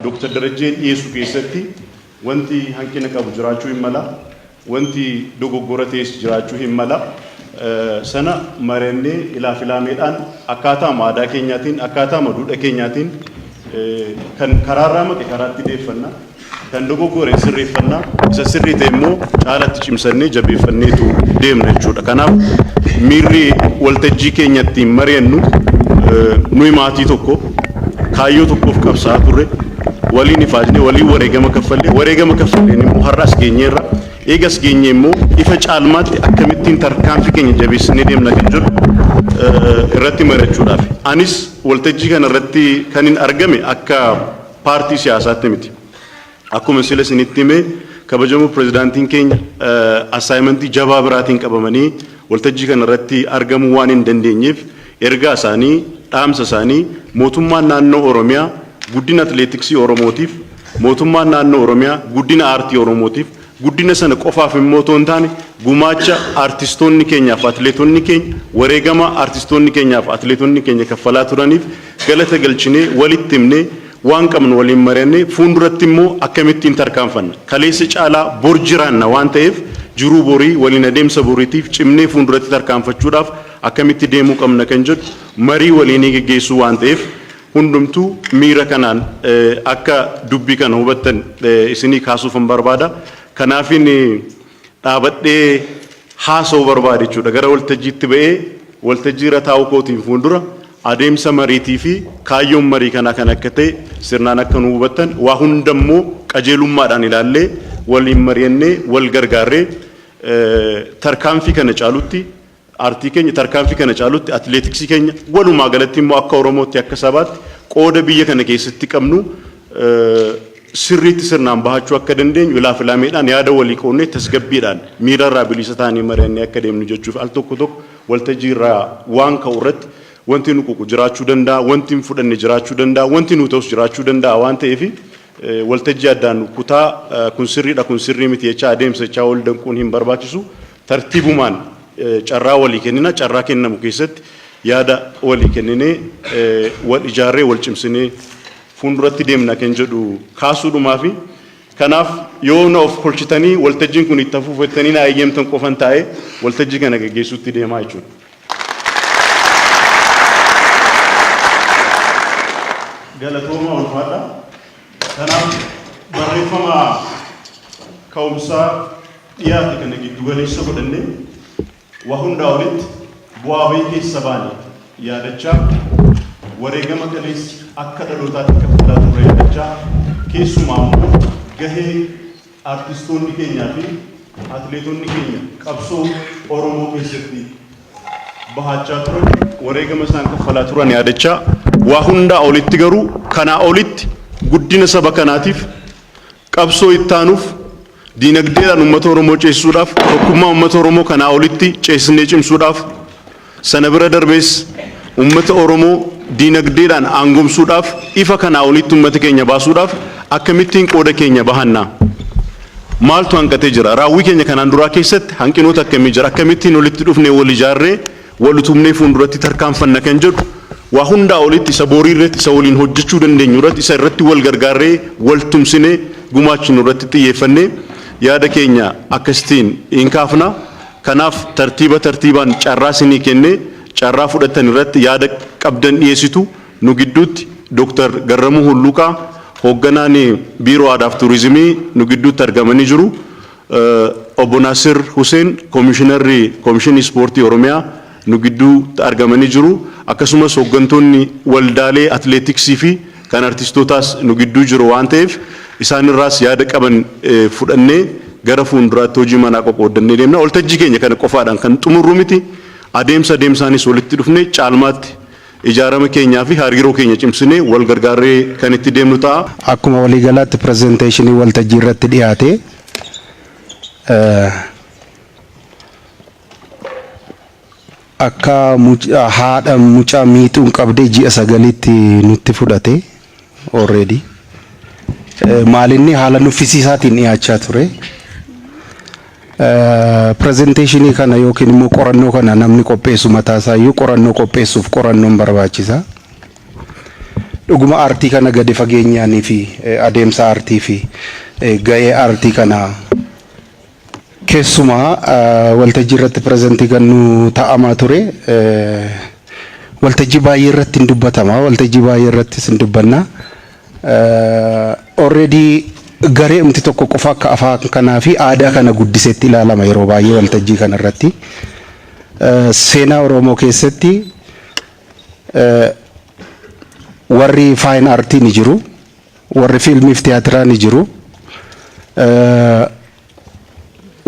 Dr. Darajjeen dhiyeessu keessatti wanti hanqina qabu jiraachuu hin mala, wanti dogoggora ta'es jiraachuu hin mala. Sana mari'annee ilaaf ilaameedhaan akkaataama aadaa keenyaatiin, akkaataama duudha keenyaatiin kan karaarraa maqe karaatti deeffanna, kan dogoggore sirreeffanna, isa sirrii ta'e immoo caalatti cimsannee jabeeffanneetu deemna jechuudha. Kanaaf miirri waltajjii keenya ittiin mari'annu, nuyi maatii tokko, kaayyoo tokkoof qabsaa'aa turre, waliin ifaajne, waliin wareegama kaffallee, wareegama kaffalleen immoo har'a as geenyeerra. Eegas geenye immoo ifa caalmaatti akkamittiin tarkaanfii keenya jabeessinee deemna kan jedhu irratti mari'achuudhaaf. Anis waltajjii kana irratti kan hin argame akka paartii siyaasaatti miti. Akkuma sila isinitti hime, kabajamoo pirezidaantiin keenya assignmentii jabaa biraatiin qabamanii waltajjii kana irratti argamuu waan hin dandeenyeef, ergaa isaanii, dhaamsa isaanii, mootummaan naannoo Oromiyaa guddina atileetiksii Oromootiif, mootummaan naannoo Oromiyaa guddina aartii Oromootiif, guddina sana qofaaf immoo otoo hin taane gumaacha aartistoonni keenyaaf atileetonni keenya, wareegama aartistoonni keenyaaf atileetonni keenya kaffalaa turaniif galata galchinee, walitti himnee, waan qabnu waliin mari'annee, fuulduratti immoo akkamittiin tarkaanfanna, kaleessa caalaa bor jiraanna waan ta'eef, jiruu borii waliin adeemsa boriitiif cimnee fuulduratti tarkaanfachuudhaaf akkamitti deemuu qabna kan jedhu marii waliinii geggeessuu waan ta'eef, hundumtuu miira kanaan akka dubbii kana hubattan isinii kaasuufan barbaada. Kanaafin dhaabadhee haasa'uu barbaade jechuudha. Gara waltajjiitti ba'ee waltajjii irra taa'uu kootiin fuuldura adeemsa mariitii fi kaayyoon marii kanaa kan akka ta'e sirnaan akka nu hubattan, waa hundammoo qajeelummaadhaan ilaallee, waliin mari'annee, wal gargaarree tarkaanfii kana caalutti aartii keenya, tarkaanfii kana caalutti atileetiksii keenya, walumaa galatti immoo akka Oromootti, akka sabaatti qooda biyya kana keessatti qabnu sirriitti sirnaan bahachuu akka dandeenyu ilaaf ilaameedhaan yaada walii qoonnee, tasgabbiidhaan, miira irraa bilisa ta'anii mari'annee akka deemnu jechuuf. Al tokko tokko waltajjii irraa waan ka'u irratti wanti nu ququ jiraachuu danda'a, wanti hin fudhanne jiraachuu danda'a, wanti nu ta'us jiraachuu danda'a waan ta'eef, waltajjii addaan kutaa, kun sirriidha, kun sirrii miti jechaa adeemsa jechaa wal danquun hin barbaachisu. Tartiibumaan carraa walii kennina, carraa kennamu keessatti yaada walii kenninee, wal ijaarree, wal cimsinee fuulduratti deemna kan jedhu kaasuudhumaa fi kanaaf yoo na of kolchitanii waltajjiin kun itti hafuufettanii na eeyyamtan qofan taa'ee waltajjii kana gaggeessuutti deemaa jechuudha. Galatooma, ulfaadha. Kanaaf barreeffama ka'umsaa dhiyaate kana giddugaleessa godhannee, waa hundaa olitti bu'aa bahii keessa baane yaadachaa, wareegama kaleessi akka dhalootaatti kaffalaa turre yaadachaa, keessumaa immoo gahee aartistoonni keenyaa fi atileetonni keenya qabsoo Oromoo keessatti bahachaa turan, wareegama isaan kaffalaa turan yaadachaa, waa hundaa olitti garuu kanaa olitti guddina saba kanaatiif, qabsoo ittaanuuf, diinagdeedhaan uummata Oromoo ceesisuudhaaf, tokkummaa uummata Oromoo kanaa olitti ceesisnee cimsuudhaaf, sana bira darbees uummata Oromoo diinagdeedhaan aangomsuudhaaf, ifa kanaa olitti uummata keenya baasuudhaaf akkamittiin qooda keenya bahannaa? Maaltu hanqatee jira? Raawwii keenya kanaan duraa keessatti hanqinoota akkamii jira? Akkamittiin walitti dhufnee, wal ijaarree, wal utubnee fuulduratti tarkaanfanna kan jedhu, waa hundaa olitti isa borii irratti, isa waliin hojjechuu dandeenyu irratti, isa irratti wal gargaarree, wal tumsinee gumaachinu irratti xiyyeeffannee yaada keenya akkasitiin hin kaafna. Kanaaf tartiiba tartiibaan carraa isinii kennee, carraa fudhattan irratti yaada qabdan dhiyeessitu. Nu gidduutti Dooktar Garramuu Hulluuqaa, hoogganaan Biiroo Aadaaf Turizimii, nu gidduutti argamanii jiru. Obbo Naasir Huseen, Koomishinarri Koomishinii Ispoortii Oromiyaa, nu gidduutti argamanii jiru. Akkasumas hooggantoonni waldaalee atileetiksii fi kan artistootaas nu gidduu jiru waan ta'eef, isaanirraas yaada qaban fudhannee gara fuulduraatti hojii manaa qoqooddannee deemna. Waltajjii keenya kana qofaadhaan kan xumurru miti. Adeemsa adeemsaanis walitti dhufnee caalmaatti ijaarama keenyaa fi hariiroo keenya cimsinee wal gargaarree kan itti deemnu ta'a. Akkuma waliigalaatti pirezenteeshinii waltajjii irratti dhiyaate akka haadha mucaa miixuun qabdee ji'a 9tti nutti fudhate already. Maalinni haala nuffisiisaatiin dhiyaachaa ture. Pirezenteeshinii kana yookiin immoo qorannoo kana namni qopheessu mataa isaa iyyuu qorannoo qopheessuuf qorannoon barbaachisa. Dhuguma aartii kana gadi fageenyaanii fi adeemsa aartii fi ga'ee aartii kanaa keessumaa waltajjii irratti present kan nu ta'amaa ture, waltajjii baay'ee irratti hin dubbatama, waltajjii baay'ee irrattis hin dubbanna. Already garee umti tokko qofa akka afaan kanaa fi aadaa kana guddisetti ilaalama yeroo baay'ee waltajjii kana irratti. Seenaa Oromoo keessatti warri fine artii ni jiru, warri fiilmiif tiyaatiraa ni jiru,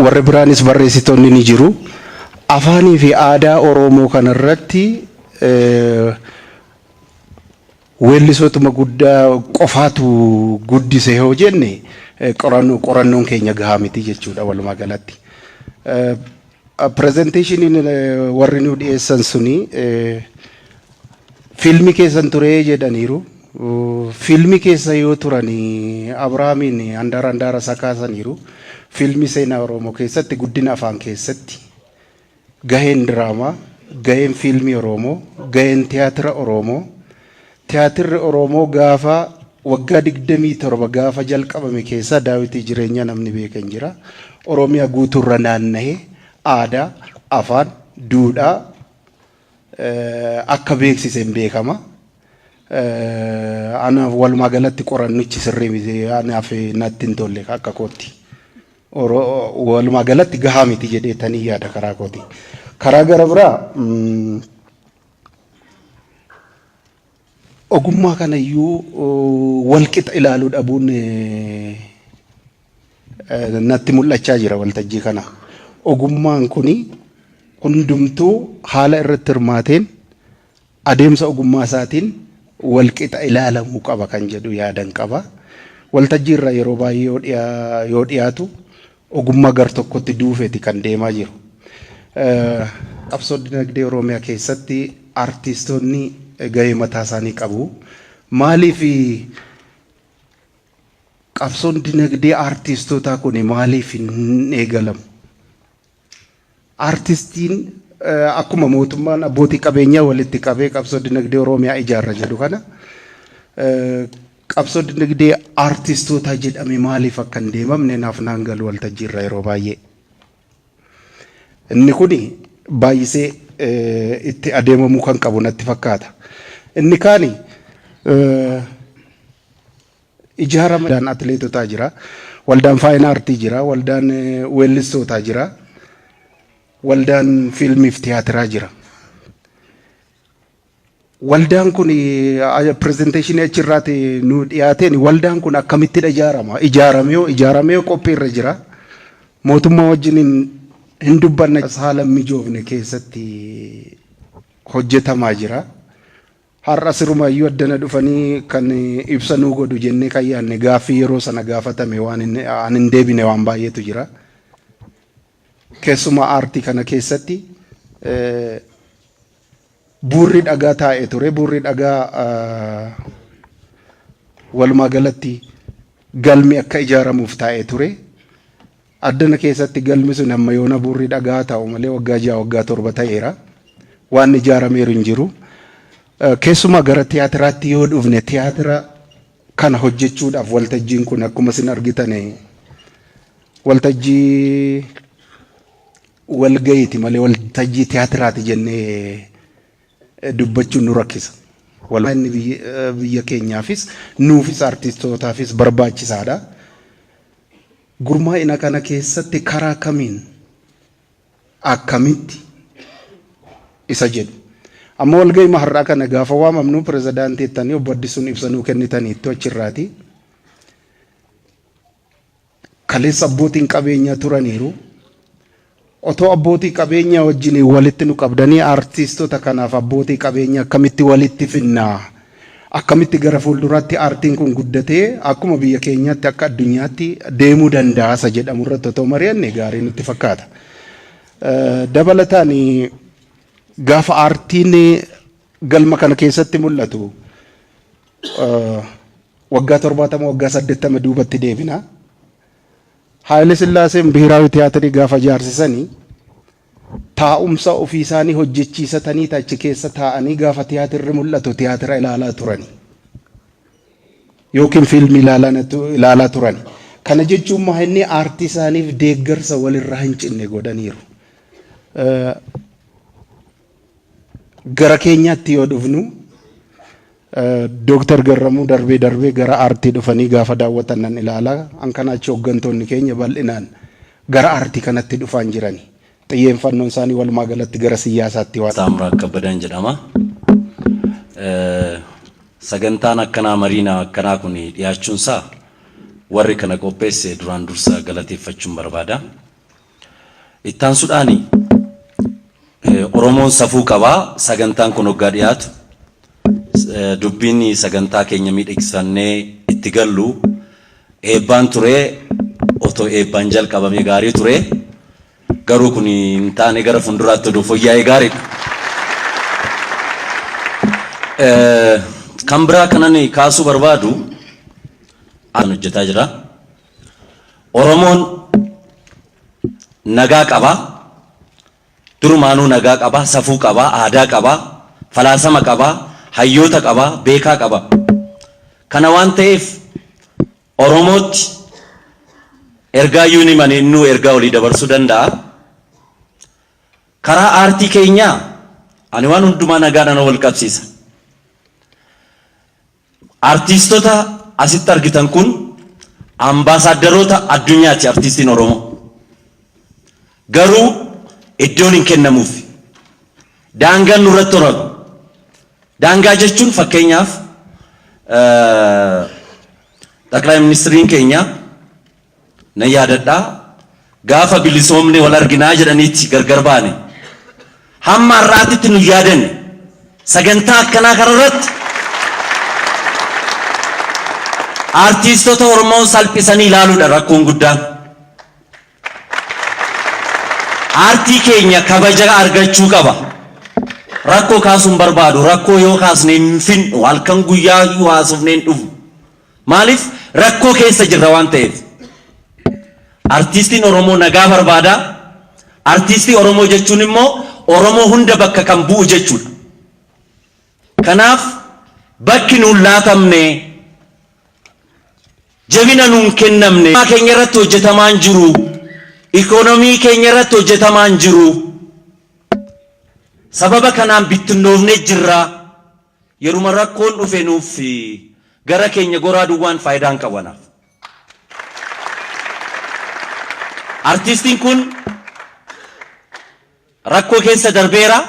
warri biraanis barreessitoonni ni jiru. Afaanii fi aadaa Oromoo kanarratti weellisootuma guddaa qofaatu guddise yoo jenne, qorannoon keenya gahaa miti jechuudha walumaa galatti. Presentationiin warri nu dhiyeessan suni fiilmii keessan ture jedhaniiru. Fiilmii keessa yoo turan Abrahaamiin handaara handaara isaa kaasaniiru. Fiilmii seenaa Oromoo keessatti, guddina afaan keessatti gaheen diraamaa, gaheen fiilmii Oromoo, gaheen tiyaatira Oromoo, tiyaatirri Oromoo gaafa waggaa 27 gaafa jalqabame keessa Daawitii Jireenya namni beekan jira. Oromiyaa guutuurra naanna'ee aadaa, afaan, duudhaa akka beeksiseen beekama. Anaaf walumaa galatti qorannichi sirrii miti, anaaf natti hin tolle akka kootti. Walumaa galatti gahaa miti jedheetanii yaada karaa kooti. Karaa gara biraa, ogummaa kanayyuu walqixa ilaaluu dhabuun natti mul'achaa jira waltajjii kana. Ogummaan kuni hundumtuu haala irratti hirmaateen, adeemsa ogummaa isaatiin walqixa ilaalamuu qaba kan jedhu yaadan qaba. Waltajjii irra yeroo baay'ee yoo dhiyaatu ogummaa gar tokkotti duufeeti kan deemaa jiru. Qabsoo dinagdee Oromiyaa keessatti artiistoonni gahee mataa isaanii qabu. Maaliif qabsoon dinagdee artiistootaa kun maaliif hin eegalamu? Artistiin akkuma mootummaan abbootii qabeenyaa walitti qabee qabsoo dinagdee Oromiyaa ijaarra jedhu kana, qabsoo dinagdee artistootaa jedhame maaliif akka hin deemamne naaf naan galu waltajjii irra yeroo baay'ee. Inni kuni baay'isee itti adeemamuu kan qabu natti fakkaata. Inni kaani ijaarama waldaan atileetotaa jira, waldaan fine artii jira, waldaan weellistootaa jira, waldaan fiilmiif tiyaatiraa jira. Waldaan kun presentationii achirraati nu dhiyaateen, waldaan kun akkamittidha ijaarama? Ijaaramee qophii irra jira. Mootummaa wajjin hin dubbanna, haala mijoofne keessatti hojjetamaa jira. Har'a sirumayyuu addana dhufanii kan ibsa nuu godhu jennee kan yaadne, gaaffii yeroo sana gaafatame waan hin deebine waan baay'eetu jira. Keessumaa aartii kana keessatti buurri dhagaa taa'ee ture. Buurri dhagaa walumaa galatti galmi akka ijaaramuuf taa'ee ture. Addana keessatti galmi sun amma yoona buurri dhagaa ta'u malee waggaa 6, waggaa 7 ta'eera. Waan ijaarameeru hin jiru. Keessumaa gara tiyaatiraatti yoo dhufne, tiyaatira kana hojjechuudhaaf waltajjiin kun akkuma isin argitan waltajjii walgayiiti malee waltajjii tiyaatiraati jennee dubbachuun nu rakkisa. Inni biyya keenyaafis nuufis artistootaafis barbaachisaadha. Gurmaa'ina kana keessatti karaa kamiin, akkamitti isa jedhu. Amma walgahii har'aa kana gaafa waamamnu pirezidaantii jettanii obbo Addisuun ibsa nuu kennitaniittu achirraati. Kaleessa abbootiin qabeenyaa turaniiru. Otoo abbootii qabeenyaa wajjin walitti nu qabdanii, artiistota kanaaf abbootii qabeenyaa akkamitti walitti finnaa? Akkamitti gara fuulduraatti aartiin kun guddatee akkuma biyya keenyaatti akka addunyaatti deemuu danda'a isa jedhamu irratti otoo mari'anne gaarii nutti fakkaata. Dabalataan gaafa aartiin galma kana keessatti mul'atu, waggaa 70, waggaa 80 duubatti deebina. Haayile Sillaaseen Biheraawi Tiyaatirii gaafa ijaarsisanii taa'umsa ofii isaanii hojjechiisatanii achi keessa taa'anii gaafa tiyaatirri mul'atu tiyaatira ilaalaa turani. Yookiin fiilmii ilaalaa turan. Kana jechuun maa inni aartii isaaniif deeggarsa walirraa hin cinne godhaniiru. Gara keenyaatti yoo dhufnu, Dooktar Garramuu darbee darbee gara aartii dhufanii gaafa daawwatan nan ilaala. An kana achi hooggantoonni keenya bal'inaan gara aartii kanatti dhufaan jirani. Xiyyeeffannoon isaanii walumaa galatti gara siyaasaatti waan. Taamiraat Kabbadaan jedhama. Sagantaan akkanaa, mariina akkanaa kun dhiyaachuunsaa, warri kana qopheesse duraan dursa galateeffachuun barbaada. Ittaansuudhaan, Oromoon safuu qabaa. Sagantaan kun hoggaa dhiyaatu dubbiin sagantaa keenya miidhagsannee itti gallu eebbaan ture. Otoo eebbaan jalqabamee gaarii ture, garuu kun hin taane. Gara fuulduraatti oduu fooyya'ee gaariidha. Kan biraa kanan kaasuu barbaadu kan hojjetaa jira. Oromoon nagaa qaba. Durumaanuu nagaa qaba, safuu qaba, aadaa qaba, falaasama qaba, hayyoota qaba, beekaa qaba. Kana waan ta'eef Oromootti ergaa iyyuu ni mani, innuu ergaa olii dabarsuu danda'a. Karaa aartii keenyaa ani waan hundumaa nagaadhaan wal qabsiisa. Artiistota asitti argitan kun ambaasaaddaroota addunyaati, artiistiin Oromoo. Garuu iddoon hin kennamuuf. Daangaan nurratti horama. Daangaa jechuun, fakkeenyaaf, ጠቅላይ ministiriin keenya nan yaadadhaa, gaafa bilisoomne wal arginaa jedhaniitti gargar baane. Hamma har'aatitti nu yaadanne. Sagantaa akkanaa kanarratti artiistota Oromoo salphisanii ilaaluudha rakkoon guddaan. Aartii keenya kabaja argachuu qaba. Rakkoo kaasuun barbaadu, rakkoo yoo kaasne hin finnu, halkan guyyaa iyyuu haasofnee hin dhufu. Maaliif? Rakkoo keessa jirra waan ta'eef. Artiistiin Oromoo nagaa barbaada. Artiistii Oromoo jechuun immoo Oromoo hunda bakka kan bu'u jechuudha. Kanaaf bakki nuun laatamne, jabina nuun kennamne, keenya irratti hojjetamaa hin jiru. Ikoonomii keenya irratti hojjetamaa hin jiru. Sababa kanaan bittinnoofnee jirra. Yeruma rakkoon dhufe nuuf gara keenya goraa duwwaan faayidaa hin qabu anaaf. Artiistiin kun rakkoo keessa darbeera.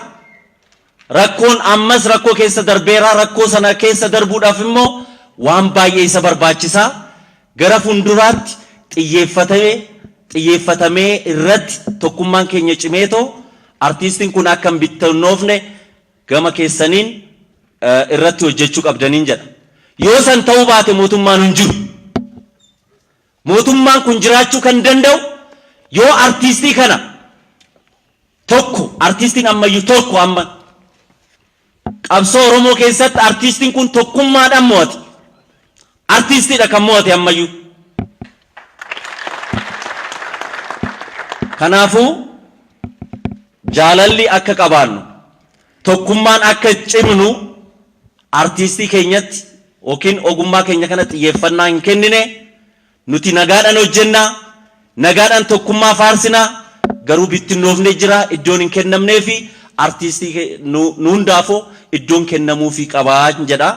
Rakkoon ammas rakkoo keessa darbeera. Rakkoo sana keessa darbuudhaaf immoo waan baay'ee isa barbaachisaa. Gara fuulduraatti xiyyeeffatamee irratti tokkummaan keenya cimeetoo artiistiin kun akka hin bittinnoofne gama keessaniin irratti hojjechuu qabdaniin jedha. Yoo san ta'uu baate mootummaan hin jiru. Mootummaan kun jiraachuu kan danda'u yoo artiistii kana tokko, artiistiin ammayyuu tokko, amma qabsoo Oromoo keessatti artiistiin kun tokkummaadhaan mo'ate. Artiistiidha kan mo'ate ammayyuu. Kanaafuu jaalalli akka qabaannu, tokkummaan akka cimnu, artiistii keenyatti yookiin ogummaa keenya kana xiyyeeffannaa hin kennine. Nuti nagaadhaan hojjennaa, nagaadhaan tokkummaa faarsinaa, garuu bittinnoofne jira, iddoon hin kennamnee fi artiistii nu hundaafuu iddoon kennamuufii qabaa jedha.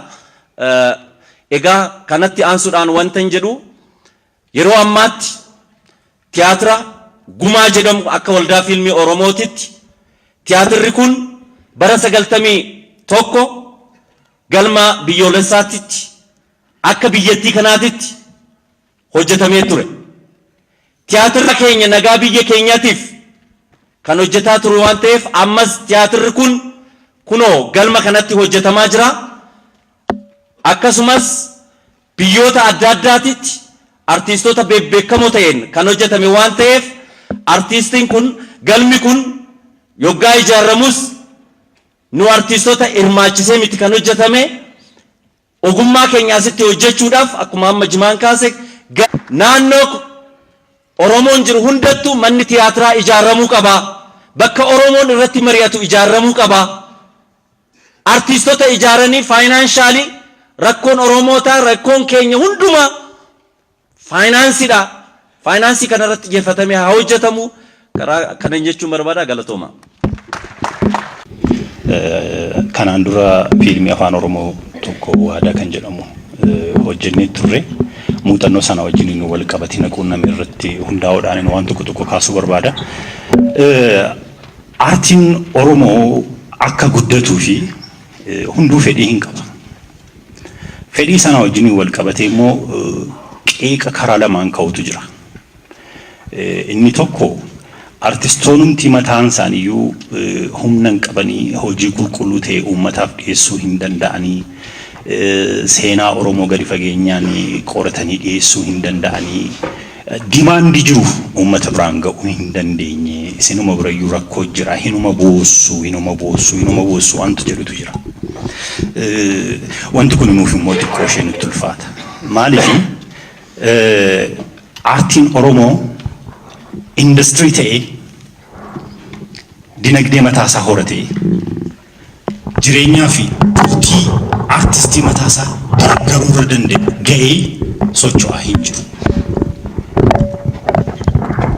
Egaa kanatti aansuudhaan wanta hin jedhu, yeroo ammaatti tiyaatira Gumaa jedhamu akka Waldaa Fiilmii Oromootitti, tiyaatirri kun bara 91 galma biyyoolessaatitti akka biyyattii kanaatitti hojjetamee ture. Tiyaatirri keenya nagaa biyya keenyaatiif kan hojjetaa ture waan ta'eef, ammas tiyaatirri kun kunoo galma kanatti hojjetamaa jira. Akkasumas biyyoota adda addaatitti artiistota beekamoo ta'een kan hojjetame waan ta'eef, artiistiin kun, galmi kun yoggaa ijaaramus nu artiistota hirmaachisee miti kan hojjetame. Ogummaa keenya asitti hojjechuudhaaf, akkuma amma Jimaan kaase, naannoo Oromoon jiru hundattuu manni tiyaatiraa ijaaramuu qaba. Bakka Oromoon irratti mari'atu ijaaramuu qaba. Artiistota ijaaranii financially Rakkoon Oromootaa, rakkoon keenya hundumaa faayinaansiidha. Faayinaansii kanarratti xiyyeeffatamee haa hojjetamu. Karaa kanan jechuun barbaada, galatooma. Kanaan dura fiilmii Afaan Oromoo tokko Waadaa kan jedhamu hojjennee turre. Muuxannoo sana wajjin wal qabatina quunname irratti hundaa'uudhaan waan tokko tokko kaasuu barbaada. Aartiin Oromoo akka guddatuu fi hunduu fedhii hin qaba. Fedhii sana wajjin wal qabatee immoo qeeqa karaa lamaan ka'utu jira. Inni tokko, artistoonumti mataan isaaniiyyuu humna hin qabanii, hojii qulqulluu ta'e uummataaf dhiyeessuu hin danda'anii, seenaa Oromoo gadi fageenyaan qoratanii dhiyeessuu hin danda'anii, demand jiru uummata biraan ga'uu hin dandeenye, isinuma birayyuu rakkoo jira, hinuma boossu, hinuma boossu, hinuma boossu wantu jedhutu jira. Wanti kun nuuf immoo xiqqoo ishee nutti ulfaata. Maaliif? Aartiin Oromoo industirii ta'ee, dinagdee mataasaa horatee, jireenyaa fi bultii aartistii mataasaa deeggaruu irra danda'e ga'ee socho'aa hin jiru.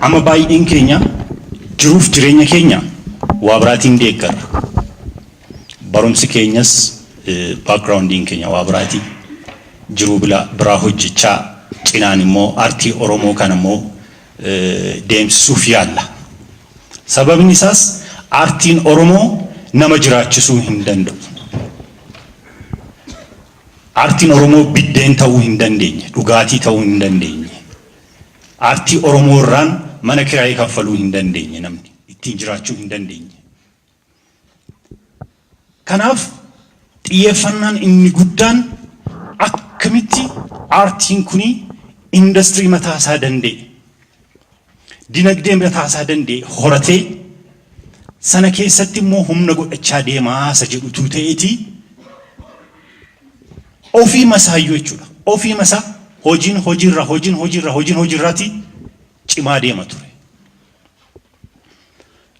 Amma baay'een keenya jiruuf jireenya keenya waa biraatiin deeggarra. Barumsi keenyas, backgroundiin keenya waa biraatii. Jiruu biraa hojjechaa cinaan immoo aartii Oromoo kana immoo deemsisuuf yaalla. Sababni isaas aartiin Oromoo nama jiraachisuu hin danda'u. Aartiin Oromoo biddeen ta'uu hin dandeenye, dhugaatii ta'uu hin dandeenye. Aartii Oromoo irraan mana kiraayii kaffaluu hin dandeenye, namni ittiin jiraachuu hin dandeenye. Kanaaf xiyyeeffannaan inni guddaan akkamitti aartiin kuni industirii mataa isaa danda'e, dinagdee mataa isaa danda'e horatee, sana keessatti immoo humna godhachaa deemaa isa jedhutu ta'eeti ofii masaayyuu jechuudha. Ofii masaa hojiin hojiirra, hojiin hojiirra, hojiin hojiirraati cimaa deema ture.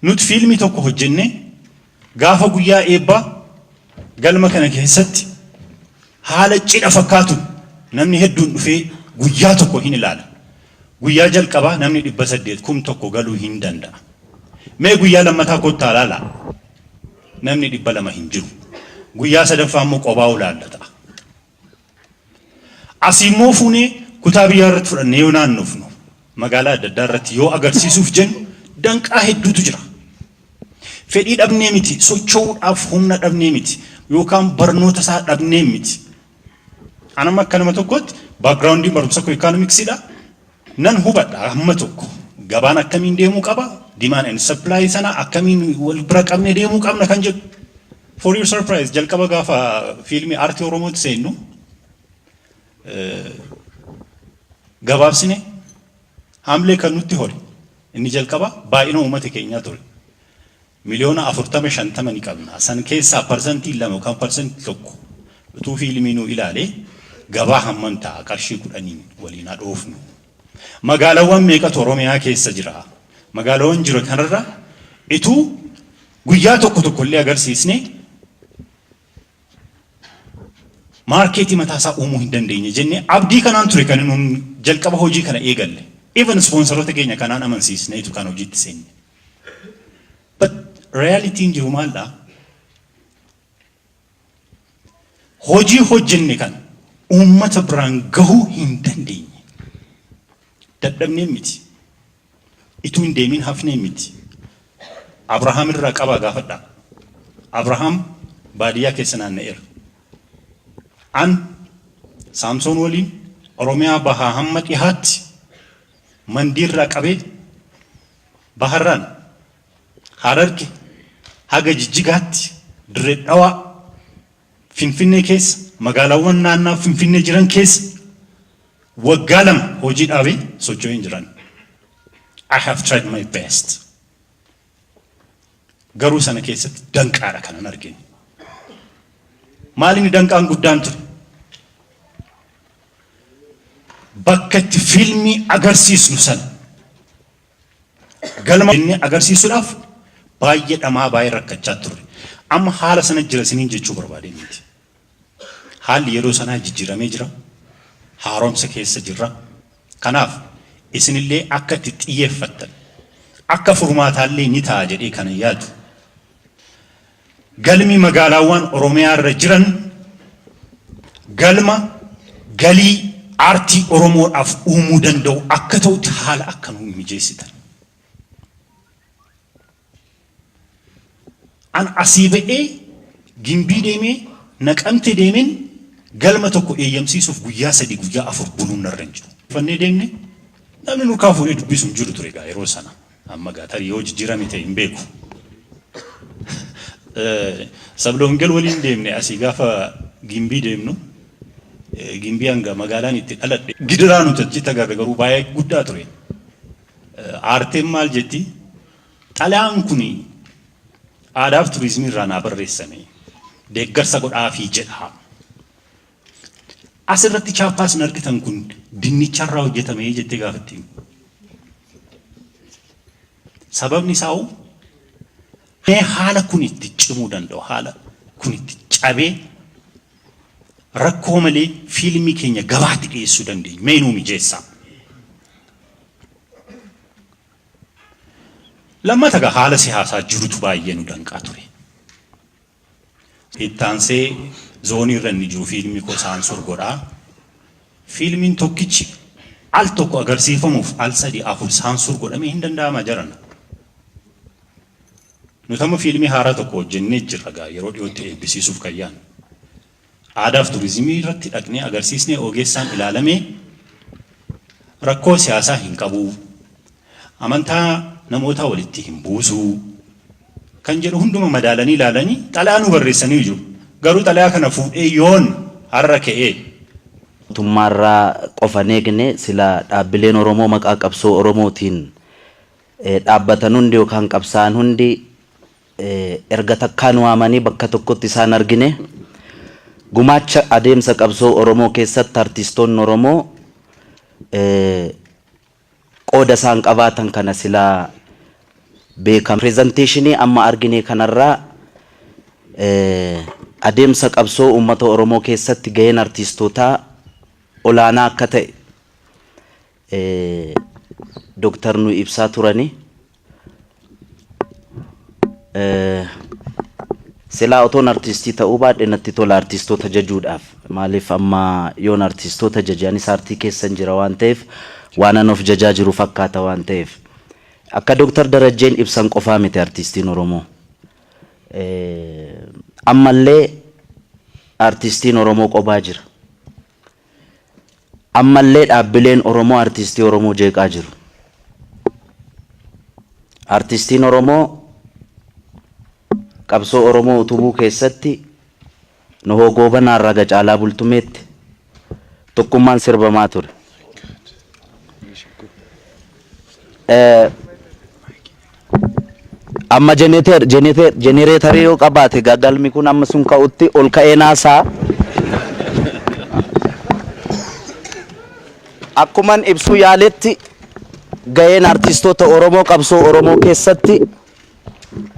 Nuti fiilmii tokko hojjennee gaafa guyyaa eebbaa galma kana keessatti haala cidha fakkaatu namni hedduun dhufee guyyaa tokko hin ilaala. Guyyaa jalqabaa namni 800, 1000 galuu hin danda'a. Mee guyyaa lammataa kottaa ilaalaa. Namni 200 hin jiru. Guyyaa sadaffaa immoo qobaa olaalla ta'a. Asii immoo fuunee kutaa biyyaa irratti fudhannee yoo naannofnu, magaalaa adda addaa irratti yoo agarsiisuuf jennu, danqaa hedduutu jira. Fedhii dhabnee miti, socho'uudhaaf humna dhabnee miti, yookaan barnoota isaa dhabnee miti. Anama akka nama tokkotti backgroundiin barumsa koo economicsiidha. Nan hubadha hamma tokko. Gabaan akkamiin deemuu qaba, demand and supply sana akkamiin wal bira qabnee deemuu qabna kan jedhu. For your surprise, jalqaba gaafa fiilmii aartii Oromootti seennu, gabaabsine haamlee kan nutti hore inni jalqaba baay'ina uummata keenyaa ture. Miliyoona 40, 50 ni qabna. San keessaa 2% yookaan 1% utuu fiilmii nu ilaalee gabaa hammam ta'a, qarshii 10n waliin haa dhoofnu. Magaalaawwan meeqatu Oromiyaa keessa jira? Magaalaawwan jira kanarra ituu guyyaa tokko tokko illee agarsiisne marketii mataa isaa uumuu hin dandeenye jennee abdii kanaan ture kan nuun jalqaba hojii kana eegalle. Even sponsorota keenya kanaan amansiisneetu kan hojiitti seenne. But realityin jiru maaldha? Hojii hojjenne kan uummata biraan gahuu hin dandeenye. Dadhabnee miti. Ituu hin deemin hafnee miti. Abrahaam irraa qabaa gaafadhaa. Abrahaam baadiyyaa keessa naanna'eera. An Saamsoon waliin Oromiyaa bahaa hamma dhihaatti, Mandiirraa qabee baharraan Hararge haga Jijjigaatti, Dirree Dhawaa, Finfinnee keessa, magaalaawwan naannaa Finfinnee jiran keessa waggaa 2 hojii dhaabee socho'ee hin jiran. I have tried my best. Garuu sana keessatti danqaadha kanan argine. Maal inni danqaan guddaan ture? Bakka itti fiilmii agarsiisnu sana galma inni agarsiisuudhaaf baay'ee dhamaa, baay'ee rakkachaa turre. Amma haala sana jira isiniin jechuu barbaadee miti. Haalli yeroo sanaa jijjiiramee jira. Haaromsa keessa jirra. Kanaaf isinillee akka itti xiyyeeffattan akka furmaataallee ni ta'a jedhee kanan yaadu. Galmi magaalaawwan Oromiyaa irra jiran galma galii aartii Oromoodhaaf uumuu danda'u akka ta'utti haala akka nuu mijeessitan. An asii ba'ee Gimbii deemee Naqamte deemeen galma tokko eeyyamsiisuuf guyyaa 3 guyyaa 4 buluun narra hin jiru. Uffannee deemne namni nurkaa fuudhee dubbisu hin jiru ture egaa yeroo sana. Amma egaa tarii yoo jijjiirame ta'e hin beeku. Sabla Wongel waliin deemne asii gaafa Gimbii deemnu Gimbii hanga magaalaan itti dhaladhe gidiraa nuti achitti agarre garuu baay'ee guddaa ture. Aarteen maal jetti? Xalayaan kun aadaaf turizimii irraa naa barreessame deeggarsa godhaafii jedha. As irratti chaappaa isin argitan kun dinnicharraa hojjetame jettee gaafatti. Sababni isaa hoo mee haala kun itti cimuu danda'u haala kun itti cabee rakkoo malee fiilmii keenya gabaatti dhiyeessuu dandeenyu mee nuu mijeessaa. Lammata egaa haala siyaasaa jirutu baay'ee nu danqaa ture. Itti aansee zoonii irra inni jiru fiilmii koo saansur godha. Fiilmiin tokkichi al tokko agarsiifamuuf al sadi afur saansur godhamee hin danda'ama jarana. Nuti amma fiilmii haaraa tokko hojjennee jirra egaa yeroo dhiyootti eebbisiisuuf kan yaadnu. Aadaaf turizimii irratti dhaqnee agarsiisnee ogeessaan ilaalamee rakkoo siyaasaa hin qabu, amantaa namootaa walitti hin buusu kan jedhu hunduma madaalanii ilaalanii xalayaa nu barreessanii jiru. Garuu xalayaa kana fuudhee yoon har'a ka'ee Mootummaarraa qofa hin eegne sila dhaabbileen Oromoo maqaa qabsoo Oromootiin dhaabbatan hundi yookaan qabsaa'an hundi erga takkaa nu waamanii bakka tokkotti isaan argine. Gumaacha adeemsa qabsoo Oromoo keessatti artistoonni Oromoo qooda isaan qabaatan kana silaa beekama. Pireezanteeshinii amma argine kanarraa adeemsa qabsoo uummata Oromoo keessatti gaheen artiistootaa olaanaa akka ta'e Doktar nu ibsaa turani. Silaa otoon artiistii ta'uu baadhe natti tola artiistoota jajuudhaaf. Maaliif amma yoon artiistoota jaje anis aartii keessan jira waan ta'eef waanan of jajaa jiru fakkaata waan ta'eef. Akka Dooktar Darajjeen ibsan qofaa miti artiistiin Oromoo. Ammallee artiistiin Oromoo qobaa jira. Ammallee dhaabbileen Oromoo artiistii Oromoo jeeqaa jiru. Artiistiin Oromoo qabsoo Oromoo utubuu keessatti Nuhoo Goobanaa irraa haga Caalaa Bultumeetti tokkummaan sirbamaa ture. Amma jenereetarii yoo qabaate egaa galmi kun amma sun ka'utti ol ka'ee naasaa. Akkuman ibsuu yaaletti gaheen artistoota Oromoo qabsoo Oromoo keessatti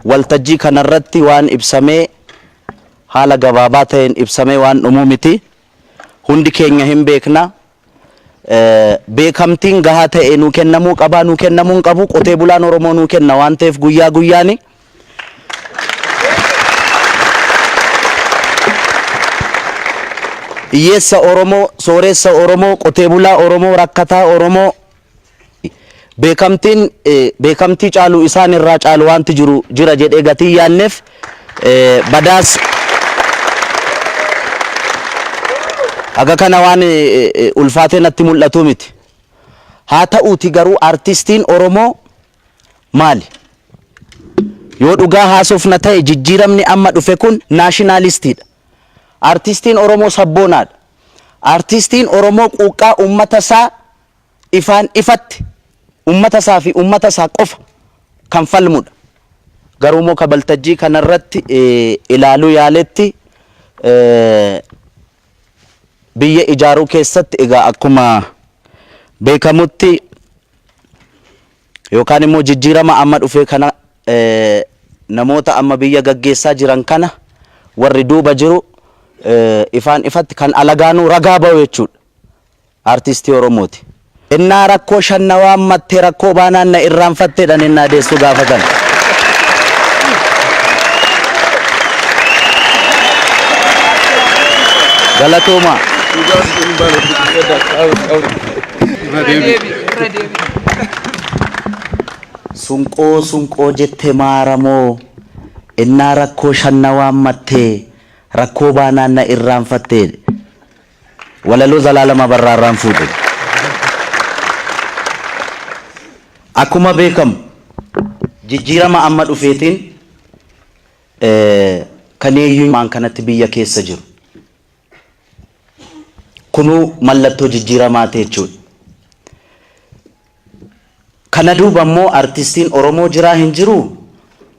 waltajjii kanarratti waan ibsamee haala gabaabaa ta'een ibsamee waan dhumuu miti. Hundi keenya hin beekna. Beekamtiin gahaa ta'e nuu kennamuu qabaa nuu kennamuu hin qabu qotee bulaan Oromoo nuu kenna waan ta'eef guyyaa guyyaani. Hiyyeessa Oromoo, sooressa Oromoo, qotee bulaa Oromoo, rakkataa Oromoo beekamtiin beekamtii caalu isaan irraa caalu wanti jiru jira jedhee gatii yaanneef badaas haga kana waan ulfaatee natti mul'atu miti. Haa ta'uuti garuu artistiin Oromoo maali? Yoo dhugaa haasofna ta'e jijjiiramni amma dhufe kun naashinaalistiidha. Artistiin Oromoo sabboonaadha. Artistiin Oromoo quuqqaa uummata isaa ifaan ifatti ummata isaa fi ummata isaa qofa kan falmudha. Garuu immoo ka baltajjii kanarratti ilaaluu yaaletti biyya ijaaruu keessatti egaa akkuma beekamutti yookaan immoo jijjiirama amma dhufee kana namoota amma biyya gaggeessaa jiran kana warri duuba jiru Ifaan ifatti kan alagaanuu ragaa ba'u jechuudha. Artistii Oromooti. Ennaa rakkoo shan na waammatte, rakkoo baanaan na irraanfatteedhaan ennaa deessu gaafatan. Galatoomaa. Sunqoo sunqoo jette maaramoo, ennaa rakkoo shan na waammatte, rakkoo baanaan na irraanfatte. Walaloo Zalaalam Abarraa irraan fuudhe. Akkuma beekamu jijjiirama amma dhufeetiin kan eenyummaan kanatti biyya keessa jiru. Kunuu mallattoo jijjiiramaati jechuudha. Kana duuba immoo artistiin Oromoo jiraa hin jiruu?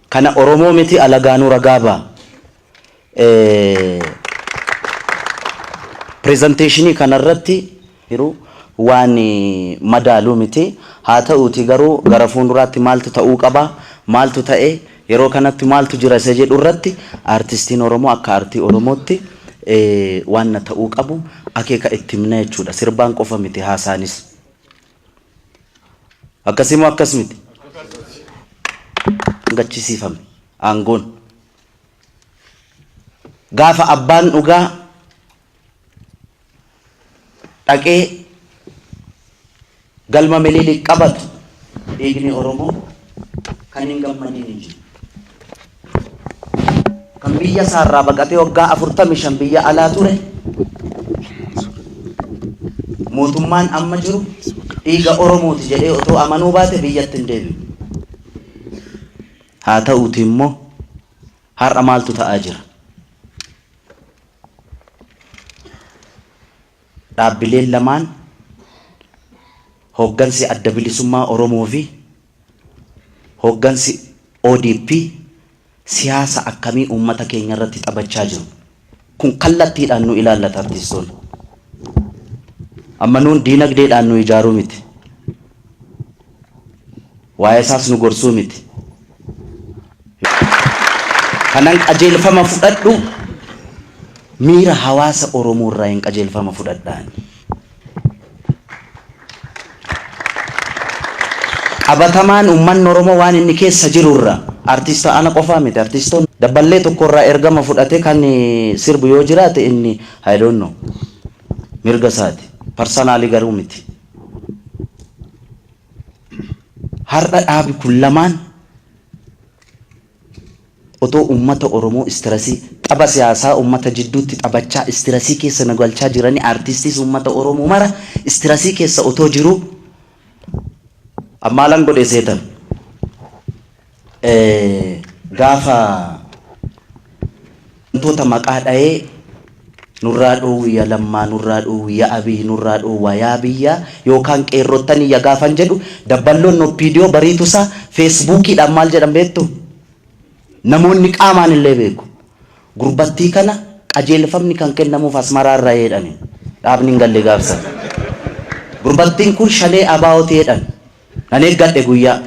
Kana Oromoo miti alagaanuu ragaa ba'a. Pireezanteeshinii kanarratti jiru waan madaaluu miti. Haa ta'uutii garuu gara fuulduraatti maaltu ta'uu qaba, maaltu ta'e, yeroo kanatti maaltu jira isa jedhu irratti artistiin Oromoo akka aartii Oromootti waan ta'uu qabu akeeka itti himna jechuudha. Sirbaan qofa miti, haasaanis. Akkasimoo akkas miti? Gachisiifame aangoon. Gaafa abbaan dhugaa dhaqee galma Minilik qabatu, dhiigni Oromoo kan hin gammadiin hin jiru. Kan biyya isaarraa baqatee waggaa 45 biyya alaa ture, mootummaan amma jiru dhiiga Oromooti jedhee otoo amanuu baate biyyatti hin deebi'u. Haa ta'uuti immoo har'a maaltu ta'aa jira? Dhaabbileen lamaan, hooggansi Adda Bilisummaa Oromoo fi hooggansi ODP, siyaasa akkamii uummata keenya irratti taphachaa jiru? Kun kallattiidhaan nu ilaallata artistoonni. Amma nuun diinagdeedhaan nu ijaaruu miti. Waa'ee isaas nu gorsuu miti. Kanan qajeelfama fudhadhu miira hawaasa Oromoo irraa hin qajeelfama fudhadhaan. Qabatamaan uummanni Oromoo waan inni keessa jiru irraa, artista ana qofaa miti, artistoonni dabballee tokko irraa ergama fudhate kan sirbu yoo jiraate inni, I don't know, mirga isaati. Personally garuu miti. Har'a dhaabi kun lamaan otoo uummata Oromoo stress tapha siyaasaa uummata jidduutti taphachaa stress keessa nu galchaa jiranii, artistiis uummata Oromoo mara stress keessa otoo jiruu, ammaalan godhe seetan gaafa wantoota maqaa dha'ee nurraa dhoowwiya Lammaa, nurraa dhoowwiya Abiy, nurraa dhoowwaa yaa biyyaa yookaan qeerrottan iyya gaafan jedhu, dabballoon OPDO bariitusaa Feesbuukiidhaan maal jedhan beektu? Namoonni qaamaan illee beeku. Gurbattii kana qajeelfamni kan kennamuuf Asmaraa irraa jedhani. Dhaabni hin galle gaafsan. Gurbattiin kun shanee ABO'ti jedhan. Nan eeggadhe guyyaa.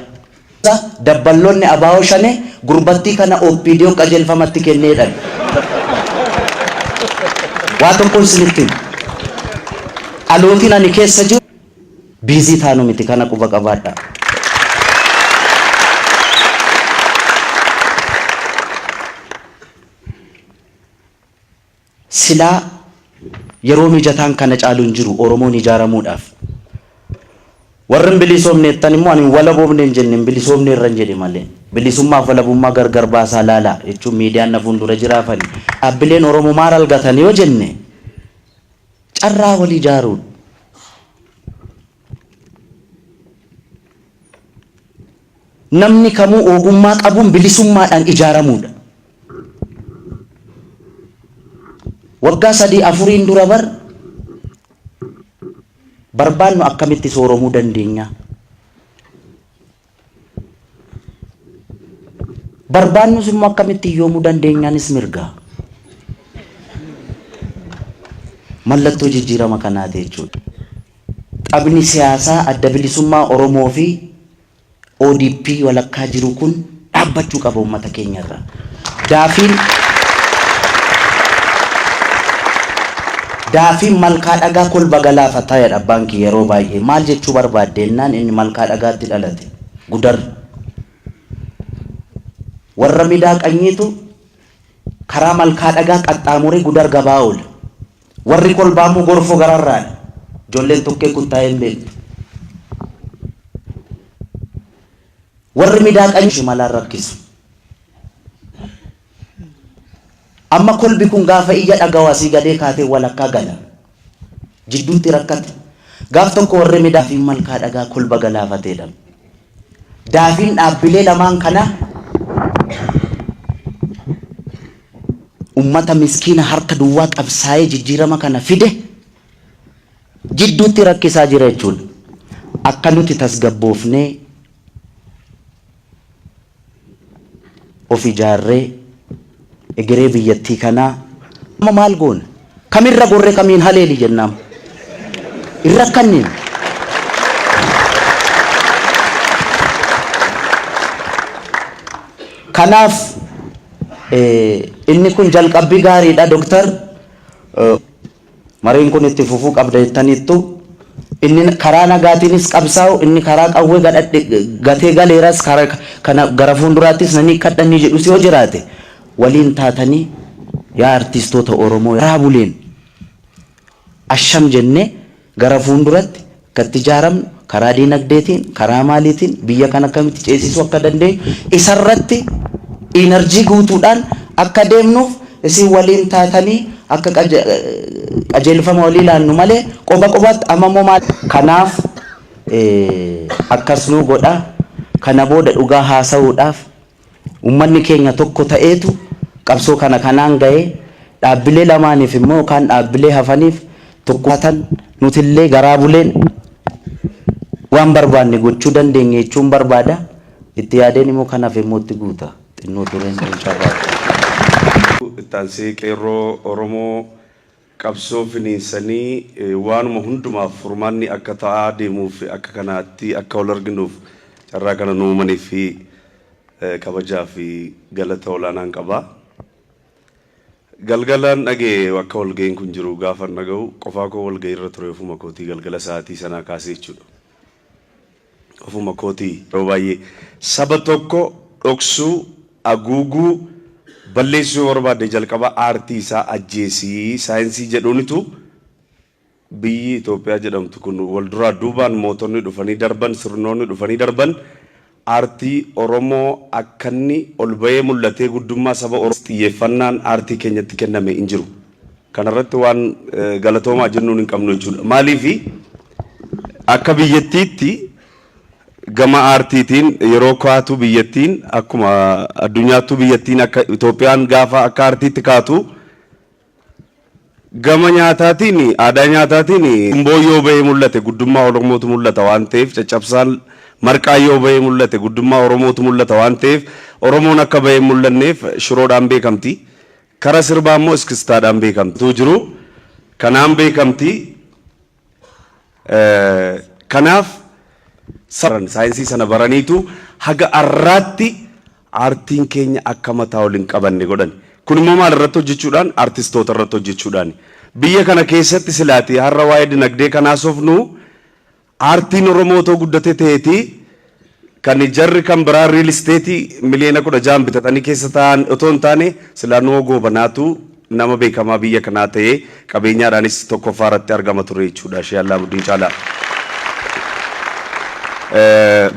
Dabballoonni ABO shanee gurbattii kana OPDO qajeelfamatti kennee jedhan. Waa tokkoon isinitti hima. Dhalootiin ani keessa jiru busy taanu miti, kana quba qabaadhaa. Silaa yeroo mijataan kana caalu hin jiru Oromoon ijaaramuudhaaf. Warri hin bilisoomne jettan immoo, ani hin walaboomne hin jenne, hin bilisoomne irra hin jedhe malee. Bilisummaaf walabummaa gargar baasaa laalaa jechuun miidiyaan na fuuldura jiraafani. Dhaabbileen Oromoo maal argatan yoo jenne, carraa wal ijaaruudha. Namni kamuu ogummaa qabuun bilisummaadhaan ijaaramuudha. Waggaa 3 4n dura bar barbaannu akkamitti sooromuu dandeenya? Barbaannus immoo akkamitti hiyyoomuu dandeenyaanis mirga. Mallattoo jijjiirama kanaati jechuudha. Taphni siyaasaa Adda Bilisummaa Oromoo fi ODP walakkaa jiru kun dhaabbachuu qaba uummata keenya irraa. Daafiin Daafiin malkaa dhagaa kolba galaafataa jedha abbaan kiyya yeroo baay'ee. Maal jechuu barbaadde jennaan inni malkaa dhagaatti dhalate. Gudar. Warra midaa qanyiitu karaa malkaa dhagaa qaxxaamuree Gudar gabaa oola. Warri kolbaa immoo gorfoo gararraadha. Ijoolleen tokkee kuttaa'ee hin beektu. Warri midaa qanyii shimalaan rakkisu. Amma kolbi kun gaafa iyya dhagahu asii gadee kaatee walakkaa gala. Jidduutti rakkate. Gaaf tokko warri midaa fi malkaa dhagaa kolba galaafatee jedhame. Daafiin dhaabbilee lamaan kanaa ummata miskiina harka duwwaa qabsaa'ee jijjiirama kana fide jidduutti rakkisaa jira jechuudha. Akka nuti tasgabboofnee of ijaarree egeree biyyattii kanaa amma maal goona? Kamirra gorree kamiin haleeli jennaam? Hin rakkanneem. Kanaaf inni kun jalqabbii gaariidha Doktar. Mariin kun itti fufuu qabda jettaniittu. Inni karaa nagaatiinis qabsaa'u, inni karaa qawwee gadhadhe gatee galeeras karaa kana gara fuulduraattis nan hiikkadha inni jedhus yoo jiraate waliin taatanii yaa artistoota Oromoo karaa buleen asham jennee gara fuulduratti akka itti ijaaramnu karaa diinagdeetiin karaa maaliitiin biyya kana akkamitti ceesisuu akka dandeenyu isarratti inarjii guutuudhaan akka deemnuuf isin waliin taatanii akka qajeelfama walii laannu malee qoba qobaatti amma immoo maal kanaaf akkas nuu godha kana booda dhugaa haasa'uudhaaf Ummanni keenya tokko ta'eetu qabsoo kana kanaan gahe, dhaabbilee lamaaniif immoo yookaan dhaabbilee hafaniif tokkummaa tan nutillee garaa buleen waan barbaanne gochuu dandeenya jechuun barbaada. Itti yaadeen immoo kan hafe immoo itti guuta. Xinnoo tureen kun carraa. Itti aansee Qeerroo Oromoo qabsoo finiinsanii waanuma hundumaaf furmaanni akka ta'aa deemuuf akka kanaatti akka wal arginuuf carraa kana nu uumaniif kabajaa fi galata olaanaan qaba. Galgalaan dhaga'e akka walga'iin kun jiru gaafan dhaga'u qofaa koo walga'ii irra ture ofuma kootii galgala sa'aatii sanaa kaasee jechuudha. Ofuma kootii yeroo baay'ee saba tokko dhoksuu, haguuguu, balleessuu yoo barbaadde jalqaba aartii isaa ajjeesi saayinsii jedhuunitu biyyi Itoophiyaa jedhamtu kun wal duraa duubaan mootonni dhufanii darban, sirnoonni dhufanii darban aartii Oromoo akkanni ol ba'ee mul'atee guddummaa saba Oromoo xiyyeeffannaan aartii keenyatti kenname hin jiru. Kanarratti waan galatoomaa jennuun hin qabnu jechuudha. Maaliifi akka biyyattiitti gama aartiitiin yeroo kaatu biyyattiin akkuma addunyaattuu biyyattiin akka Itoophiyaan gaafa akka aartiitti kaatu gama nyaataatiin aadaa nyaataatiin cumboo yoo bahee mul'ate guddummaa Oromootu mul'ata waan ta'eef caccabsaan marqaa yoo bahee mul'ate guddummaa Oromootu mul'ata waan ta'eef Oromoon akka bahee hin mul'anneef shiroodhaan beekamti. Kara sirbaa immoo iskistaadhaan beekamti. Tu jiru kanaan beekamti. Kanaaf saayinsii sana baraniitu haga arraatti aartiin keenya akka mataa ol hin qabanne godhan. Kun immoo maal irratti hojjechuudhaan? Artistoota irratti hojjechuudhaan. Biyya kana keessatti silaati har'a waa'ee dinagdee kanaa sofnu aartiin Oromoo otoo guddate ta'eeti kan jarri kan biraa riil isteetii miliyoona 16 bitatanii keessa taa'an otoo hin taane silaa Nuhoo Goobanaatu nama beekamaa biyya kanaa ta'ee qabeenyaadhaanis tokkoffaa irratti argama ture jechuudha Shee Allaamuddin caalaa.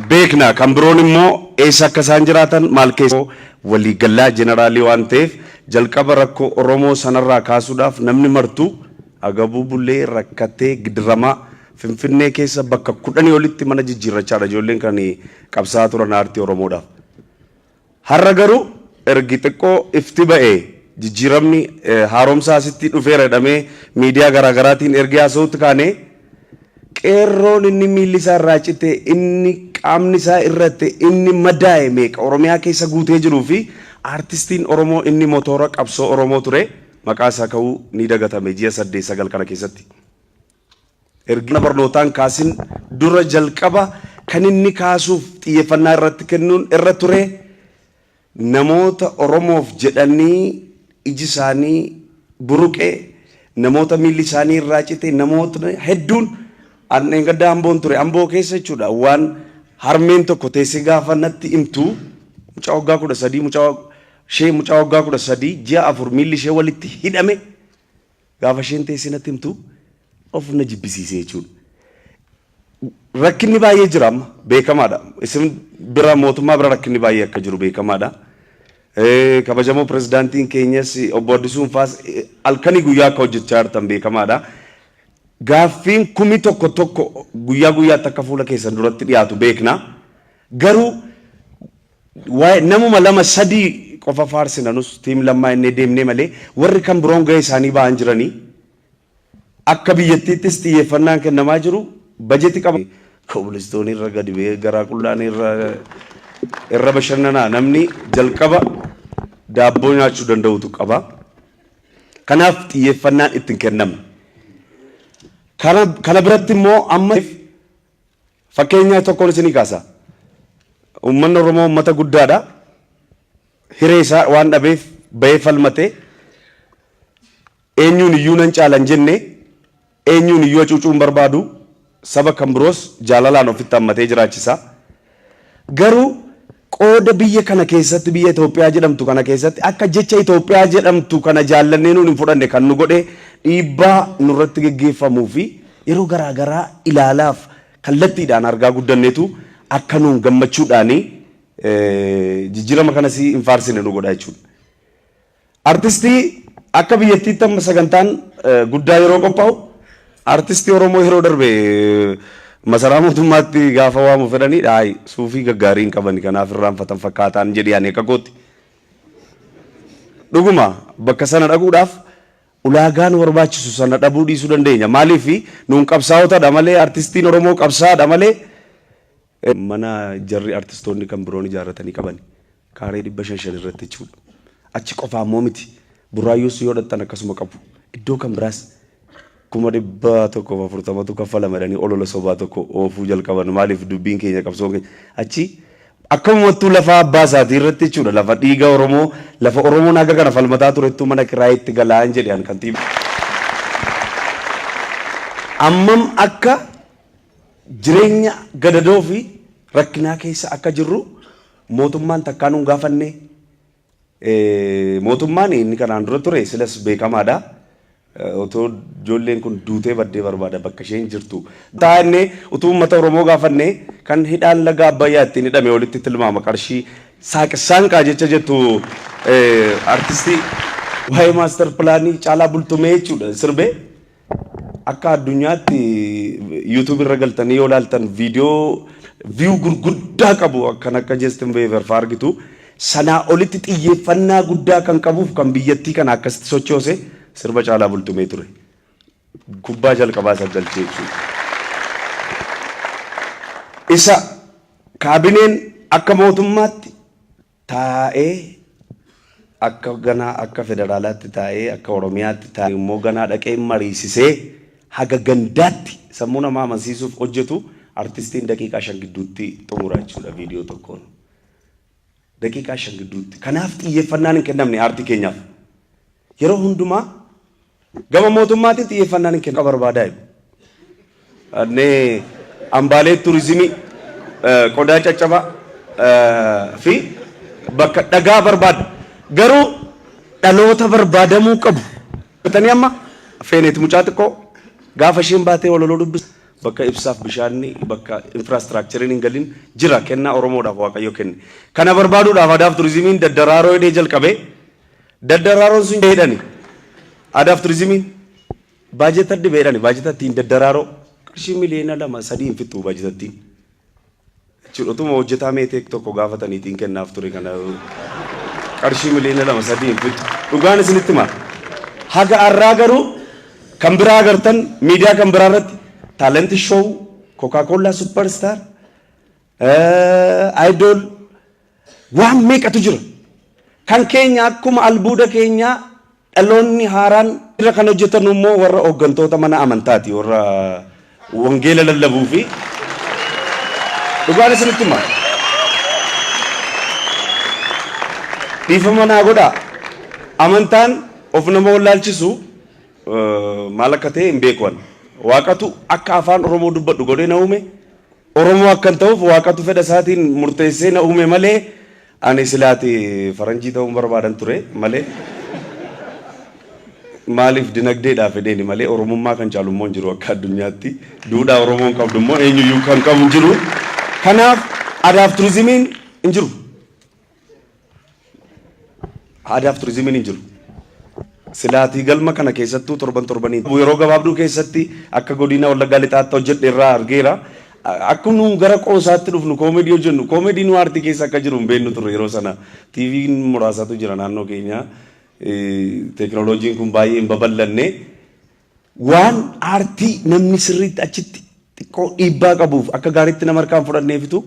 Beekna kan biroon immoo eessa akka isaan jiraatan maal keessa waliigalaa jeneraalii waan ta'eef jalqaba rakkoo Oromoo sanarraa kaasuudhaaf namni martuu agabuu bulee rakkatee gidiramaa Finfinnee keessa bakka kudhanii olitti mana jijjiirrachaadha ijoolleen kan qabsaa'aa turan aartii Oromoodhaaf. Har'a garuu ergi xiqqoo ifti ba'e jijjiiramni haaromsaa asitti dhufeera jedhamee miidiyaa garaagaraatiin ergi haasa'utti kaane qeerroon inni miilli isaa irraa cite inni qaamni isaa irrate inni madaa'e meeqa Oromiyaa keessa guutee jiruu fi aartistiin Oromoo inni motoora qabsoo Oromoo ture maqaa isaa ka'uu ni dagatame ji'a 8 9 kana keessatti. Erga mana barnootaan kaasin dura jalqaba kan inni kaasuuf xiyyeeffannaa irratti kennuun irra ture namoota Oromoof jedhanii iji isaanii buruqe, Namoota miilli isaanii irraa cite, namoota hedduun. Dheengadda Amboon ture. Amboo keessa jechuudha, waan harmeen tokko teessee gaafa natti himtu, mucaa waggaa 13, mucaa ishee, mucaa waggaa 13 ji'a 4 miilli ishee walitti hidhame, gaafa isheen teessee natti himtu of na jibbisiise jechuudha. Rakkinni baay'ee jira amma, beekamaadha. Isin bira, mootummaa bira rakkinni baay'ee akka jiru beekamaadha. Kabajamoo pirezidaantiin keenyas obbo Addisuun faas halkanii guyyaa akka hojjechaa jirtan beekamaadha. Gaaffiin 1001 guyyaa guyyaatti akka fuula keessan duratti dhiyaatu beekna. Garuu waa'ee namuma lama sadii qofa faarsina, nus team Lammaa innee deemnee malee warri kan biroon gahee isaanii ba'an jiranii. Akka biyyattiittis xiyyeeffannaan kennamaa jiru bajeti qaba. Kobilistoonii irra gadi ba'ee garaa qullaan irra bashannanaa, namni jalqaba daabboo nyaachuu danda'utu qaba. Kanaaf xiyyeeffannaan itti hin kennamne. Kana biratti immoo amma fakkeenya tokkoon isinii kaasa. Uummanni Oromoo uummata guddaadha. Hiree isaa waan dhabeef bahee falmate, eenyuun iyyuu nan caalan jenne, eenyuun iyyuu hacuucuu hin barbaadu, saba kan biroos jaalalaan ofitti hammatee jiraachisa. Garuu qooda biyya kana keessatti, biyya Itoophiyaa jedhamtu kana keessatti, akka jecha Itoophiyaa jedhamtu kana jaallannee nuun hin fudhanne kan nu godhe dhiibbaa nurratti geggeeffamuu fi yeroo garaa garaa ilaalaaf kallattiidhaan argaa guddanneetu akka nuun gammachuudhaanii jijjiirama kanas hin faarsine nu godha jechuudha. Artistii akka biyyattiitti amma sagantaan guddaa yeroo qophaa'u, artistii Oromoo yeroo darbe masaraa mootummaatti gaafa waamu fedhanii dhaayi suufii gaggaarii hin qabani, kanaaf irraanfatan fakkaataan jedhi ani akka kootti. Dhuguma bakka sana dhaquudhaaf ulaagaa nu barbaachisu sana dhabuu dhiisuu dandeenya. Maaliif nuun qabsaa'otadha malee, artistiin Oromoo qabsaa'adha malee, mana jarri artistoonni kan biroon ijaarratanii qaban kaaree 500 irratti jechuudha. Achi qofaa immoo miti. Burraayyuus yoo dhattan akkasuma qabu. Iddoo kan biraas 140,000tu kaffalama jedhanii olola sobaa tokko oofuu jalqaban. Maaliif dubbiin keenya, qabsoon keenya achi akkamumattuu lafa abbaa isaatii irratti jechuudha. Lafa dhiiga Oromoo, lafa Oromoon haga kana falmataa turettuu mana kiraayitti galaan jedhe an kantiibaa. Ammam akka jireenya gadadoo fi rakkinaa keessa akka jirru mootummaan takkaa nuun gaafanne. Mootummaan inni kanaan dura ture silas beekamaadha. Otoo ijoolleen kun duutee baddee barbaada bakka isheen jirtu. Taa'annee utuu uummata Oromoo gaafanne, kan hidhaan laga Abbayyaa ittiin hidhame walitti tilmaama qarshii saaqsaanqaa jecha jettu artistii waa'ee master planii Caalaa Bultumee jechuudha sirbee. Akka addunyaatti YouTube irra galtanii yoo ilaaltan viidiyoo view gurguddaa qabu kan akka Justin Bieber fa'aa argitu. Sanaa olitti xiyyeeffannaa guddaa kan qabuuf kan biyyattii kana akkasitti sochoose sirba Caalaa Bultumee ture. Kubbaa jalqabaa isa galchee jechuudha. Isa kaabineen akka mootummaatti taa'ee, akka ganaa akka federaalaatti taa'ee, akka Oromiyaatti taa'ee immoo ganaa dhaqee mariisisee haga gandaatti sammuu namaa amansiisuuf hojjetu, artistiin daqiiqaa 5 gidduutti xumura jechuudha viidiyoo tokkoon. Daqiiqaa 5 gidduutti. Kanaaf xiyyeeffannaan hin kennamne aartii keenyaaf. Yeroo hundumaa gama mootummaatiin xiyyeeffannaan hin kennamu barbaadaa jiru. Annee hambaalee turizimii, qodaa caccabaa fi bakka dhagaa barbaada. Garuu dhaloota barbaadamuu qabu. Tanii amma Feeneet mucaa xiqqoo gaafa isheen baatee walaloo dubbisu, bakka ibsaaf bishaanni, bakka infrastructureiin hin galin jira, kennaa Oromoodhaaf Waaqayyo kenne. Kana barbaaduudhaaf aadaaf turizimiin daddaraaroo hidhee jalqabee, daddaraaroon sun jedhani, aadaaf turizimiin baajeta dhibeedhani, baajeta ittiin daddaraaroo qarshii miliyoona 2-3 hin fixxu baajetattiin. Jechuudha, utuma hojjetaa meeteek tokko gaafataniitiin kennaaf ture, kana qarshii miliyoona 2-3 hin fixxu. Dhugaan isinitti hima. Haga har'aa garuu kan biraa agartan, miidiyaa kan biraa irratti talent show, Coca-Cola Superstar, Idol, waan meeqatu jira. Kan keenya akkuma albuuda keenyaa dhaloonni haaraan irra kan hojjetan immoo warra hooggantoota mana amantaati, warra wangeela lallabuu fi dhugaan isinitti hima. Dhiifama naa godhaa. Amantaan of nama wallaalchisu. Maal akka ta'e hin beeku ani. Waaqatu akka afaan Oromoo dubbadhu godhee na uume. Oromoo akkan ta'uuf Waaqatu fedha isaatiin murteessee na uume malee ani silaati faranjii ta'uun barbaadan ture malee. Maaliif dinagdeedhaaf fedheeni malee Oromummaa kan caalu immoo hin jiru akka addunyaatti. Duudhaa Oromoon qabdu immoo eenyuyyuu kan qabu hin jiru. Kanaaf aadaaf turizimiin hin jiru. Aadaaf turizimiin hin jiru. Silaatii galma kana keessattuu torban torbanii yeroo gabaabduu keessatti akka godina Wallaggaa Lixaatti hojjedhe irraa argeera. Akka nu gara qoosaatti dhufnu, koomedii hojjennu, koomedii nu aartii keessa akka jiru hin beeknu turre yeroo sana. TV'n muraasatu jira naannoo keenya. Teekinooloojiin kun baay'ee hin babal'anne. Waan aartii namni sirriitti achitti xiqqoo dhiibbaa qabuuf akka gaariitti nama harkaan fudhanneefitu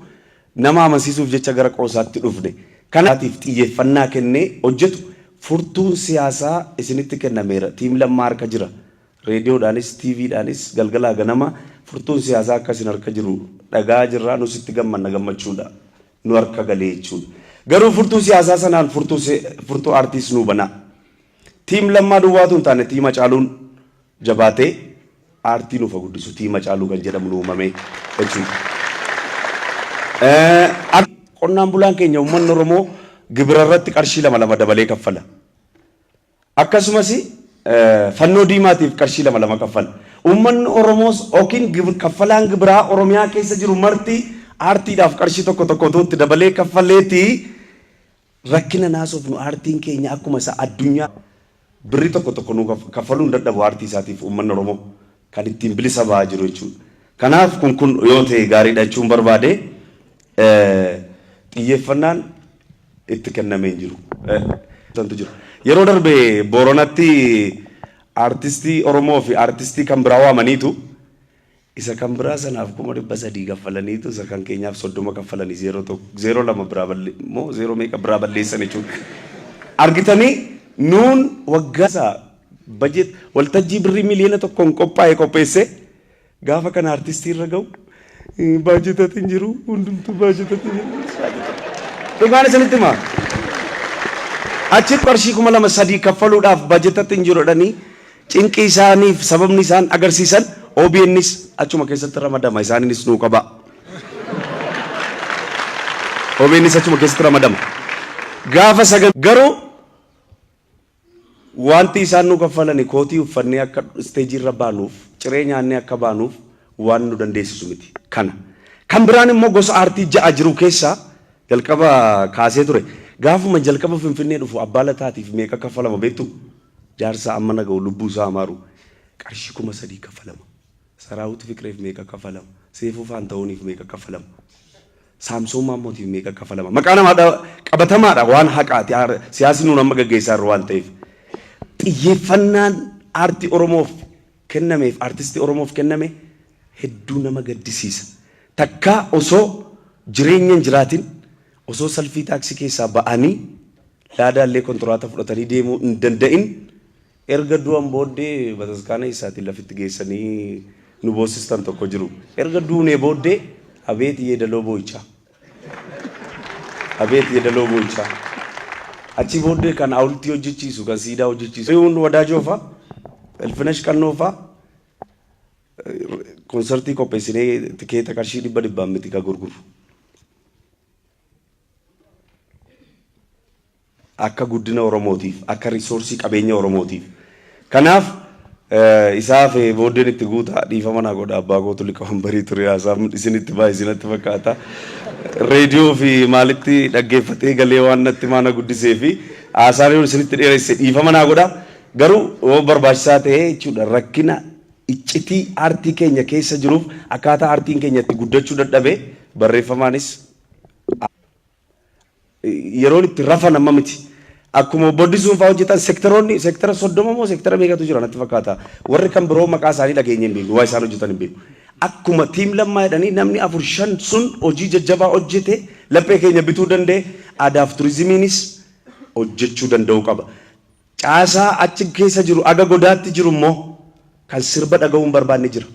nama amansiisuuf jecha gara qoosaatti dhufne. Kanaatiif xiyyeeffannaa kennee hojjetu furtuun siyaasaa isinitti kennameera. Team Lammaa harka jira. Reediyoodhaanis TVdhaanis galgalaa ganama furtuun siyaasaa akka isin harka jiru dhaga'aa jirra. Nus itti gammanna, gammachuudha. Nu harka galee jechuudha. Garuu furtuu siyaasaa sanaan furtuu furtuu aartiis nuu banaa. Team Lammaa duwwaatu hin taane, Team Hacaaluun jabaatee aartii nuuf haa guddisu. Team Hacaaluu kan jedhamu nu uumamee jechuudha. Qonnaan bulaan keenya, uummanni Oromoo, gibira irratti qarshii lama lama dabalee kaffala. Akkasumas fannoo diimaatiif qarshii lama lama kaffala. Uummanni Oromoos yookiin kaffalaan gibiraa Oromiyaa keessa jiru marti aartiidhaaf qarshii tokko tokko utuu itti dabalee kaffaleeti rakkina naasofnu aartiin keenya akkuma isa addunyaa birrii tokko tokko nu kaffaluu hin dadhabu aartii isaatiif uummanni Oromoo kan ittiin bilisa ba'aa jiru jechuudha. Kanaaf kun yoo ta'e gaariidha jechuun barbaade, xiyyeeffannaan itti kennamee hin jiru. Santu jira. Yeroo darbe Booranatti aartistii Oromoo fi aartistii kan biraa waamaniitu isa kan biraa sanaaf 300,000 kaffalaniitu isa kan keenyaaf 30 kaffalanii zeeroo tokko zeeroo lama biraa balle moo zeeroo meeqa biraa balleessan jechuudha. Argitanii, nuun waggaa isaa bajet waltajjii birrii 1 miliyoona qophaa'e qopheesse, gaafa kana aartistii irra ga'u baajetatti hin jiru, hundumtuu baajetatti hin jiru. Dhugaan isinitti himaa. Achi qarshii 2,000 3 kaffaluudhaaf baajetatti hin jiru jedhanii cinqii isaaniif sababni isaan agarsiisan OBNs achuma keessatti ramadama, isaaniinis nuu qaba. OBNs achuma keessatti ramadama. Gaafa sagan garuu wanti isaan nu kaffalani kootii uffannee akka isteejii irra baanuuf, ciree nyaannee akka baanuuf waan nu dandeessisu miti. Kana. Kan biraan immoo gosa aartii ja'a jiru keessaa jalqaba kaasee ture. Gaafuma jalqaba Finfinnee dhufu Abbaa Lataatiif meeqa kaffalama beektu? Jaarsaa amma naga'u, lubbuu isaa amaaru, qarshii 3,000 kaffalama. Saraawut Fiqireef meeqa kaffalama? Seefuu Faanta'uuniif meeqa kaffalama? Saamsoon Maammootiif meeqa kaffalama? Maqaa namaa qabatamaadha, waan haqaati. Siyaasni nuun amma gaggeessaa jirru waan ta'eef. Xiyyeeffannaan aartii Oromoof kennameef, aartistii Oromoof kenname hedduu nama gaddisiisa. Takkaa osoo jireenya hin jiraatin, osoo salfii taaksii keessaa ba'anii laadaallee kontiraata fudhatanii deemuu hin danda'in, erga du'an booddee bataskaana isaatiin lafitti geessanii nu boossistan tokko jiru. Erga duunee booddee abeet yeedaloo boo'ichaa. Abeet yeedaloo boo'ichaa. Achi booddee kan hawultii hojjechiisu, kan siidaa hojjechiisu. Rihuun Wadaajoo fa'a, Ilfinash Qannoo fa'a konsartii qopheessinee tikeeta qarshii dhibba dhibbaan miti kan gurguru. Akka guddina Oromootiif, akka risoorsii qabeenya Oromootiif. Kanaaf isaaf booddeen itti guutaa, dhiifama naa godha, abbaa kootu liqa wambarii ture, haasaa isinitti baay'ee natti fakkaata. Reediyoo fi maalitti dhaggeeffatee galee waan natti maana guddisee fi haasaan yoo isinitti dheeresse dhiifama naa godha. Garuu yoo barbaachisaa ta'e jechuudha, rakkina iccitii aartii keenya keessa jiruuf akkaataa aartiin keenya itti guddachuu dadhabe barreeffamaanis yeroon itti rafan amma miti. Akkuma obbo Addisuun fa'aa hojjetan, sektaroonni sektara 30 moo sektara meeqatu jira natti fakkaata. Warri kan biroo maqaa isaanii dhageenye hin beeknu, waa isaan hojjetan hin beeknu. Akkuma Team Lammaa jedhanii namni afur shan sun hojii jajjabaa hojjete laphee keenya bituu danda'e, aadaaf turizimiinis hojjechuu danda'uu qaba. Caasaa achi keessa jiru aga godaatti jiru immoo kan sirba dhaga'uu hin barbaanne jira.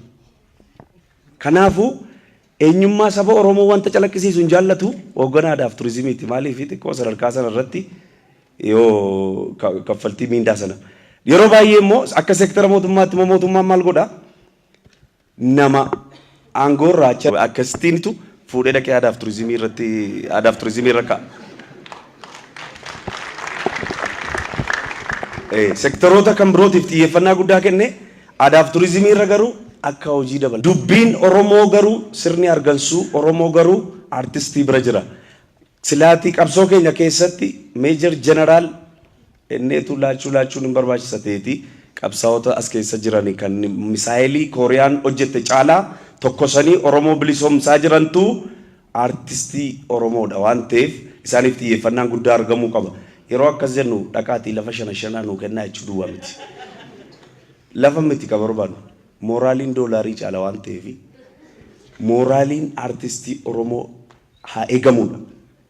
Kanaafuu eenyummaa saba Oromoo wanta calaqqisiisu hin jaallatu hoogganaa aadaaf turizimiiti. Maaliif xiqqoo sadarkaa sana irratti yoo kaffaltii miindaa sana. Yeroo baay'ee immoo akka seektara mootummaatti immoo mootummaan maal godha? Nama aangoo irraa achi akkasittiinitu fuudhee dhaqee aadaaf turizimii irratti aadaaf turizimii irra kaa'a. Sektaroota kan birootiif xiyyeeffannaa guddaa kenne aadaaf turizimii irra garuu akka hojii dabala. Dubbiin Oromoo garuu sirni hargansuu Oromoo garuu artistii bira jira. Silaatii qabsoo keenya keessatti Meejar Jeneraal enneetu laachuu laachuun hin barbaachisa ta'eeti qabsaa'ota as keessa jirani kan misaayilii Kooriyaan hojjette caalaa tokkosanii Oromoo bilisoomsaa jirantu aartistii Oromoodha waan ta'eef isaaniif xiyyeeffannaan guddaa argamuu qaba. Yeroo akkas jennu dhaqaatii lafa shana shanaa nuu kennaa jechuu duwwaa miti. Lafa miti ka barbaannu. Mooraaliin doolaarii caala waan ta'eef mooraaliin aartistii Oromoo haa eegamuudha.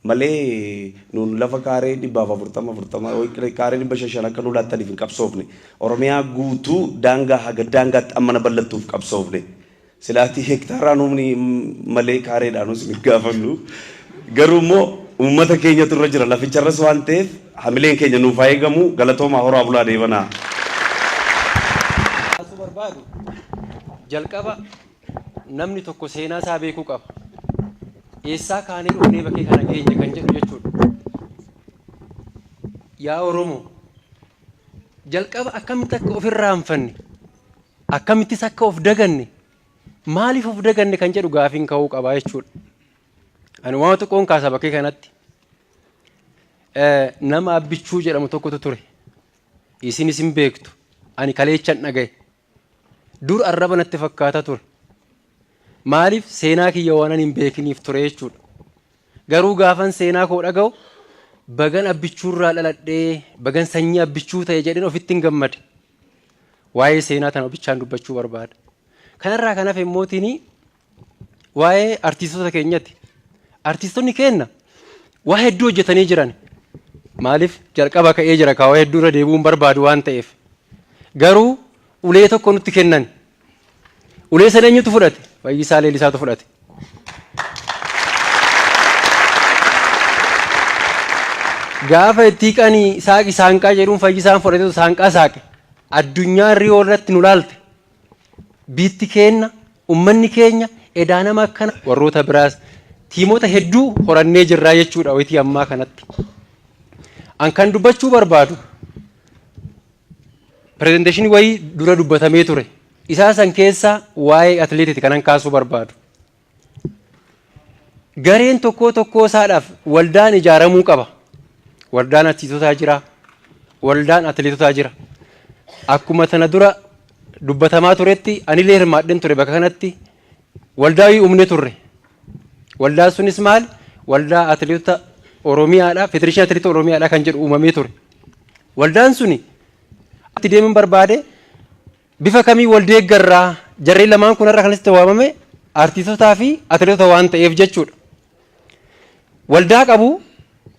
Malee nuun lafa kaaree 140 40 kaaree 500 akka nuu laattaniif hin qabsoofne. Oromiyaa guutuu daangaa haga daangaatti ammana bal'attuuf qabsoofne. Silaatii hektaaraan humni malee kaareedhaanus hin gaafannu. Garuu immoo uummata keenyatu irra jira laficharras waan ta'eef hamileen keenya nuuf haa eegamu. Galatoomaa horaa bulaa deebanaa. Kaasuu barbaadu jalqaba namni tokko seenaa isaa beekuu qaba. Eessaa kaanee dhufnee bakkee kana geenye kan jedhu jechuudha. Yaa Oromoo, jalqaba akkamitti akka of irraanfanne, akkamittis akka of daganne, maaliif of daganne kan jedhu gaafiin ka'uu qaba jechuudha. Ani waan xiqqoon kaasa bakkee kanatti. Nama Abbichuu jedhamu tokkotu ture. Isinis hin beektu. Ani kaleechan dhagaye. Dur arraba natti fakkaata ture. Maaliif seenaa kiyya waanan hin beekiniif ture jechuudha. Garuu gaafan seenaa koo dhaga'u bagan Abbichuurraa dhaladhee bagan sanyii Abbichuu ta'e jedheen ofitti hin gammade. Waa'ee seenaa tana bichaan dubbachuu barbaada. Kanarraa kan hafe immootiin waa'ee artiistota keenyati. Artiistonni keenna waa hedduu hojjetanii jiran. Maaliif jalqaba ka'ee jira kaawaa hedduu irra deebi'uun barbaadu waan ta'eef. Garuu ulee tokko nutti kennan. Ulee sana eenyutu fudhate? Fayyisaa Leellisaatu fudhate. Gaafa itti hiiqanii saaqi saanqaa jedhuun Fayyisaan fudhatetu saanqaa saaqe. Addunyaan riyoo irratti nu laalte. Biitti keenna, ummanni keenya edaa nama akkana warroota biraas tiimota hedduu horannee jirraa jechuudha wayitii ammaa kanatti. An kan dubbachuu barbaadu pirezenteeshinii wayii dura dubbatamee ture. Isaa san keessa waa'ee atileetiiti kanan kaasuu barbaadu. Gareen tokkoo tokkoo isaadhaaf waldaan ijaaramuu qaba. Waldaan atileetotaa jira. Waldaan atileetotaa jira. Akkuma tana dura dubbatamaa turetti anillee hirmaadheen ture bakka kanatti waldaa wayii uumne turre. Waldaan sunis maali? Waldaa atileetota Oromiyaadha, Federeeshinii Atileetota Oromiyaadha kan jedhu uumamee ture. Waldaan suni itti deemuun barbaade Bifa kamiin wal deeggarraa? Jarreen lamaan kun har'a kan asitti waamame artiistotaa fi atileetota waan ta'eef jechuudha. Waldaa qabu,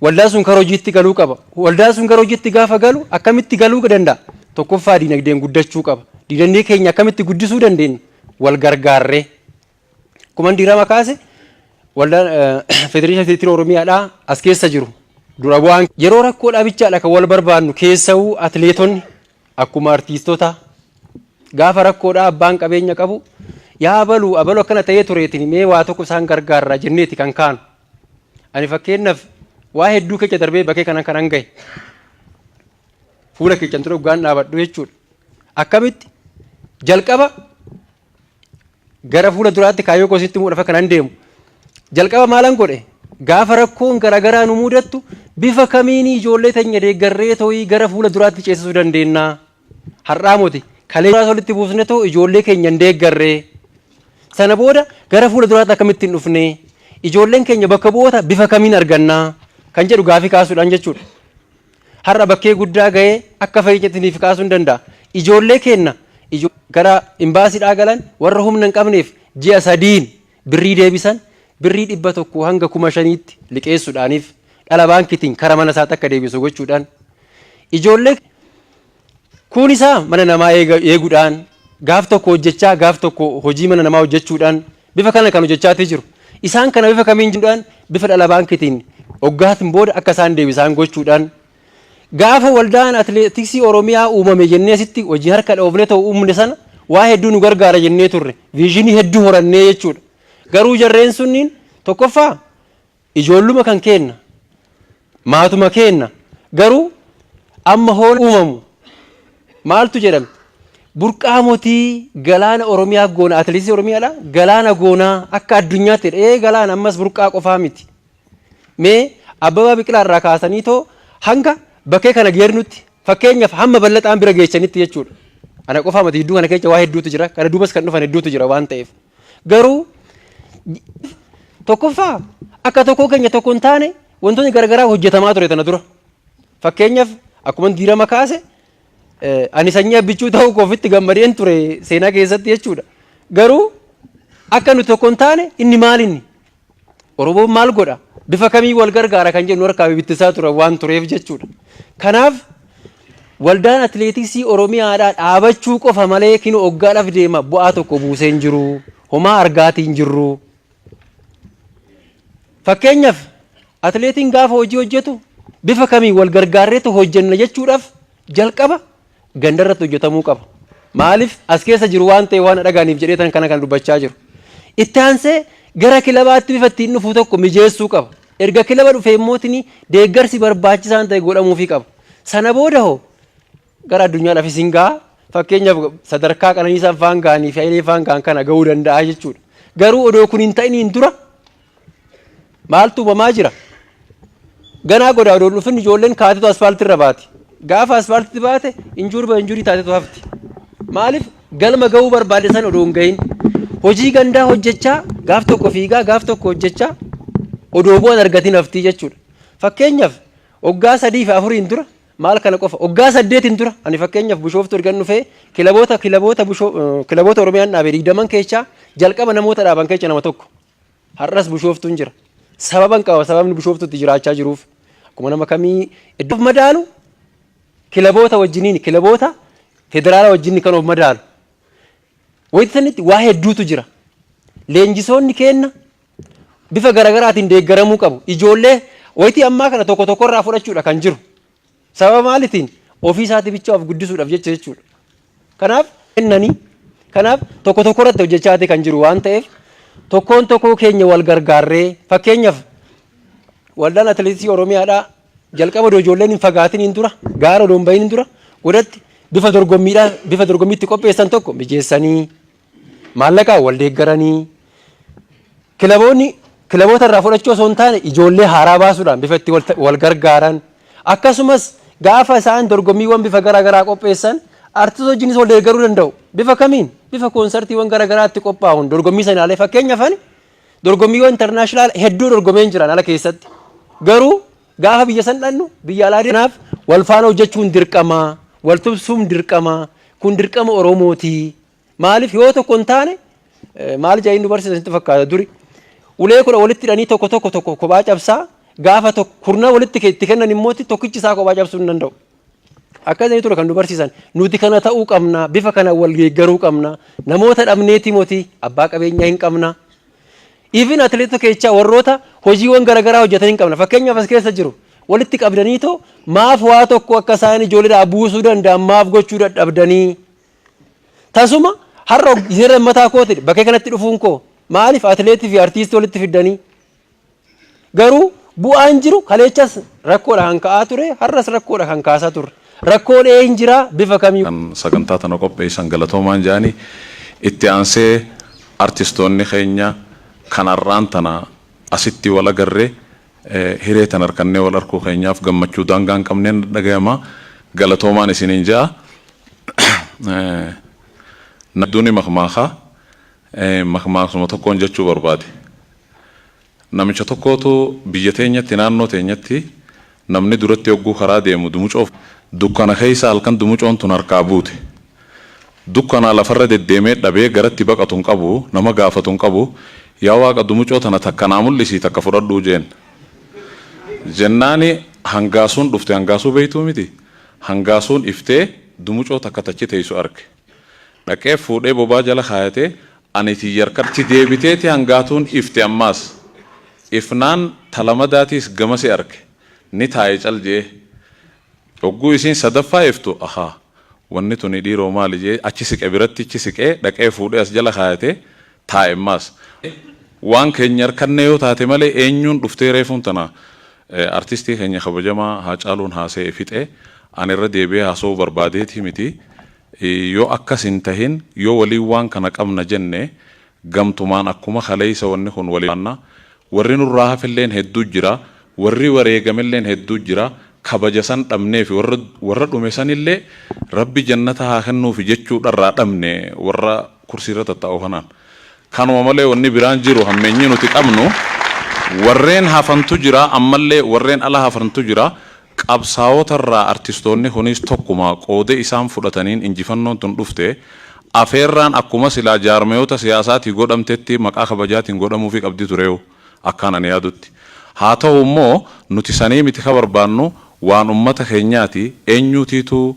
waldaan sun gara hojiitti galuu qaba. Waldaan sun gara hojiitti gaafa galu akkamitti galuu danda'a? Tokkoffaa diinagdeen guddachuu qaba. Diinagdee keenya akkamitti guddisuu dandeenya? Wal gargaarree. Akkuma diirama kaase waldaan Federeeshinii Atileetiksii Oromiyaadhaa as keessa jiru. Dura bu'aan yeroo rakkoo dhabichaadha kan wal barbaannu keessawuu atileetonni Akkuma artiistota gaafa rakkoodhaa abbaan qabeenya qabu yaa abalu abalu akkana ta'ee tureetiin mee waa tokko isaan gargaarra jenneeti kan kaanu. Ani fakkeenyaaf waa hedduu keessa darbee bakkee kana kanan gahe. Fuula keessan dura dhugaan dhaabadhu jechuudha. Akkamitti jalqaba Gara fuula duraatti kaayyoo koo sitti himuudhaaf akkan deemu. Jalqaba maalan godhe? Gaafa rakkoon garaagaraa nu mudattu bifa kamiin ijoollee teenya deeggarree too'ii gara fuula duraatti ceesisuu dandeenya? Har'aa moti kalee walitti buusne too ijoollee keenya hin deeggarree. Sana booda gara fuula duraatti akkamitti hin dhufne? Ijoolleen keenya bakka bu'oota bifa kamiin argannaa? Kan jedhu gaafii kaasuudhaan jechuudha. Har'a bakkee guddaa ga'ee akka fayyatti niif kaasuu hin danda'a. Ijoollee keenna gara imbaasiidhaa galan warra humna hin qabneef ji'a sadiin birrii deebisan birrii 100 hanga 5,000tti liqeessuudhaaniif dhala baankiitiin kara mana isaatti akka deebisu gochuudhaan ijoollee kuun isaa mana namaa eeguudhaan gaaf tokko hojjechaa gaaf tokko hojii mana namaa hojjechuudhaan bifa kana kan hojjechaatii jiru. Isaan kana bifa kamiin jedhuudhaan bifa dhala baankiitiin hoggaatiin booda akka isaan deebisaan gochuudhaan Gaafa waldaan atileetiksii Oromiyaa uumame jennee asitti hojii harka dhoofne ta'u uumne sana waa hedduu nu gargaara jennee turre. Vision hedduu horannee jechuudha. Garuu jarreen sunniin tokkoffaa ijoolluma kan kenna, maatuma kenna, garuu amma hoon uumamu maaltu jedhame? Burqaa mootii galaana Oromiyaa goona, atileetiksii Oromiyaadha, galaana goonaa akka addunyaatti. Ee, galaana ammas burqaa qofaa miti. Mee Abbabaa Biqilaa irraa kaasanii too hanga bakkee kana geernutti, fakkeenyaaf hamma Ballaxaan bira geechanitti jechuudha. Ana qofaa miti, hedduu kana keessa waa hedduutu jira. Kana duubas kan dhufan hedduutu jira waan ta'eef. Garuu tokkoffaa akka tokkoo keenya tokko hin taane wantoonni garaagaraa hojjetamaa ture tana dura. Fakkeenyaaf akkuma diirama kaase, ani sanyii Abbichuu ta'uu koofitti gammadeen ture seenaa keessatti jechuudha. Garuu akka nuti tokko hin taane inni maal, inni Oromoon maal godha? Bifa kamii wal gargaara kan jennu harkaa bittisaa ture waan tureef jechuudha. Kanaaf waldaan atileetiksii Oromiyaadhaa dhaabachuu qofa malee kinu hoggaadhaaf deema bu'aa tokko buusee hin jiru. Homaa argaatii hin jirru. Fakkeenyaaf atileetiin gaafa hojii hojjetu bifa kamiin wal gargaarreetu hojjenna jechuudhaaf jalqaba gandarratti hojjetamuu qaba. Maaliif as keessa jiru waan ta'e waan dhagaaniif jedhee tan kana kan dubbachaa jiru. Itti aansee gara kilabaatti bifa ittiin dhufu tokko mijeessuu qaba. Erga kilaba dhufee immootini deeggarsi barbaachisaan ta'e godhamuufii qaba. Sana booda hoo gara addunyaadhaafis hin ga'a. Fakkeenyaaf sadarkaa Qananiisaan faan ga'anii fi Hayilee faan ga'an kana ga'uu danda'a jechuudha. Garuu odoo kun hin ta'iniin dura maaltu uumamaa jira? Ganaa godaa odoo dhufin ijoolleen kaatetu asfaaltii irra baati. Gaafa asfaaltitti baate injury ba injury taatetu hafti. Maaliif? Galma ga'uu barbaade san odoo hin gahin. Hojii gandaa hojjechaa, gaaf tokko fiigaa, gaaf tokko hojjechaa odoo bu'an argatiin haftii jechuudha. Fakkeenyaaf waggaa 3 fi 4n dura, maal kana qofa, waggaa 8n dura ani fakkeenyaaf Bishooftuu ergan dhufee kilaboota Oromiyaan dhaabe 20 keessaa jalqaba namoota dhaaban keessa nama tokko. Har'as Bishooftuun jira. Sababan qaba, sababni Bishooftuutti jiraachaa jiruuf. Akkuma nama kamii iddoo madaalu kilaboota wajjiniin, kilaboota federaala wajjin kan of madaalu. Wayita sanitti waa hedduutu jira. Leenjisoonni keenna bifa garaagaraatiin deeggaramuu qabu. Ijoollee wayitii ammaa kana tokko tokkorraa fudhachuudha kan jiru. Sababa maaliitiin? Ofii isaatii bichaa of guddisuudhaaf jecha jechuudha. Kanaaf kennanii, kanaaf tokko tokko irratti hojjechaa kan jiru waan ta'eef tokkoon tokkoo keenya wal gargaarree, fakkeenyaaf waldaan atileetiksii Oromiyaadhaa jalqaba odoo ijoolleen hin fagaatiniin dura, gaara odoo hin bahiniin dura godhatti bifa dorgommiidhaa, bifa dorgommiitti qopheessan tokko mijeessanii, maallaqaan wal deeggaranii, kilaboonni kilaboota irraa fudhachuu osoo hin taane ijoollee haaraa baasuudhaan bifa itti wal gargaaran, akkasumas gaafa isaan dorgommiiwwan bifa garaa garaa qopheessan artistoota wajjinis wal deeggaruu danda'u. Bifa kamiin? Bifa koonsartiiwwan garaa garaatti qophaa'uun dorgommii sanaalee. Fakkeenyaaf ani dorgommiiwwan international hedduu dorgomeen jiran ala keessatti, garuu gaafa biyya san dhannu biyya alaa. Kanaaf wal faana hojjechuun dirqama, wal tumsuun dirqama, kun dirqama Oromooti. Maaliif yoo tokko hin taane, maal jedhanii nu barsiisan sitti fakkaata? Duri ulee 10 walitti hidhanii tokko tokko tokko kophaa cabsaa, gaafa tokko kurna walitti itti kennan immoo tokkichi isaa kophaa cabsuu hin danda'u. Akka inni ture kan nu barsiisan, nuti kana ta'uu qabna, bifa kana wal geeggaruu qabna. Namoota dhabneeti moti, abbaa qabeenyaa hin qabna. Even atileetota keessaa warroota hojiiwwan garaagaraa hojjetan hin qabna. Fakkeenyaaf as keessa jiru walitti qabdaniitoo maaf waa tokko akka isaan ijoolleedhaa buusuu danda'an maaf gochuu dadhabdanii? Tasuma har'a yeroo mataa kooti bakkee kanatti dhufuun koo maaliif atileetii fi artiistii walitti fiddanii? Garuu bu'aan jiru kaleechas rakkoodha kan ka'aa ture, har'as rakkoodha kan kaasaa turre. Rakkoon hin jira bifa kamii. Kan sagantaa tana qopheessan galatoomaan jedhanii, itti aansee artistoonni keenya kan har'aan tana asitti wal agarree hiree tan harkannee wal arkuu keenyaaf gammachuu daangaa hin qabneen dhagayama, galatoomaan isiniin ja'a. Nadduuni makmaakaa makmaaksuma tokkoon jechuu barbaade. Namicha tokkootu biyya teenyatti, naannoo teenyatti namni duratti yogguu karaa deemu dumucoo dukkana keessa halkan dumucoon tun harkaa buute. Dukkanaa lafarra deddeemee dhabee, garatti baqatu hin qabu, nama gaafatu hin qabu. "Yaa Waaqa, dumucoo tana takka naa mul'isii, takka fudhadhuu" jeen. Jennaani hangaasuun dhufte, hangaasuu beeytuu miti? Hangaasuun iftee dumucoo takka tachi teessu arge. Dhaqee fuudhee bobaa jala kaayatee, "Ani tiyyarkatti deebiteeti." Hangaatuun ifte ammaas. Ifnaan talamadaatiis gamasi arge. Ni taa'e cal jee. Hogguu isiin sadaffaa iftu, ahaa, wanni tuni dhiiroo maali jee achi siqe, biratti achi siqee dhaqee fuudhee as jala kaayatee taa'e ammaas. Waan keenya harkanne yoo taate malee eenyuun dhuftee reefuun tana artistii keenya kabajamaa Haacaaluun haasa'e fixee ani irra deebi'ee haasa'uu barbaadeetii miti. Yoo akkas hin tahin, yoo waliin waan kana qabna jenne, gamtumaan akkuma kaleessa wanni kun waliin warri nurraa hafelleen hedduu jira, warri wareegamelleen hedduu jira, kabaja san dhabneefi warra dhume sanillee Rabbi jannata haa kennuufi jechuudharraa dhabne warra kursiirra tattaa'u kanaan. Kanuma malee wanni biraan jiru hammeenyi nuti qabnu warreen hafantu jira, ammallee warreen ala hafantu jira. Qabsaawotarraa artistoonni kunis tokkuma qooda isaan fudhataniin injifannoon tun dhufte. Afeerraan akkuma silaa jaarmayoota siyaasaatii godhamtetti maqaa kabajaatiin godhamuufii qabdi tureewu akkaan ani yaadutti. Haa ta'u immoo nuti sanii miti ka barbaannu, waan ummata keenyaati. Eenyuutiitu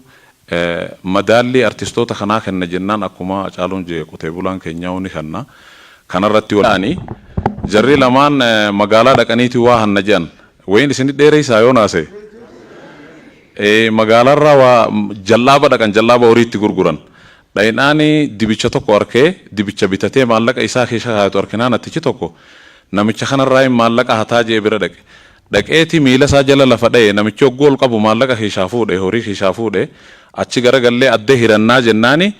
madaallii artistoota kanaa kenna jennaan, akkuma Hacaaluun jee, qotee bulaan keenyaa'uu ni kenna. Kanarratti wal jarri lamaan magaalaa dhaqaniiti waa hanna jedhan. Wayin isinit dheereessaa yoo naase. Magaalaarraa waa jallaaba dhaqan, jallaaba horii itti gurguran. Dhayinaani dibicha tokko arkee dibicha bitatee maallaqa isaa keessa kaayatu arkinaan, attichi tokko namicha kanarraa hin maallaqa hataa jee bira dhaqe. Dhaqeeti miila isaa jala lafa dha'e. Namichi hogguu ol qabu maallaqa keessaa fuudhe, horii keessaa fuudhe. Achi garagallee adda hirannaa jennaani,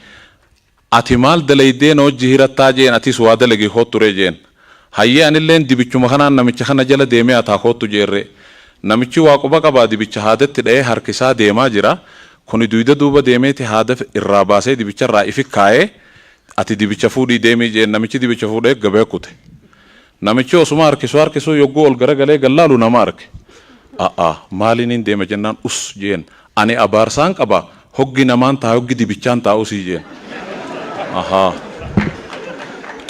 ati maal dalaydee na hojii hirattaa jeen, atis waa dalagi koottu ree jeen. Hayyee, anilleen dibichuma kanaan namicha kana jala deemee hataa koottu jeerree. Namichi waa quba qabaa, dibicha haadatti dha'ee harkisaa deemaa jira. Kuni duyda duuba deemeeti haada irraa baasee dibicha irraa ifi kaayee, ati dibicha fuudhii deemii jeen. Namichi dibicha fuudhee gabee kute. Namichi osuma harkisuu harkisuu yogguu ol garagalee gallaalu nama arge. A'a, maaliin hin deema jennaan, us jeen, ani abaarsaan qaba, hoggi namaan taa hoggi dibichaan taa usii jeen. Ahaa.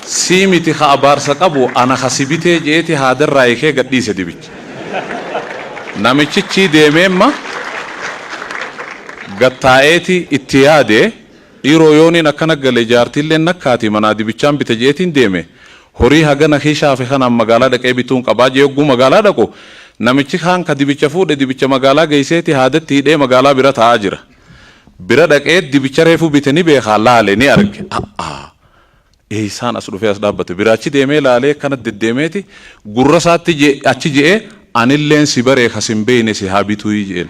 Sii miti ka abaarsa qabu, ana ka si bitee jeeti haadarraa hiikee gadhiise dibicha. Namichichi deemeemma gattaa'eeti itti yaade, dhiiroo yooniin akkana gale jaartiilleen nakkaati manaa dibichaan bite jeetiin deeme, horii hagana kiishaafi kanaan magaalaa dhaqee bituun qabaa jee. Yogguu magaalaa dhaqu namichi kaan ka dibicha fuudhe dibicha magaalaa geesseeti haadatti hidhee magaalaa bira taa'aa jira. Bira dhaqee dibicha reefuu bite ni beekaa, laale ni arge. A'aa, eessaan as dhufee as dhaabbate? Biraachi deemee laalee akkana deddeemeeti gurra isaatti achi je'ee, anilleen si baree kas hin beeyne si haa bituu jeen.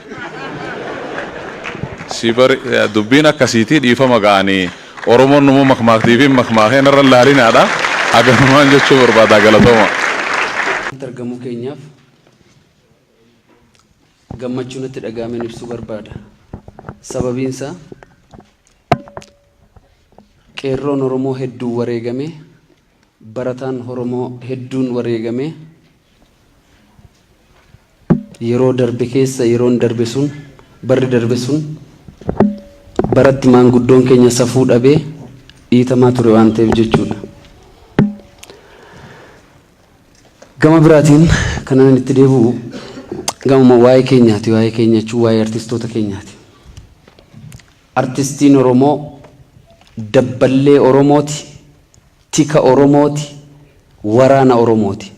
Si bare dubbiin akkasiitii dhiifama ga'anii Oromoon numa makmaaktii fi makmaakeen irra laalinaadha. Haganumaan jechuu barbaadaa, galatooma. Argamuu keenyaaf gammachuu natti dhaga'ameen ibsuu barbaada. Sababiin isaa qeerroon Oromoo hedduun wareegame, barataan Oromoo hedduun wareegame, yeroo darbe keessa, yeroon darbe sun, barri darbe sun baratti maanguddoon keenya safuu dhabee dhiitamaa ture waan ta'eef jechuudha. Gama biraatiin kanan itti deebi'u gamuma waa'ee keenyaati. Waa'ee keenya jechuun waa'ee artistoota keenyaati. Artistiin Oromoo dabballee Oromooti, tika Oromooti, waraana Oromooti.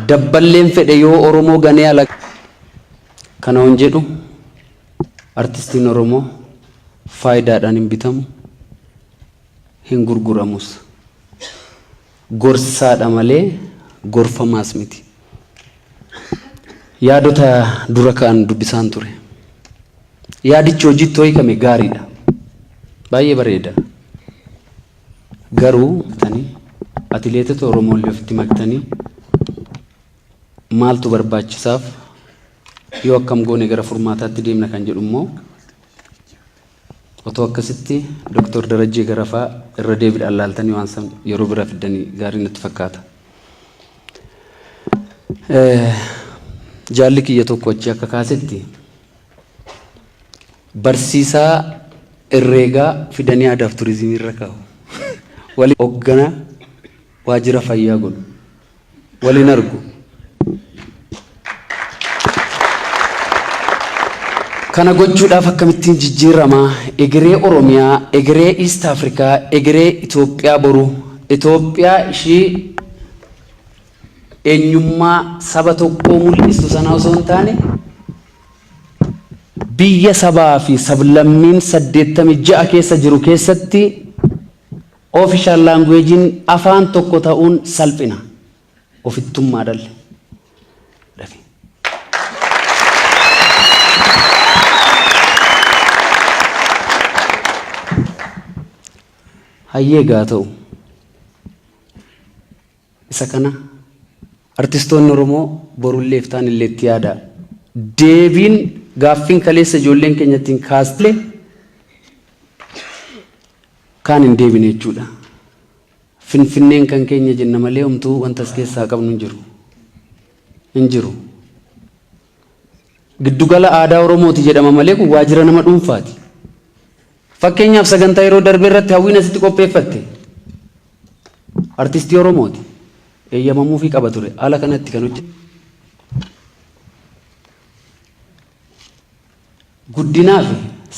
Dabballeen fedhe yoo Oromoo ganee ala kana hon jedhu, artistiin Oromoo faayidaadhaan hin bitamu, hin gurguramus. Gorsaadha malee gorfamaas miti. Yaadota dura ka'an dubbisaan ture. Yaadichi hojiitti hiikame gaariidha. Baay'ee bareeda. Garuu tani atileetota Oromoo illee ofitti maktanii maaltu barbaachisaaf, yoo akkam goone gara furmaataatti deemna kan jedhu immoo otoo akkasitti Dooktor Darajjee Garafaa irra deebiidhaan laaltanii waan san yeroo bira fiddanii gaarii natti fakkaata. Jaalli kiyya tokko achi akka kaasetti, barsiisaa herreegaa fidanii aadaaf turizimii irra kaa'u. Waliin hoggana waajjira fayyaa godhu. Waliin argu. Kana gochuudhaaf akkamittiin jijjiirama egeree Oromiyaa, egeree East Africa, egeree Itoophiyaa boru, Itoophiyaa ishii eenyummaa saba tokkoo mul'istu sana osoo hin taane, biyya sabaa fi sablammiin 86 keessa jiru keessatti official language'n afaan tokko ta'uun salphina. Ofittummaa dhalle. Dhafe. Hayyee gaa ta'u. Isa kana artistoonni Oromoo borullee iftaan illee itti yaadaa. Deebiin gaaffiin kaleessa ijoolleen keenya ittiin kaasle kaan hin deebine jechuudha. Finfinneen kan keenya jenna malee homtuu wanta as keessaa qabnu hin jiru. Hin jiru. Giddugala aadaa Oromooti jedhama malee kun waajjira nama dhuunfaati. Fakkeenyaaf, sagantaa yeroo darbe irratti Hawwiin asitti qopheeffatte. Artistii Oromooti. Eeyyamamuufii qaba ture. Haala kanatti kan hojjetu. Guddinaaf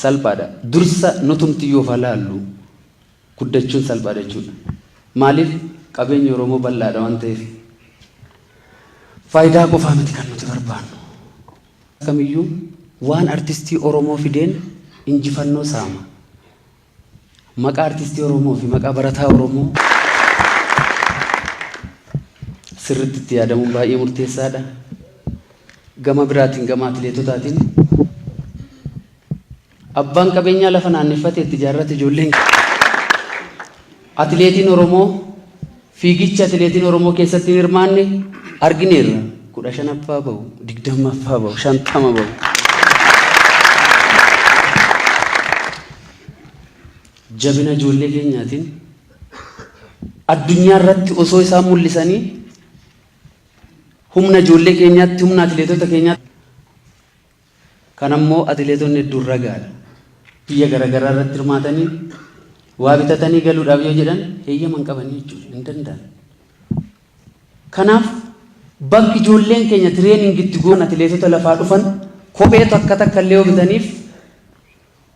salphaadha. Dursa nutumti yoo laallu guddachuun salphaadha jechuudha. Maaliif? Qabeenyi Oromoo bal'aadha waan ta'eef. Faayidaa qofaa miti kan nuti barbaannu. Kamiyyuu waan artistii Oromoo fideen injifannoo saama. Maqaa artistii Oromoo fi maqaa barataa Oromoo sirriitti itti yaadamuun baay'ee murteessaadha. Gama biraatiin, gama atileetotaatiin, abbaan qabeenyaa lafa naanneffatee itti ijaarrate, ijoolleen atileetiin Oromoo fiigicha atileetiin Oromoo keessatti hin hirmaanne argineerra. 15ffaa bahu, 20ffaa bahu, 50 bahu. Jabina ijoollee keenyaatiin addunyaa irratti osoo isaan mul'isanii, humna ijoollee keenyaatti, humna atileetota keenyaatti. Kan ammoo atileetonni hedduun ragaadha. Biyya garaagaraa irratti hirmaatanii waa bitatanii galuudhaaf yoo jedhan heeyyama hin qabanii jechuudha. Hin danda'an. Kanaaf bakki ijoolleen keenya training itti goon, atileetota lafaa dhufan kophee takka takka illee yoo bitaniif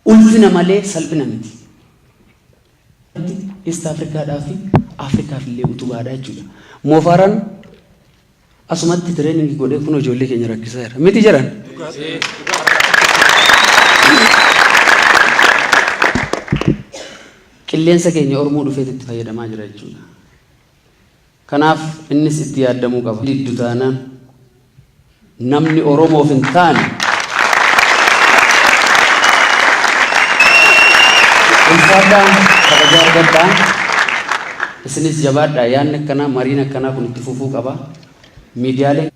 ulfina malee salphina miti. East Afrikaadhaa fi Afrikaaf illee utubaadha jechuudha. Mo Farahn asumatti training godhee kun ijoollee keenya rakkisaa jira. Miti jedhan. Qilleensa keenya Oromoo dhufeet itti fayyadamaa jira jechuudha. Kanaaf innis itti yaaddamuu qaba. Diddu taanaan, namni Oromoof hin taane, ulfaadhaa, kabajaa argadhaa. Isinis jabaadhaa. Yaadni akkanaa, mariin akkanaa kun itti fufuu qaba. Miidiyaaleen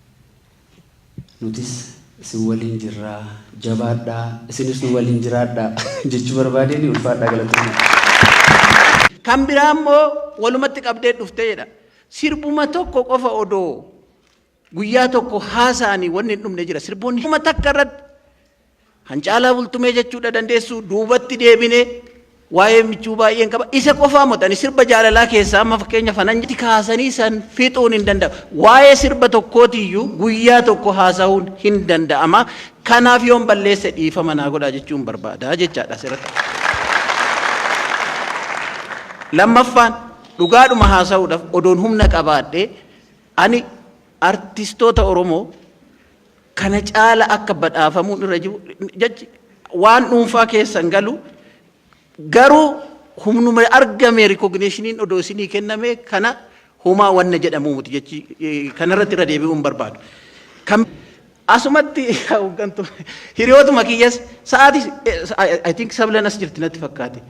nutis isin waliin jirraa, jabaadhaa, isinis nu waliin jiraadhaa jechuu barbaadeen. Ulfaadhaa, galatoommaa. Kan biraa immoo walumatti qabdee dhuftee jedha. Sirbuma tokko qofa odoo guyyaa tokko haasa'anii wanni hin dhumne jira. Sirboonni kuma takka irratti Hancaalaa Bultumee jechuudha dandeessu, duubatti deebine waa'ee michuu baay'een qaba. Isa qofaa moti, ani sirba jaalalaa keessaa amma fakkeenya fanan kaasanii san fixuun hin danda'amu. Waa'ee sirba tokkootiyyuu guyyaa tokko haasa'uun hin danda'ama. Kanaaf yoon balleesse dhiifama naa godhaa jechuun barbaada jechaadha asirratti. Lammaffaan, dhugaadhuma haasa'uudhaaf, odoon humna qabaadhee ani artistoota Oromoo kana caala akka badhaafamuun irra jiru jechi waan dhuunfaa keessan galu, garuu humnuma argame recognition odoo isinii kenname kana humaa wanna jedhamu miti jechi kanarratti irra deebi'uun barbaadu. Kan asumatti hooggantu hiriyootuma kiyyas sa'aatii, I think Sablan as jirti natti fakkaate.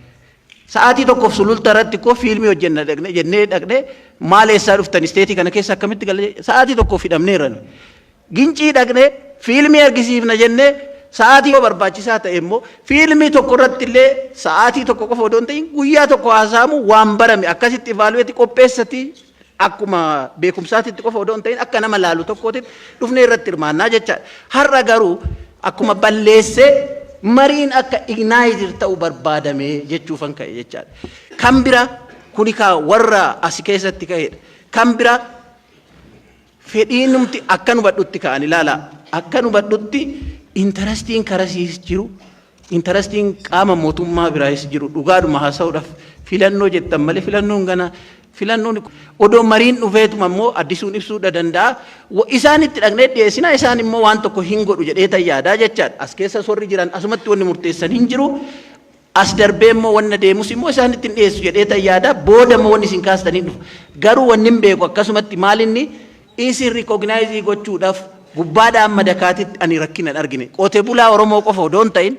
Sa'aatii tokkoof Sululta irratti koo fiilmii hojjenna dhaqne jennee dhaqne, maal eessaa dhuftan, state kana keessa akkamitti galle, sa'aatii tokkoof hidhamneerra. Gincii dhaqne fiilmii argisiifna jennee sa'aatii, yoo barbaachisaa ta'e immoo fiilmii tokko irratti illee sa'aatii tokko qofa odoo hin ta'in guyyaa tokko haasa'amu waan barame akkasitti evaluate qopheessati, akkuma beekumsaatitti qofa odoo hin ta'in akka nama laalu tokkootitti dhufnee irratti hirmaannaa jechaadha. Har'a garuu akkuma balleessee mariin akka ignite ta'u barbaadame jechuufan ka'e jechaadha. Kan bira kuni kaa warra asi keessatti ka'edha. Kan bira fedhiin numti akka nu badhutti ka'an ilaala. Akka nu badhutti interestiin karasiis jiru, interestiin qaama mootummaa biraayis jiru, dhugaadhuma haasa'uudhaaf filannoo jettan malee filannoon gana Filannoon odoo mariin dhufeetuma immoo Addisuun ibsuudha danda'a. Isaan itti dhaqnee dhiyeessina, isaan immoo waan tokko hin godhu jedhee tayyaadaa jechaadha. As keessa warri jiran asumatti wanni murteessan hin jiru. As darbee immoo wanna deemus immoo isaan ittiin dhiyeessu jedhee tayyaadaa. Booda immoo wanni isin kaastanii dhufu. Garuu wanni hin beeku akkasumatti maalinni isin recognize gochuudhaaf gubbaadhaa amma dakaatitti ani rakkina hin argine. Qotee bulaa Oromoo qofa odoo hin ta'in,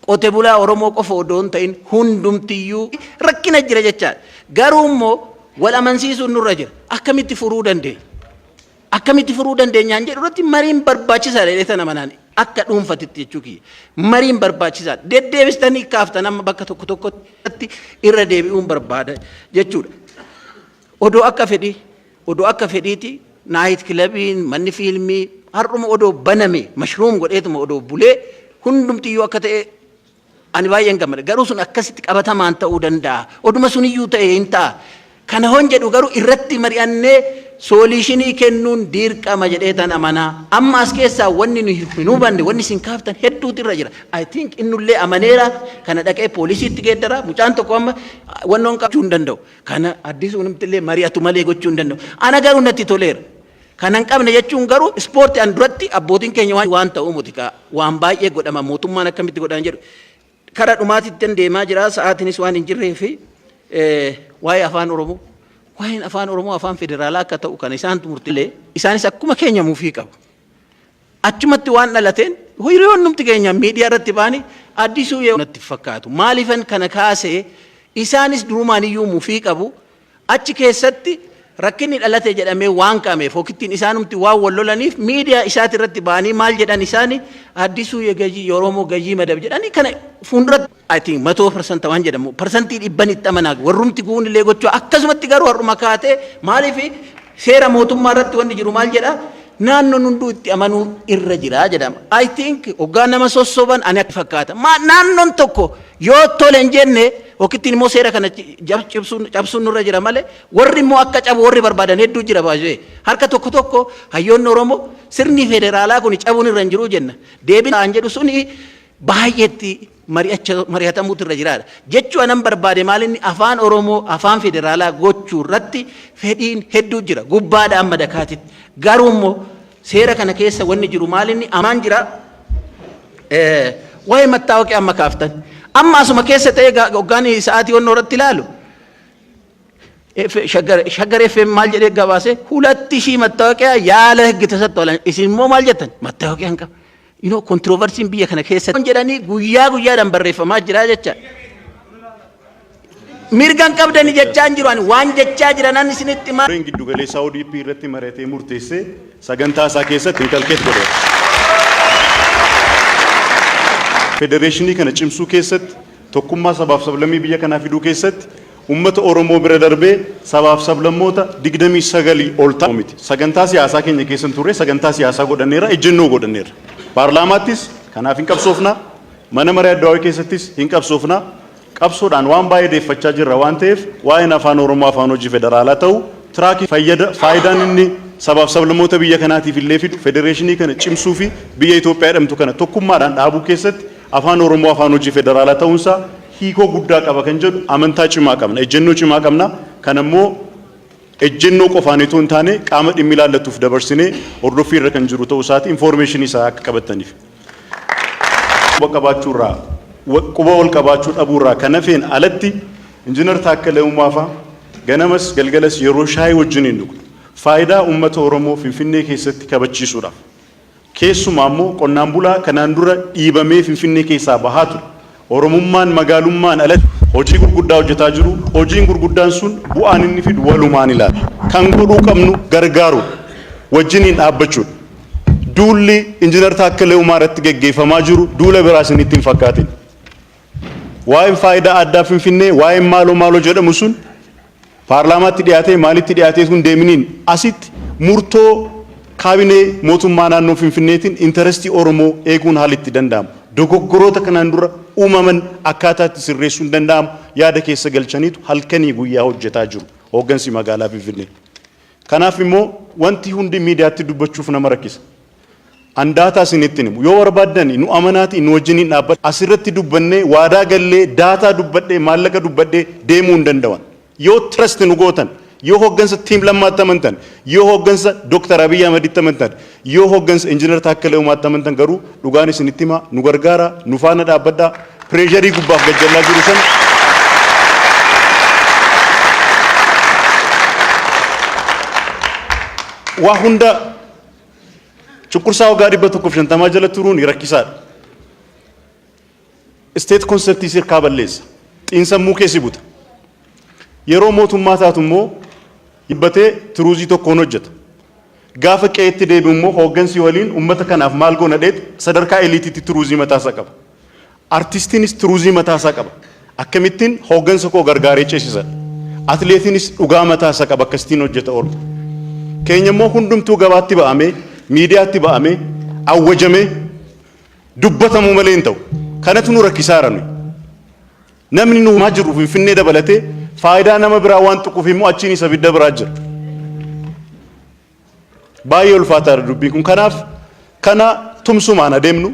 qote bulaa Oromoo qofa odoo hin ta'in, hundumtiyyuu rakkina jira jechaadha. Garuu immoo wal amansiisuun nurra jira. Akkamitti furuu dandeenya? Akkamitti furuu dandeenyaan jedhu irratti mariin barbaachisaadha jedhee tana manaan akka dhuunfatitti jechuu kiyya. Mariin barbaachisaadha. Deddeebistanii kaaftan amma bakka tokko tokkotti irra deebi'uun barbaada jechuudha. Odoo akka fedhiiti night clubiin, manni fiilmii har'uma odoo baname, mushroom godheetuma odoo bulee, hundumtiyyuu akka ta'e ani baay'een gammada. Garuu sun akkasitti qabatamaan ta'uu danda'a. Oduma suniyyuu ta'e hin ta'a. Kana hon jedhu garuu irratti mari'annee solution kennuun dirqama jedhee tan amanaa. Amma as keessaa wanni nu hin hubanne, wanni isin kaaftan hedduutu irra jira. I think innullee amaneera, kana dhaqee poolisiitti geeddara. Mucaan tokko amma wannoon qabachuu hin danda'u. Kana Addisuun illee mari'atu malee gochuu hin danda'u. Ana garuu natti toleera. Kana hin qabne jechuun garuu ispoortii an duratti abbootiin keenya waan ta'uu muti, waan baay'ee godhama, mootummaan akkamitti godhan jedhu. Kara dhumaatitti deemaa jira, sa'aatiinis waan hin jirree fi waa'ee afaan Oromoo. Waa'een afaan Oromoo afaan federaalaa akka ta'u kan isaantu murtilee, isaanis akkuma keenya mufii qabu. Achumatti waan dhalateen hiriyoon numti keenya miidiyaa irratti ba'anii Addisuu yoo natti fakkaatu. Maaliifan kana kaasee? Isaanis durumaan iyyuu mufii qabu. Achi keessatti rakkinni dhalate jedhamee waan ka'ameef, hookittiin isaanumti waan wal lolaniif, miidiyaa isaati irratti ba'anii maal jedhan isaani? Addisuu የገዢ የኦሮሞ ገዢ መደብ jedhanii kana fuulduratti, I think, 100% waan jedhamu, 100% itti amanaa warrumti guun illee gochuu akkasumatti. Garuu har'uma kaatee maaliif seera mootummaa irratti wanni jiru maal jedha? Naannoon hunduu itti amanuu irra jira jedhama. I think hoggaa nama sossoban ani akka fakkaata. Naannoon tokko yoo tole hin jenne, hookittiin immoo seera kana cabsuun nurra jira malee, warri immoo akka cabu warri barbaadan hedduu jira baay'ee. Harka tokko tokko hayyoonni Oromoo sirni federaalaa kun cabuun irra hin jiru jenna. Deebiin an jedhu suni baay'eetti mari'atamuutu irra jiraadha. Jechuu anan barbaade maalinni afaan Oromoo afaan federaalaa gochuu irratti fedhiin hedduu jira gubbaadha amma dakaatitti. Garuu immoo seera kana keessa wanni jiru maalinni amaan jira. Waa'ee mattaawaqii amma kaaftan. Amma asuma keessa ta'ee hoggaan sa'aatii onnoo irratti ilaalu. Shaggar FM maal jedhee gabaase? 2000 መታወቂያ ያለ ህግ ተሰጥቷል። Isin immoo maal jettan? Mattaawoqiyaa hin qabu. Controversyn biyya kana keessa jedhanii guyyaa guyyaadhaan barreeffamaa jira jecha. Mirga hin qabdani jechaa hin jiru, ani waan jechaa jiranan isinitti himaa. Koreen giddu galeessaa ODP irratti mari'atee murteessee sagantaa isaa keessatti inculcate godheera. Federeeshinii kana cimsuu keessatti, tokkummaa sabaaf sablammii biyya kanaa fiduu keessatti, uummata Oromoo bira darbee sabaaf sablammoota 29 ol ta'u miti. Sagantaa siyaasaa keenya keessa turre, sagantaa siyaasaa godhanneera, ejjennoo godhanneera. Paarlaamaattis kanaaf hin qabsoofna, mana maree addawaawii keessattis hin qabsoofna. Qabsoodhaan waan baay'ee deeffachaa jirra waan ta'eef, waa'een afaan Oromoo afaan hojii federaalaa ta'u track fayyada, faayidaan inni sabaaf sablammoota biyya kanaatiif illee fidu, federeeshinii kana cimsuu fi biyya Itoophiyaa jedhamtu kana tokkummaadhaan dhaabuu keessatti afaan Oromoo afaan hojii federaalaa ta'uunsaa hiikoo guddaa qaba kan jedhu amantaa cimaa qabna, ejjennoo cimaa qabna. Kan ammoo ejjennoo qofaan itoo hin taane qaama dhimmi ilaallatuuf dabarsinee hordoffii irra kan jiru ta'uu isaati information isaa akka qabataniif. Quba qabaachuurraa, quba wal qabaachuu dhabuurraa kan hafeen alatti, Injiinar Taakkalee Uumaa fa'a ganamas galgalas yeroo shaayii wajjin hin dhugnu. Faayidaa uummata Oromoo Finfinnee keessatti kabachiisuudhaaf. Keessumaa immoo qonnaan bulaa kanaan dura dhiibamee Finfinnee keessaa bahaa ture. Oromummaan magaalummaan alatti hojii gurguddaa hojjetaa jiru. Hojiin gurguddaan sun bu'aan inni fidu walumaan ilaala. Kan godhuu qabnu gargaaruudha. Wajjiniin dhaabbachuudha. Duulli Injiinar Taakkalee Uumaa irratti geggeeffamaa jiru duula biraa isinitti hin fakkaatin. Waa'een faayidaa addaa Finfinnee, waa'een maaloo maaloo jedhamu sun paarlaamaatti dhiyaatee, maalitti dhiyaatee sun deeminiin asitti murtoo kaabinee mootummaa naannoo Finfinneetiin interest Oromoo eeguun haala itti danda'amu. Dogoggoroota kanaan dura uumaman akkaataa itti sirreessuun danda'amu yaada keessa galchaniitu halkanii guyyaa hojjetaa jiru hooggansi magaalaa Finfinnee. Kanaaf immoo wanti hundi miidiyaatti dubbachuuf nama rakkisa. An data isinitti himu. Yoo barbaaddan nu amanaati, nu wajjiniin dhaabbadha. Asirratti dubbannee, waadaa gallee, data dubbadhee, maallaqa dubbadhee deemuu hin danda'an. Yoo trust nu gootan, yoo hooggansa Team Lammaatti amantan, yoo hooggansa Dr. Abiy Ahmeditti amantan, yoo hooggansa Injiinar Taakkalee Uumaatti amantan garuu dhugaan isinitti himaa, nu gargaara, nu faana dhaabbadhaa, pressure gubbaaf gajjallaa jiru sana waa hunda cunqursaa waggaa 150 jala turuun rakkisaadha. State conceptii sirkaa balleessa. Xiinsammuu keessi buta. Yeroo mootummaa taatu immoo dhibbatee truthii tokkoon hojjeta. Gaafa qe'eetti deebi'u immoo hooggansi waliin uummata kanaaf maal goona dheet sadarkaa eliteitti truthii mataasaa qaba. Artistiinis truthii mataasaa qaba. Akkamittiin hooggansa koo gargaaree ceesisa. Atileetiinis dhugaa mataasaa qaba, akkasittiin hojjeta oolu. Keenya immoo hundumtuu gabaatti ba'amee, miidiyaatti ba'amee, awwajamee dubbatamuu malee hin ta'u. Kanatu nu rakkisaara nuyi. Namni nu maa jiru Finfinnee dabalatee faayidaa nama biraa waan tuquuf immoo achiin isa bidda biraa jira. Baay'ee ulfaataadha dubbiin kun. Kanaaf kana tumsumaan adeemnu,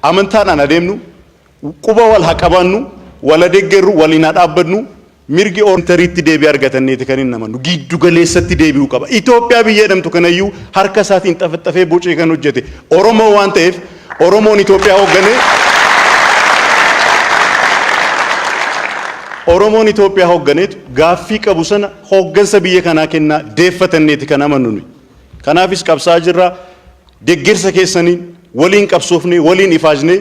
amantaadhaan adeemnu, quba wal haa qabaannu, wal adeeggerru, waliin haa dhaabbannu, mirgi centeriitti deebii argatanneeti kan hin amannu. Giddu galeessatti deebi'uu qaba. Itoophiyaa biyya jedhamtu kanayyuu harka isaatiin xafaxafee bocee kan hojjete Oromoo waan ta'eef, Oromoon Itoophiyaa hoogganee, Oromoon Itoophiyaa hoogganeetu gaaffii qabu sana hooggansa biyya kanaa kennaa deeffatanneeti kan amannu nuyi. Kanaafis qabsaa jirra. Deeggarsa keessaniin waliin qabsoofnee, waliin ifaajnee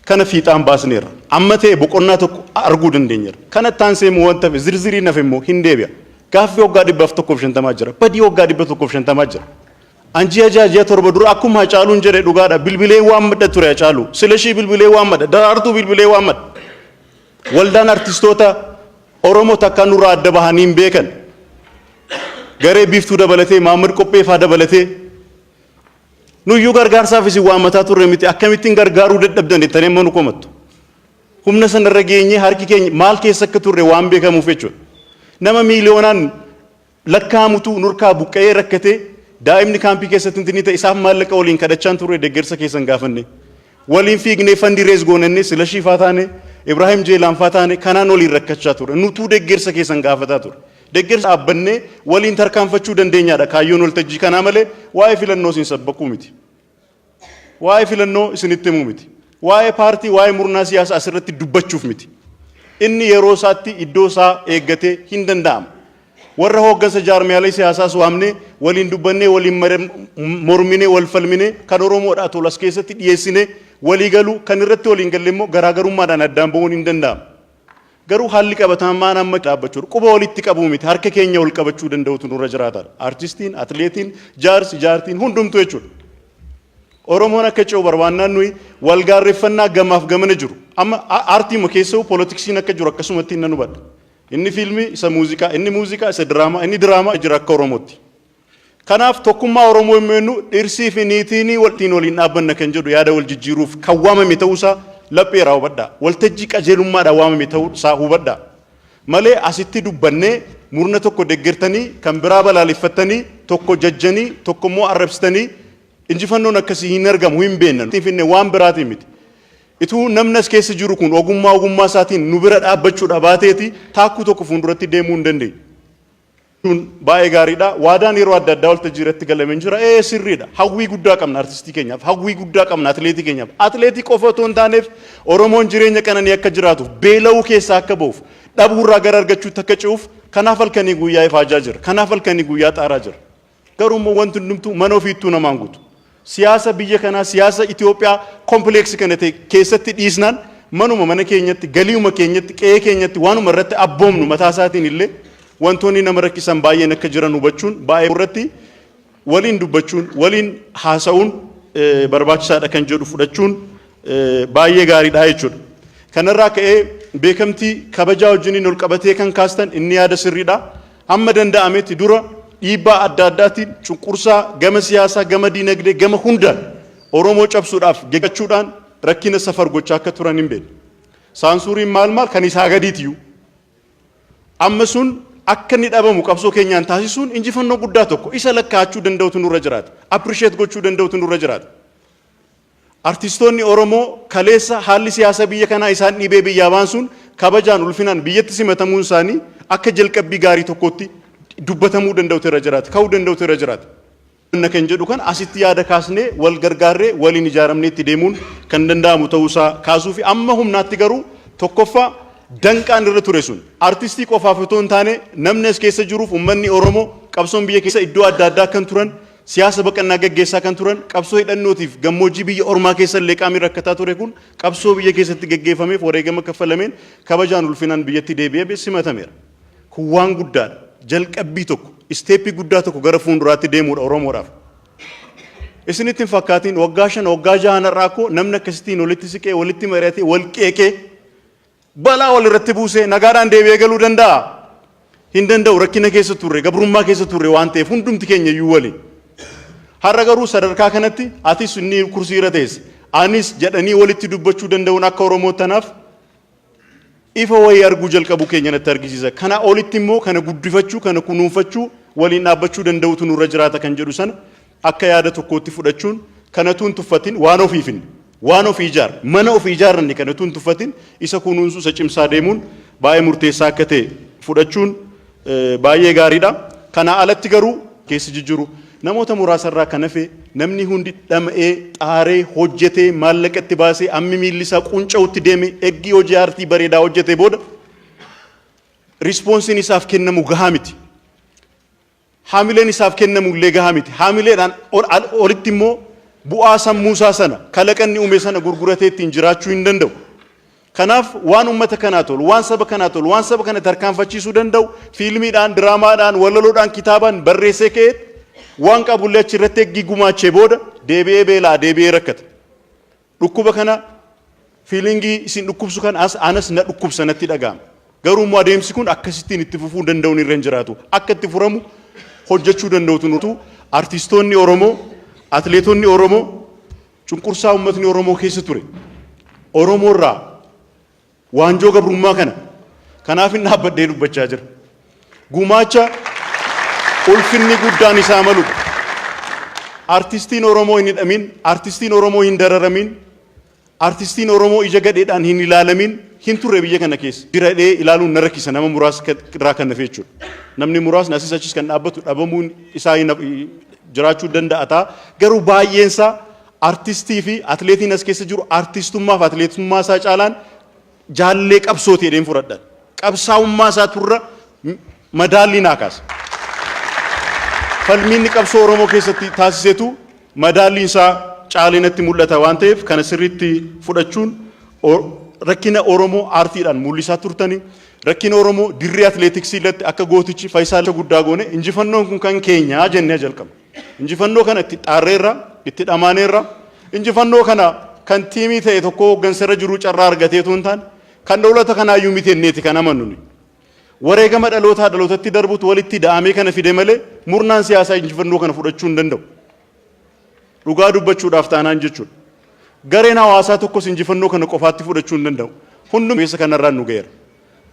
kana fiixaan baasneerra. Amma ta'e boqonnaa tokko arguu dandeenyeerra. Kana taansee immoo wanta hafe zirzirii nafe immoo hin deebi'a. Gaaffii waggaa 150 jira. Badii waggaa 150 jira. An ji'a 6, ji'a 7 dura akkuma Hacaaluun jedhe dhugaadha. Bilbilee waan madda ture Hacaaluu. Silashii bilbilee waan madda. Daraartuu bilbilee waan madda. Waldaan artistoota Oromoo takka nurraa adda bahanii hin beekan. Garee Biiftuu dabalatee, Maammad Qopheefaa dabalatee, nuyyuu gargaarsaaf isin waammataa turre miti, akkamittiin gargaaruu dadhabdan jettanii amma nu komattu. Humna sanarra geenyee harki keenya maal keessa akka turre waan beekamuuf jechuudha. Nama miiliyoonaan lakkaa'amutu nurkaa buqqa'ee rakkatee, daa'imni kaampii keessatti inni ta'e isaaf maallaqa waliin kadhachaan turre, deeggarsa keessan gaafanne. Waliin fiignee fund raise goonannee, Silashii faa taane, Ibraahim Jeelaan faa taane, kanaan waliin rakkachaa ture. Nutuu deeggarsa keessan gaafataa ture. Deeggarsa dhaabbannee waliin tarkaanfachuu dandeenyaadha kaayyoon waltajjii kanaa malee waa'ee filannoo isin sabbaquu miti. Waa'ee filannoo isinitti himuu miti. Waa'ee paartii, waa'ee murnaa siyaasaa asirratti dubbachuuf miti. Inni yeroo isaatti iddoo isaa eeggatee hin danda'amu. Warra hooggansa jaarmiyaalee siyaasaas waamnee waliin dubbannee, waliin morminee, wal falminee, kan Oromoodhaa tolu as keessatti dhiyeessinee walii galuu, kan irratti waliin galle immoo garaagarummaadhaan addaan ba'uun hin danda'amu. Garuu haalli qabatamaan amma dhaabbachuudha. Quba walitti qabuu miti, harka keenya wal qabachuu danda'utu nurra jiraataadha. Artistiin, atileetiin, jaarsi, jaartiin hundumtuu jechuudha. Oromoon akka ce'u barbaannaan nuyi wal gaarreeffannaa gamaaf gamana jiru. Amma aartiima keessa'u polotiksiin akka jiru akkasumatti nan hubadha. Inni fiilmii isa muuziqaa, inni muuziqaa isa diraamaa, inni diraamaa jira akka Oromootti. Kanaaf tokkummaa Oromoo immoo jennu dhirsii fi niitiin waliin waliin dhaabbanna kan jedhu yaada wal jijjiiruuf kan waamame ta'uusaa lapheeraa hubadhaa. Waltajjii qajeelummaadhaan waamame ta'uusaa hubadhaa. Malee asitti dubbannee murna tokko deeggartanii kan biraa balaaleffattanii, tokko jajjanii tokko immoo arrabsitanii injifannoon akkasii hin argamu, hin beeknan. Finfinnee waan biraatiin miti. Ituu namni as keessa jiru kun ogummaa ogummaa isaatiin nu bira dhaabbachuudha baateeti taakkuu tokko fuulduratti deemuu hin dandeenyu. Kun baay'ee gaariidha. Waadaan yeroo adda addaa waltajjii irratti galamee jira. Ee, sirriidha. Hawwii guddaa qabna artistii keenyaaf. Hawwii guddaa qabna atileetii keenyaaf. Atileetii qofa otoo hin taaneef Oromoon jireenya qananii akka jiraatuuf, beela'uu keessaa akka ba'uuf, dhabuurraa gara argachuutti akka ce'uuf kanaaf halkanii guyyaa ifaajaa jira. Kanaaf halkanii guyyaa xaaraa jira. Garuu immoo wanti hundumtuu mana ofiittuu namaan guutu. Siyaasa biyya kanaa, siyaasa Itoophiyaa complex kana ta'e keessatti dhiisnaan manuma mana keenyatti, galiuma keenyatti, qe'ee keenyatti waanuma irratti abboomnu mataa isaatiin illee wantoonni nama rakkisan baay'een akka jiran hubachuun baay'ee irratti waliin dubbachuun, waliin haasa'uun barbaachisaadha kan jedhu fudhachuun baay'ee gaariidha jechuudha. Kanarraa ka'ee beekamtii kabajaa wajjiniin ol qabatee kan kaastan inni yaada sirriidha. Hamma danda'ametti dura dhiibbaa adda addaatiin cunqursaa gama siyaasaa, gama diinagdee, gama hundaan Oromoo cabsuudhaaf geggeessuudhaan rakkina safar gochaa akka turan hin beekne. Saansuriin maal maal kan isaa gadiitiyyuu. Amma sun akka inni dhabamu qabsoo keenyaan taasisuun injifannoo guddaa tokko isa lakkaa'achuu danda'utu nurra jiraata. Appreciate gochuu danda'utu nurra jiraata. Artistoonni Oromoo kaleessa haalli siyaasa biyya kanaa isaan dhiibee biyyaa baan sun kabajaan ulfinaan biyyatti simatamuun isaanii akka jalqabbii gaarii tokkootti dubbatamuu danda'utu irra jiraata, ka'uu danda'utu irra jiraata. Kan jedhu kan asitti yaada kaasnee, wal gargaarree, waliin ijaaramnee itti deemuun kan danda'amu ta'uusaa kaasuu fi amma humnaatti garuu tokkoffaa danqaan irra ture sun artistii qofaaf otoo hin taane, namni as keessa jiruuf, uummanni Oromoo qabsoon biyya keessa iddoo adda addaa kan turan, siyaasa baqannaa gaggeessaa kan turan, qabsoo hidhannootiif gammoojjii biyya ormaa keessa illee qaamni rakkataa ture kun qabsoo biyya keessatti gaggeeffameef, wareegama kaffalameen kabajaan ulfinaan biyyatti deebi'ee simatameera. Kun waan guddaadha. Jalqabbii tokko, step guddaa tokko gara fuulduraatti deemuudha Oromoodhaaf. Isinitti hin fakkaatiin, waggaa 5, waggaa 6 irraa koo namni akkasittiin walitti siqee, walitti mari'atee, wal qeeqee, balaa wal irratti buusee nagaadhaan deebi'ee galuu danda'a? Hin danda'u. Rakkina keessa turre, gabrummaa keessa turre waan ta'eef hundumti keenya iyyuu waliin. Har'a garuu sadarkaa kanatti atis inni kursii irra teesse, anis jedhanii walitti dubbachuu danda'uun akka Oromoo tanaaf ifa wayii arguu jalqabuu keenya natti argisiisa. Kana olitti immoo kana guddifachuu, kana kunuunfachuu, waliin dhaabbachuu danda'utu nurra jiraata kan jedhu sana akka yaada tokkootti fudhachuun, kanatu hin tuffatin, waan ofiifin waan ofii ijaarre, mana ofii ijaarranne kanatu hin tuffatin, isa kunuunsuu, isa cimsaa deemuun baay'ee murteessaa akka ta'e fudhachuun baay'ee gaariidha. Kana alatti garuu keessa jijjiiru namoota muraasarraa kan hafe namni hundi dhama'ee, xaaree, hojjetee, maallaqa itti baasee, ammi miilli isaa qunca'utti deeme, eggii hojii aartii bareedaa hojjetee booda response iin isaaf kennamu gahaa miti. Haamileen isaaf kennamu illee gahaa miti. Haamileedhaan olitti immoo bu'aa sammuusaa sana, kalaqanni uume sana gurguratee ittiin jiraachuu hin danda'u. Kanaaf waan uummata kanaa tolu, waan saba kanaa tolu, waan saba kana tarkaanfachiisuu danda'u fiilmiidhaan, diraamaadhaan, walaloodhaan, kitaabaan barreessee ka'ee waan qabullee achirratti eggii gumaachee booda deebi'ee beelaa, deebi'ee rakkata. Dhukkuba kana, feeling isin dhukkubsu kan as anas na dhukkubsa, natti dhaga'ama. Garuu immoo adeemsi kun akkasittiin itti fufuu danda'uun irra hin jiraatu. Akka itti furamu hojjechuu danda'utu nutu. Artistoonni Oromoo, atileetonni Oromoo cunqursaa uummatni Oromoo keessa ture. Oromoo irraa waanjoo gabrummaa kana kanaaf hin dhaabbadhee dubbachaa jira. Gumaacha ulfinni guddaan isaa maludha. Artistiin Oromoo hin hidhamin, artistiin Oromoo hin dararamin, artistiin Oromoo ija gadheedhaan hin ilaalamin hin turre biyya kana keessa. Jiradhee ilaaluun na rakkisa, nama muraasa irraa kan hafe jechuudha. Namni muraasni asis achis kan dhaabbatu dhabamuun isaa jiraachuu danda'a ta'a. Garuu baay'een isaa artistii fi atileetiin as keessa jiru artistummaa fi atileetummaa isaa caalaan jaallee qabsooti jedheen fudhadhan. Qabsaa'ummaa isaa turra madaallii naa kaasa. Falmiinni qabsoo Oromoo keessatti taasisetu madaalliin isaa caalinatti mul'ata waan ta'eef, kana sirriitti fudhachuun, rakkina Oromoo aartiidhaan mul'isaa turtanii, rakkina Oromoo dirree atileetiksii irratti akka gootichi Faayisaa guddaa goone, injifannoon kun kan keenyaa jennee jalqabna. Injifannoo kana itti xaarreerra, itti dhamaaneerra. Injifannoo kana kan team ta'e tokko hooggansarra jiru carraa argateetu hin taane, kan dhaloota kanaayyuu miti jenneeti kan amannu. Wareegama dhalootaa dhalootatti darbutu walitti da'amee kana fide malee murnaan siyaasaa injifannoo kana fudhachuu hin danda'u. Dhugaa dubbachuudhaaf taanaan jechuudha. Gareen hawaasaa tokkos injifannoo kana qofaatti fudhachuu hin danda'u. Hundum keessa kanarraan nu ga'eera.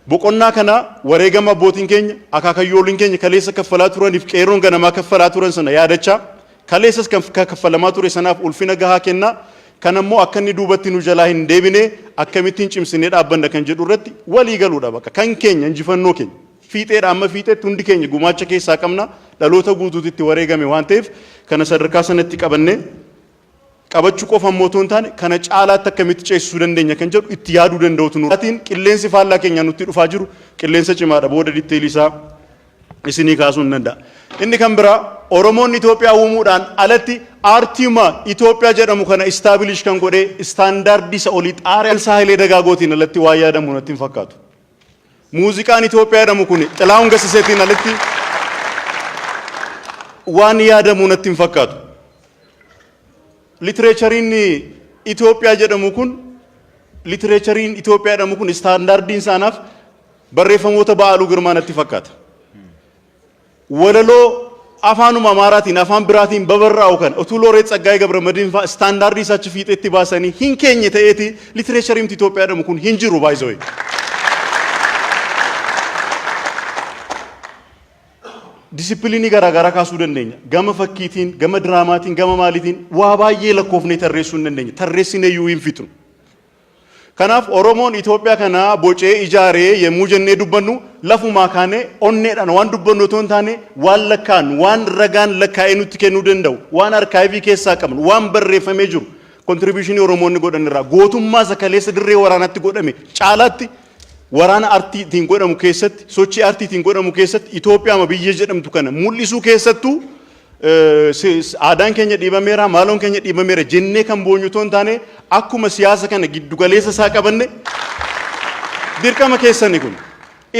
Boqonnaa kana wareegama abbootiin keenya, akaakayyooliin keenya kaleessa kaffalaa turaniif qeerroon ganamaa kaffalaa turan sana yaadachaa, kaleessas kan kaffalamaa ture sanaaf ulfina gahaa kennaa, kan ammoo akka inni duubatti nu jalaa hin deebine akkamittiin cimsinee dhaabbanna kan jedhu irratti walii galuudha bakka kan keenya, injifannoo keenya. Fiixeedha amma fiixeetti hundi keenya gumaacha keessaa qabna, dhaloota guutuutti itti wareegame waan ta'eef, kana sadarkaa sanatti qabannee, qabachuu qofa immoo otoo hin taane, kana caalaatti akkamitti ceesisuu dandeenya kan jedhu itti yaaduu danda'utu nu. Qilleensi faallaa keenya nutti dhufaa jiru qilleensa cimaadha, booda detail isaa isinii kaasuu hin danda'a. Inni kan biraa, Oromoonni Itoophiyaa uumuudhaan alatti aartiima Itoophiyaa jedhamu kana establish kan godhee, standard isa olii xaaree Saahilee Dagaagootiin alatti waa yaadamu natti hin fakkaatu. Muuziqaan Itoophiyaa jedhamu kun Xilaahun Gassiseetiin alatti waan yaadamu natti hin fakkaatu. Literature iin Itoophiyaa jedhamu kun, literature iin Itoophiyaa jedhamu kun standard iin isaanaaf barreeffamoota Ba'aaluu Girmaa natti fakkaata. Walaloo afaanuma Amaaraatiin, afaan biraatiin babarraa'u kan utuu Looreet Tsaggaayee Gabramadiin fa'aa standard isaa achi fiixeetti baasanii hin keenye ta'eeti literature iin Itoophiyaa jedhamu kun hin jiru baay'isoo. Discipline garaagaraa kaasuu dandeenya. Gama fakkiitiin, gama diraamaatiin, gama maaliitiin waa baay'ee lakkoofnee tarreessuu hin dandeenya. Tarreessinee iyyuu hin fixnu. Kanaaf Oromoon Itoophiyaa kana bocee ijaaree yemmuu jennee dubbannu lafumaa kaanee onneedhaan waan dubbannu otoo hin taane waan lakkaa'an, waan ragaan lakkaa'ee nutti kennuu danda'u, waan arkaayivii keessaa qabnu, waan barreeffamee jiru contribution Oromoonni godhan irraa gootummaa isa kaleessa dirree waraanaatti godhame caalaatti waraana artiitiin godhamu keessatti, sochii artiitiin godhamu keessatti Itoophiyaama biyya jedhamtu kana mul'isuu keessattuu aadaan keenya dhiibameera, maaloon keenya dhiibameera jennee kan boonyu otoo hin taane akkuma siyaasa kana giddugaleessa isaa qabanne dirqama keessani kun.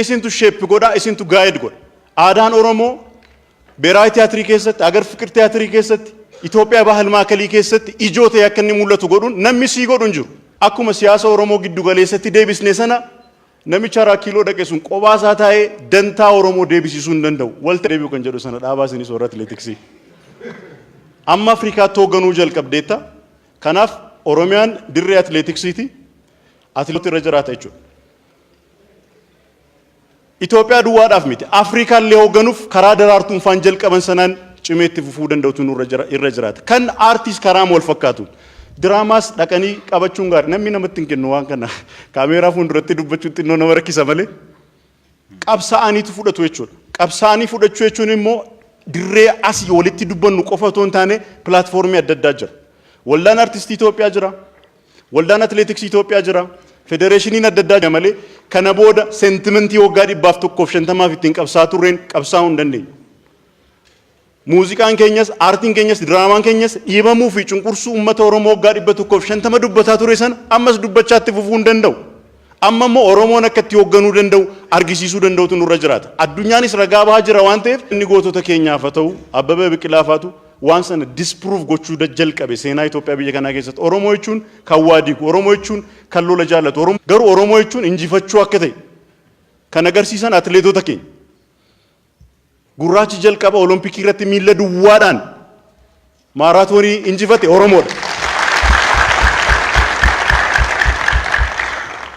Isintu shape godha, isintu guide godha. Aadaan Oromoo Beeraayi Tiyaatirii keessatti, Agar Fiqir Tiyaatirii keessatti, Itoophiyaa Bahal Maakalii keessatti ijoo ta'e akka inni mul'atu godhuun namni sii godhu hin jiru. Akkuma siyaasa Oromoo giddugaleessatti deebisne sana namicha Araa Kiiloo dhaqe sun qophaa isaa taa'ee dantaa Oromoo deebisiisuu hin danda'u. Walta deebi'u kan jedhu sana dhaabaa isinis warra atileetiksii. Amma Afrikaatti hoogganuu jalqabdeetta. Kanaaf Oromiyaan dirree atileetiksiiti. Atileetota irra jiraata jechuudha. Itoophiyaa duwwaadhaaf miti. Afrikaallee hoogganuuf karaa Daraartuun faan jalqaban sanaan cimee itti fufuu danda'utu nurra jira, irra jiraata. Kan aartiis karaa wal fakkaatuun. Diraamaas dhaqanii qabachuun gaarii. Namni namatti hin kennu waan kana. Kaameeraa fuulduratti dubbachuun xinnoo nama rakkisa malee. Qabsaa'aniitu fudhatu jechuudha. Qabsaa'anii fudhachuu jechuun immoo dirree asii walitti dubbannu qofa otoo hin taane pilaatfoormii adda addaa jira. Waldaan Artistii Itoophiyaa jira. Waldaan Atileetiksii Itoophiyaa jira. Federeeshiniin adda addaa jira malee kana booda sentimentii waggaa 150f ittiin qabsaa'aa turreen qabsaa'uu hin dandeenyu. Muuziqaan keenyas, aartiin keenyas, diraamaan keenyas dhiibamuu fi cunqursuu uummata Oromoo waggaa 150 dubbataa ture sana ammas dubbachaa itti fufuu hin danda'u. Amma immoo Oromoon akka itti hoogganuu danda'u argisiisuu danda'utu nurra jiraata. Addunyaanis ragaa bahaa jira waan ta'eef inni gootota keenyaaf haa ta'u, Abbabee Biqilaa faatu waan sana disprove gochuu jalqabe seenaa Itoophiyaa biyya kanaa keessatti. Oromoo jechuun kan waa diigu, Oromoo jechuun kan lola jaallatu, Oromoo garuu Oromoo jechuun injifachuu akka ta'e kan agarsiisan atileetota keenya. Gurraachi jalqaba Olompikii irratti miilla duwwaadhaan maaraatoonii injifate Oromoodha.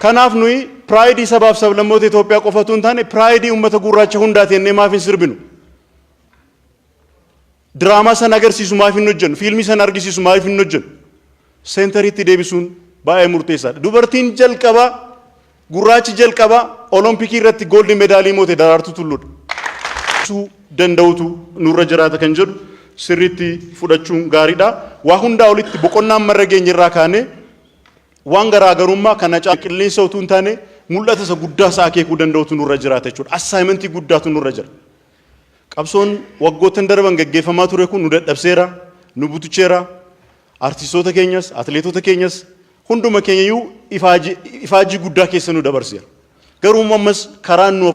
Kanaaf nuyi piraayidii sabaaf sablammoota Itoophiyaa qofa otoo hin taane piraayidii uummata gurraacha hundaati jennee maaf hin sirbinu? Diraamaa sana agarsiisu maaf hin hojjennu? Fiilmii sana argisiisu maaf hin hojjennu? Seentariitti deebisuun baay'ee murteessaadha. Dubartiin jalqabaa gurraachi jalqabaa Olompikii irratti gooldi medaalii moote Daraartuu Tulluudha. Danda'utu nurra jiraata kan jedhu sirriitti fudhachuun gaariidha. Waa hundaa olitti boqonnaa amma irra geenye irraa kaanee waan garaagarummaa kana qilleensa utuu hin taane mul'ata isa guddaa isaa akeekuu danda'utu nurra jiraata jechuudha. Assaayimentii guddaatu nurra jira. Qabsoon waggoottan darban gaggeeffamaa ture kun nu dadhabseera, nu butucheera. Artistoota keenyas, atileetota keenyas hunduma keenyayyuu ifaajii guddaa keessa nu dabarseera. Garuu ammas karaan nu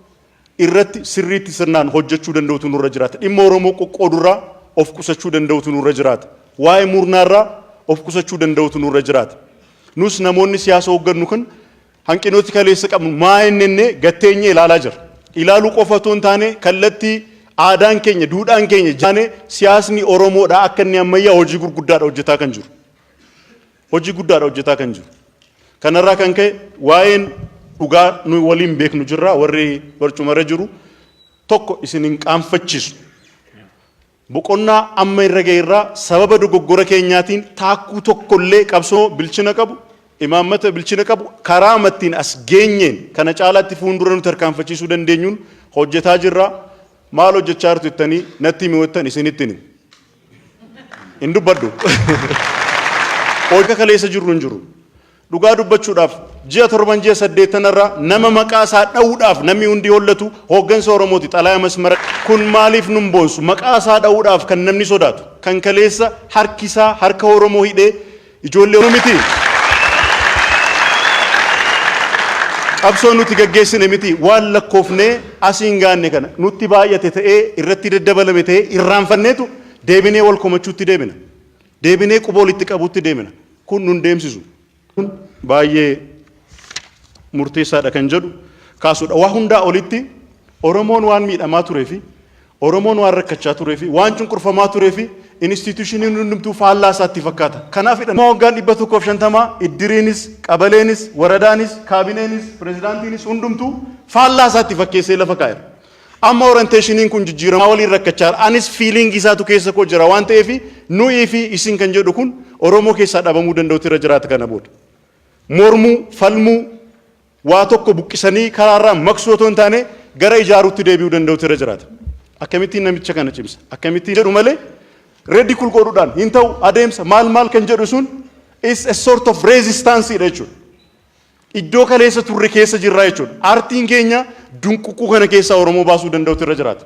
irratti sirriitti sirnaan hojjechuu danda'utu nurra jiraata. Dhimma Oromoo qoqqoodurraa of qusachuu danda'utu nurra jiraata. Waa'ee murnaarraa of qusachuu danda'utu nurra jiraata. Nus namoonni siyaasa hooggannu kun Hanqinooti kaleessa qabnu maa inni jennee gatteenyee ilaalaa jirra. Ilaaluu qofa otoo hin taane kallattii aadaan keenya, duudhaan keenya jaane siyaasni Oromoodhaa akka inni ammayyaa hojii gurguddaadha hojjetaa kan jiru. Hojii guddaadha hojjetaa kan jiru. Kanarraa kan ka'e waa'een dhugaa nuyi waliin beeknu jirra warri barcumarra jiru tokko isin hin qaanfachiisu. Boqonnaa amma irra ga'e irraa sababa dogoggora keenyaatiin taakkuu tokkollee qabsoo bilchina qabu, imaammata bilchina qabu karaa ittiin as geenyeen kana caalaatti fuuldura nu tarkaanfachiisuu dandeenyuun hojjetaa jirra. Maal hojjechaa jirtu jettanii natti himi jettan isinitti himu. Hin dubbadhu. Hojii kaleessa jirru hin jiru. Dhugaa dubbachuudhaaf ji'a torban ji'a saddeettanarra nama maqaa isaa dha'uudhaaf namni hundi hollatu hooggansa Oromooti. Xalayaa masmara kun maaliif nun boonsu? Maqaa isaa dha'uudhaaf kan namni sodaatu kan kaleessa harki isaa harka Oromoo hidhee ijoollee miti. Qabsoo nuti gaggeessine miti waan lakkoofnee asiin gaanne kana nutti baay'ate ta'ee irratti daddabalame ta'ee irraanfanneetu deebinee wal komachuutti deebina. Deebinee quba walitti qabuutti deemina. Kun nun deemsisu. Kun baay'ee murteessaadha kan jedhu kaasuudha. Waa hundaa olitti Oromoon waan miidhamaa turee fi Oromoon waan rakkachaa turee fi waan cunqurfamaa turee fi institushiniin hundumtuu faallaa isaatti fakkaata. Kanaafidha waggaan 150 iddiriinis, qabaleenis, waradaanis, kaabineenis, pirezidaantiinis hundumtuu faallaa isaatti fakkeessee lafa kaa'eera. Amma orienteeshiniin kun jijjiiramaa waliin rakkachaa jira. Anis fiiliingii isaatu keessa koo jira waan ta'eef nu'ii fi isin kan jedhu kun Oromoo keessaa dhabamuu danda'utu irra jiraata kana booda. Mormuu, falmuu, waa tokko buqqisanii karaarraa maqsuu otoo hin taane gara ijaaruutti deebi'uu danda'utu irra jiraata. Akkamittiin namicha kana cimsa? Akkamittiin jedhu malee ridicule godhuudhaan hin ta'u, adeemsa maal maal kan jedhu sun is a sort of resistance dha jechuudha. Iddoo kaleessa turre keessa jirra jechuudha. Aartiin keenya dunquqquu kana keessaa Oromoo baasuu danda'utu irra jiraata.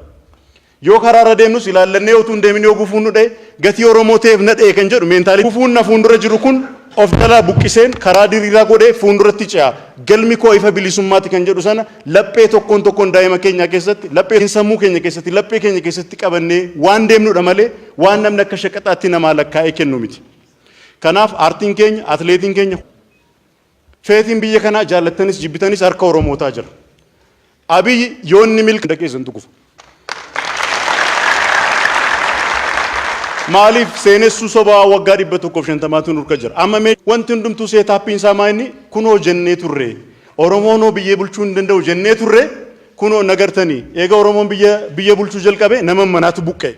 Yoo karaarra deemnus ilaallannee utuu hin deemin yoo gufuun nu dha'e, gatii Oromoo ta'eef na dha'e kan jedhu mentality gufuun na fuuldura jiru kun of jalaa buqqiseen karaa diriiraa godhee fuulduratti ce'a. Galmi koo ifa bilisummaati kan jedhu sana laphee tokkoon tokkoon daa'ima keenyaa keessatti, laphee sammuu keenya keessatti, laphee keenya keessatti qabannee waan deemnudha malee waan namni akka shaqaxaatti namaa lakkaa'ee kennu miti. Kanaaf aartiin keenya, atleetiin keenya, feetiin biyya kanaa jaallattanis jibbitanis harka Oromootaa jira. Abiyyi yoo inni milka keessantu kufa. Maaliif seenessuu sobaa waggaa 150tu nurka jira. Amma mee wanti hundumtuu setupiin isaa maa inni kunoo jennee turre. Oromoonoo biyya bulchuu hin danda'u jennee turre, kunoo nagartanii. Eega Oromoon biyya bulchuu jalqabe nama manaatu buqqa'e.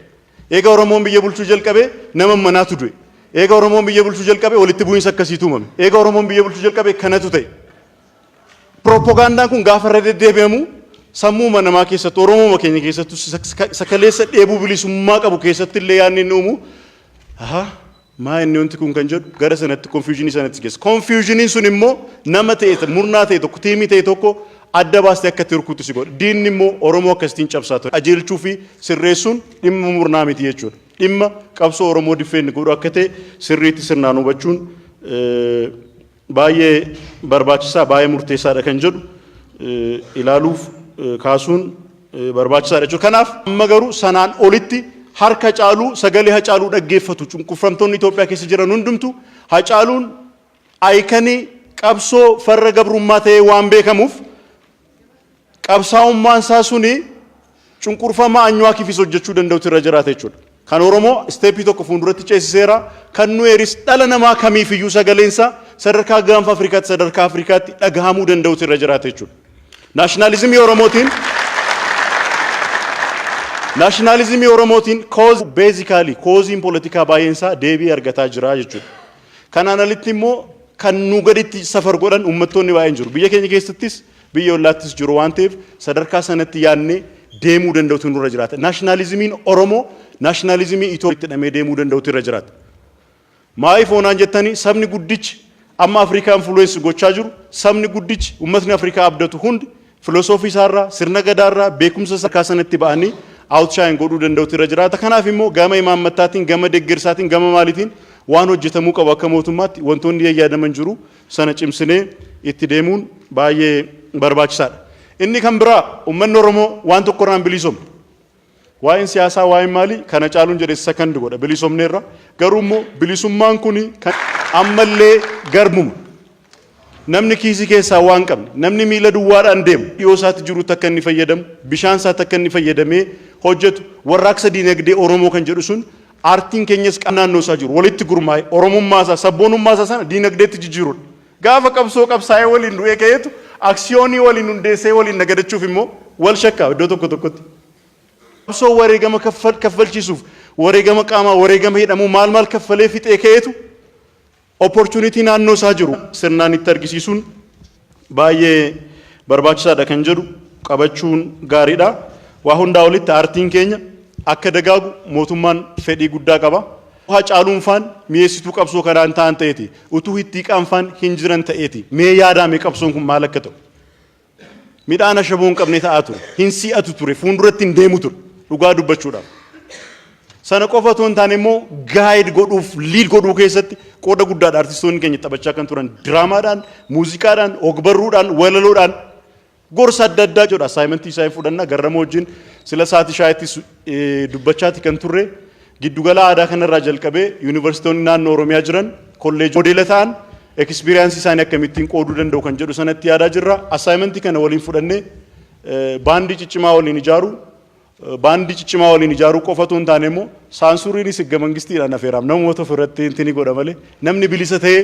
Eega Oromoon biyya bulchuu jalqabe nama manaatu du'e. Eega Oromoon biyya bulchuu jalqabe walitti bu'iinsa akkasiitu uumame. Eega Oromoon biyya bulchuu jalqabe kanatu ta'e. Propagandaan kun gaafa irra deddeebi'amu sammuu namaa keessatti, Oromoo keenya keessattuu sakaleessa dheebuu bilisummaa qabu keessatti illee yaadni inni uumu, aha, maa inni wanti kun kan jedhu gara sanatti, confusionii sanatti geessa. Confusioniin sun immoo nama ta'e, murnaa ta'e tokko, teamii ta'e tokko adda baastee akka itti rukutu si godha. Diinni immoo Oromoo akkasitiin cabsaa ture. Qajeelchuu fi sirreessuun dhimma murnaa miti jechuudha. Dhimma qabsoo Oromoo defend godhu akka ta'e sirriitti sirnaan hubachuun baay'ee barbaachisaa, baay'ee murteessaadha kan jedhu ilaaluuf kaasuun barbaachisaadha jechuudha. Kanaaf amma garuu sanaan olitti harka caaluu sagalee Hacaaluu dhaggeeffatu. Cunqurfamtoonni Itoophiyaa keessa jiran hundumtu Hacaaluun iconii qabsoo farra gabrummaa ta'ee waan beekamuuf, qabsaa'ummaan isaa suni cunqurfamaa Anyuwaakiifis hojjechuu danda'utu irra jiraata jechuudha. Kan Oromoo stepii tokko fuulduratti ceesiseera. Kan Nuweeris dhala namaa kamiifiyyuu sagaleensaa sadarkaa gaanfa Afrikaatti, sadarkaa Afrikaatti dhagahamuu danda'utu irra jiraata jechuudha. Nationalismii Oromootiin cause, basically causeiin poolitikaa baay'een isaa deebii argataa jira jechuudha. Kanaan alitti immoo kan nu gaditti safar godhan uummattoonni baay'een jiru. Biyya keenya keessattis biyya ollaattis jiru waan ta'eef sadarkaa sanatti yaadnee deemuu danda'utu nurra jiraata. Nationalismiin Oromoo nationalismii Itoophiyaatti hidhamee deemuu danda'utu irra jiraata. Maaliif oonaan jettanii, sabni guddichi amma Afrikaa influence gochaa jiru, sabni guddichi uummatni Afrikaa abdatu hundi filosoofii isaarraa, sirna gadaarraa, beekumsa sadarkaa sanatti ba'anii outshine godhuu danda'utu irra jiraata. Kanaaf immoo gama imaammataatiin, gama deeggarsaatiin, gama maaliitiin waan hojjetamuu qabu akka mootummaatti wantoonni yaadaman jiru, sana cimsinee itti deemuun baay'ee barbaachisaadha. Inni kan biraa uummanni Oromoo waan tokko irraan bilisoomne. Waa'een siyaasaa, waa'een maalii kana caaluun jedhe second godha, bilisoomneerra. Garuu immoo bilisummaan kuni kan ammallee garbuma. Namni kiisii keessaa waan qabne, namni miila duwwaadhaan deemu, dhiyoo isaatti jirutti akka inni fayyadamu, bishaan isaatti akka inni fayyadamee hojjetu, warraaqsa diinagdee Oromoo kan jedhu sun aartiin keenyas naannoo isaa jiru walitti gurmaa'e Oromummaa isaa, sabboonummaa isaa sana diinagdeetti jijjiirudha. Gaafa qabsoo qabsaa'ee waliin du'ee ka'eetu aksiyoonii waliin hundeessee waliin nagadachuuf immoo wal shakkaa iddoo tokko tokkotti. Qabsoo wareegama kaffalchiisuuf, wareegama qaamaa, wareegama hidhamuu maal maal kaffalee fixee ka'eetu opportunity naannoo isaa jiru sirnaan itti argisiisuun baay'ee barbaachisaadha kan jedhu qabachuun gaariidha. Waa hundaa olitti aartiin keenya akka dagaagu mootummaan fedhii guddaa qaba. Hacaaluun faan mi'eessituu qabsoo kanaan ta'an ta'eeti. Utuu hittiiqaan faan hin jiran ta'eeti. Mee yaadaame qabsoon kun maal akka ta'u. Midhaan ashaboo hin qabne ta'aa ture. Hin si'atu ture. Fuulduratti hin deemu ture. Dhugaa dubbachuudhaaf. Sana qofa otoo hin taane immoo guide godhuuf, lead godhuu keessatti qooda guddaadha artistoonni keenya taphachaa kan turan. Diraamaadhaan, muuziqaadhaan, ogbarruudhaan, walaloodhaan gorsa adda addaa jedhu assignmentii isaa fudhanna. Garramoo wajjin sila sa'aatii shaayitti dubbachaati kan turre. Giddugala aadaa kanarraa jalqabee yuunivarsiitonni naannoo Oromiyaa jiran kolleejii modeela ta'an experienceii isaanii akkamittiin qooduu danda'u kan jedhu sanatti yaadaa jirra. Assignmentii kana waliin fudhannee baandii ciccimaa waliin ijaaruu, baandii ciccimaa waliin ijaaruu qofa otoo hin taane immoo saansuriinis higga mangistiidhaan afeeraam namoota ofirratti inti godha malee namni bilisa ta'ee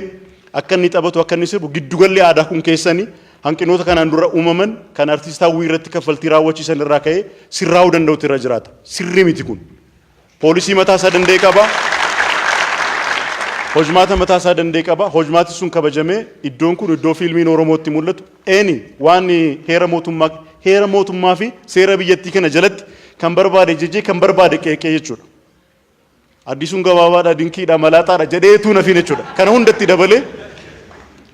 akka inni taphatu, akka inni sirbu giddugalli aadaa kun keessanii hanqinoota kanaan dura uumaman kan artiist Hawwii irratti kaffaltii raawwachiisan irraa ka'ee sirraa'uu danda'utu irra jiraata. Sirrii miti kun. Poolisii mataa isaa danda'e qaba. Hojmaata mataa isaa danda'e qaba. Hojmaati sun kabajamee iddoon kun iddoo fiilmiin Oromootti mul'atu. Eeni waan heera mootummaa fi seera biyyattii kana jalatti kan barbaade jejee, kan barbaade qeeqee jechuudha. Addisuun gabaabaadha, dinkiidha, malaaxaadha jedheetu nafiin jechuudha. Kana hundatti dabalee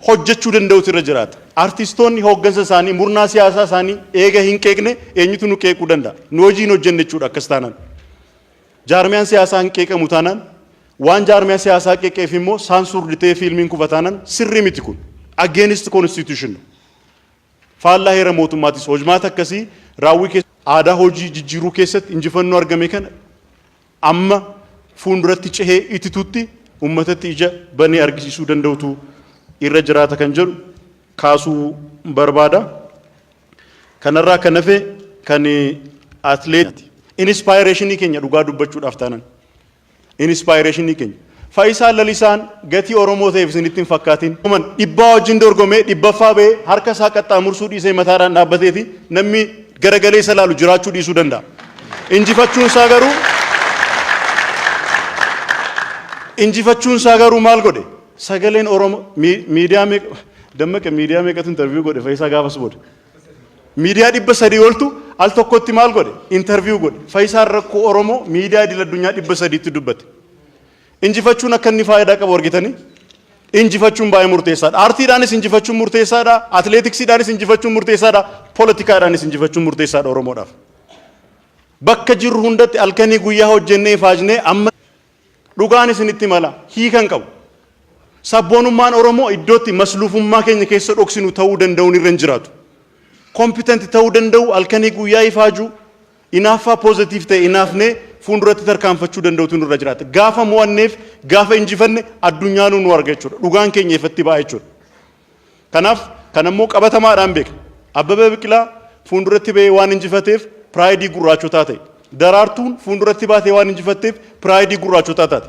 hojjechuu danda'utu irra jiraata. Artistoonni hooggansa isaanii, murnaa siyaasaa isaanii eega hin qeeqne, eenyutu nu qeequu danda'a? Nu hojii hin hojjenne jechuudha akkas taanaan. Jaarmiyaan siyaasaa hin qeeqamu taanaan, waan jaarmiyaa siyaasaa qeeqeef immoo censored ta'ee fiilmiin kufa taanaan, sirrii miti kun. Against constitution. Faallaa heera mootummaatis. Hojmaata akkasii raawwii keessa aadaa hojii jijjiiruu keessatti injifannoo argame kana amma fuulduratti cehee ititutti uummatatti ija banee argisiisuu danda'utu irra jiraata kan jedhu kaasuu barbaada. Kanarraa kan hafe kan atleet inspirationii keenya, dhugaa dubbachuudhaaf taanan inspirationii keenya Faayisaa Lalisaan gatii Oromoo ta'eef isinitti hin fakkaatin. 100 wajjin dorgomee 100ffaa ba'ee harka isaa qaxxaamursuu dhiisee mataadhaan dhaabbateeti namni garagalee isa laalu jiraachuu dhiisuu danda'a. Injifachuun isaa garuu maal godhe? Sagaleen Oromoo miidiyaa meeqa Dammaqa, miidiyaa meeqatu interview godhe Faayisaa gaafas booda? Miidiyaa 300 oltu al tokkotti maal godhe? Interview godhe. Faayisaan rakkoo Oromoo miidiyaa idil addunyaa 300tti dubbate. Injifachuun akka inni faayidaa qabu argitanii? Injifachuun baay'ee murteessaadha. Aartiidhaanis injifachuun murteessaadha. Atileetiksiidhaanis injifachuun murteessaadha. Poolitikaadhaanis injifachuun murteessaadha Oromoodhaaf. Bakka jirru hundatti halkanii guyyaa hojjennee ifaajnee amma dhugaan isinitti mala hiikan qabu. Sabboonummaan Oromoo iddootti masluufummaa keenya keessa dhoksinu ta'uu danda'uun irra hin jiraatu. Competent ta'uu danda'u, halkanii guyyaa ifaajuu, inaaffaa positive ta'e inaafnee fuulduratti tarkaanfachuu danda'utu nurra jiraata. Gaafa mo'anneef gaafa injifanne addunyaanuu nu arga jechuudha. Dhugaan keenya ifatti ba'a jechuudha. Kanaaf kan ammoo qabatamaadhaan beeka. Abbabee Biqilaa fuulduratti ba'ee waan injifateef prideii gurraachotaa ta'e. Daraartuun fuulduratti baatee waan injifatteef prideii gurraachotaa taate.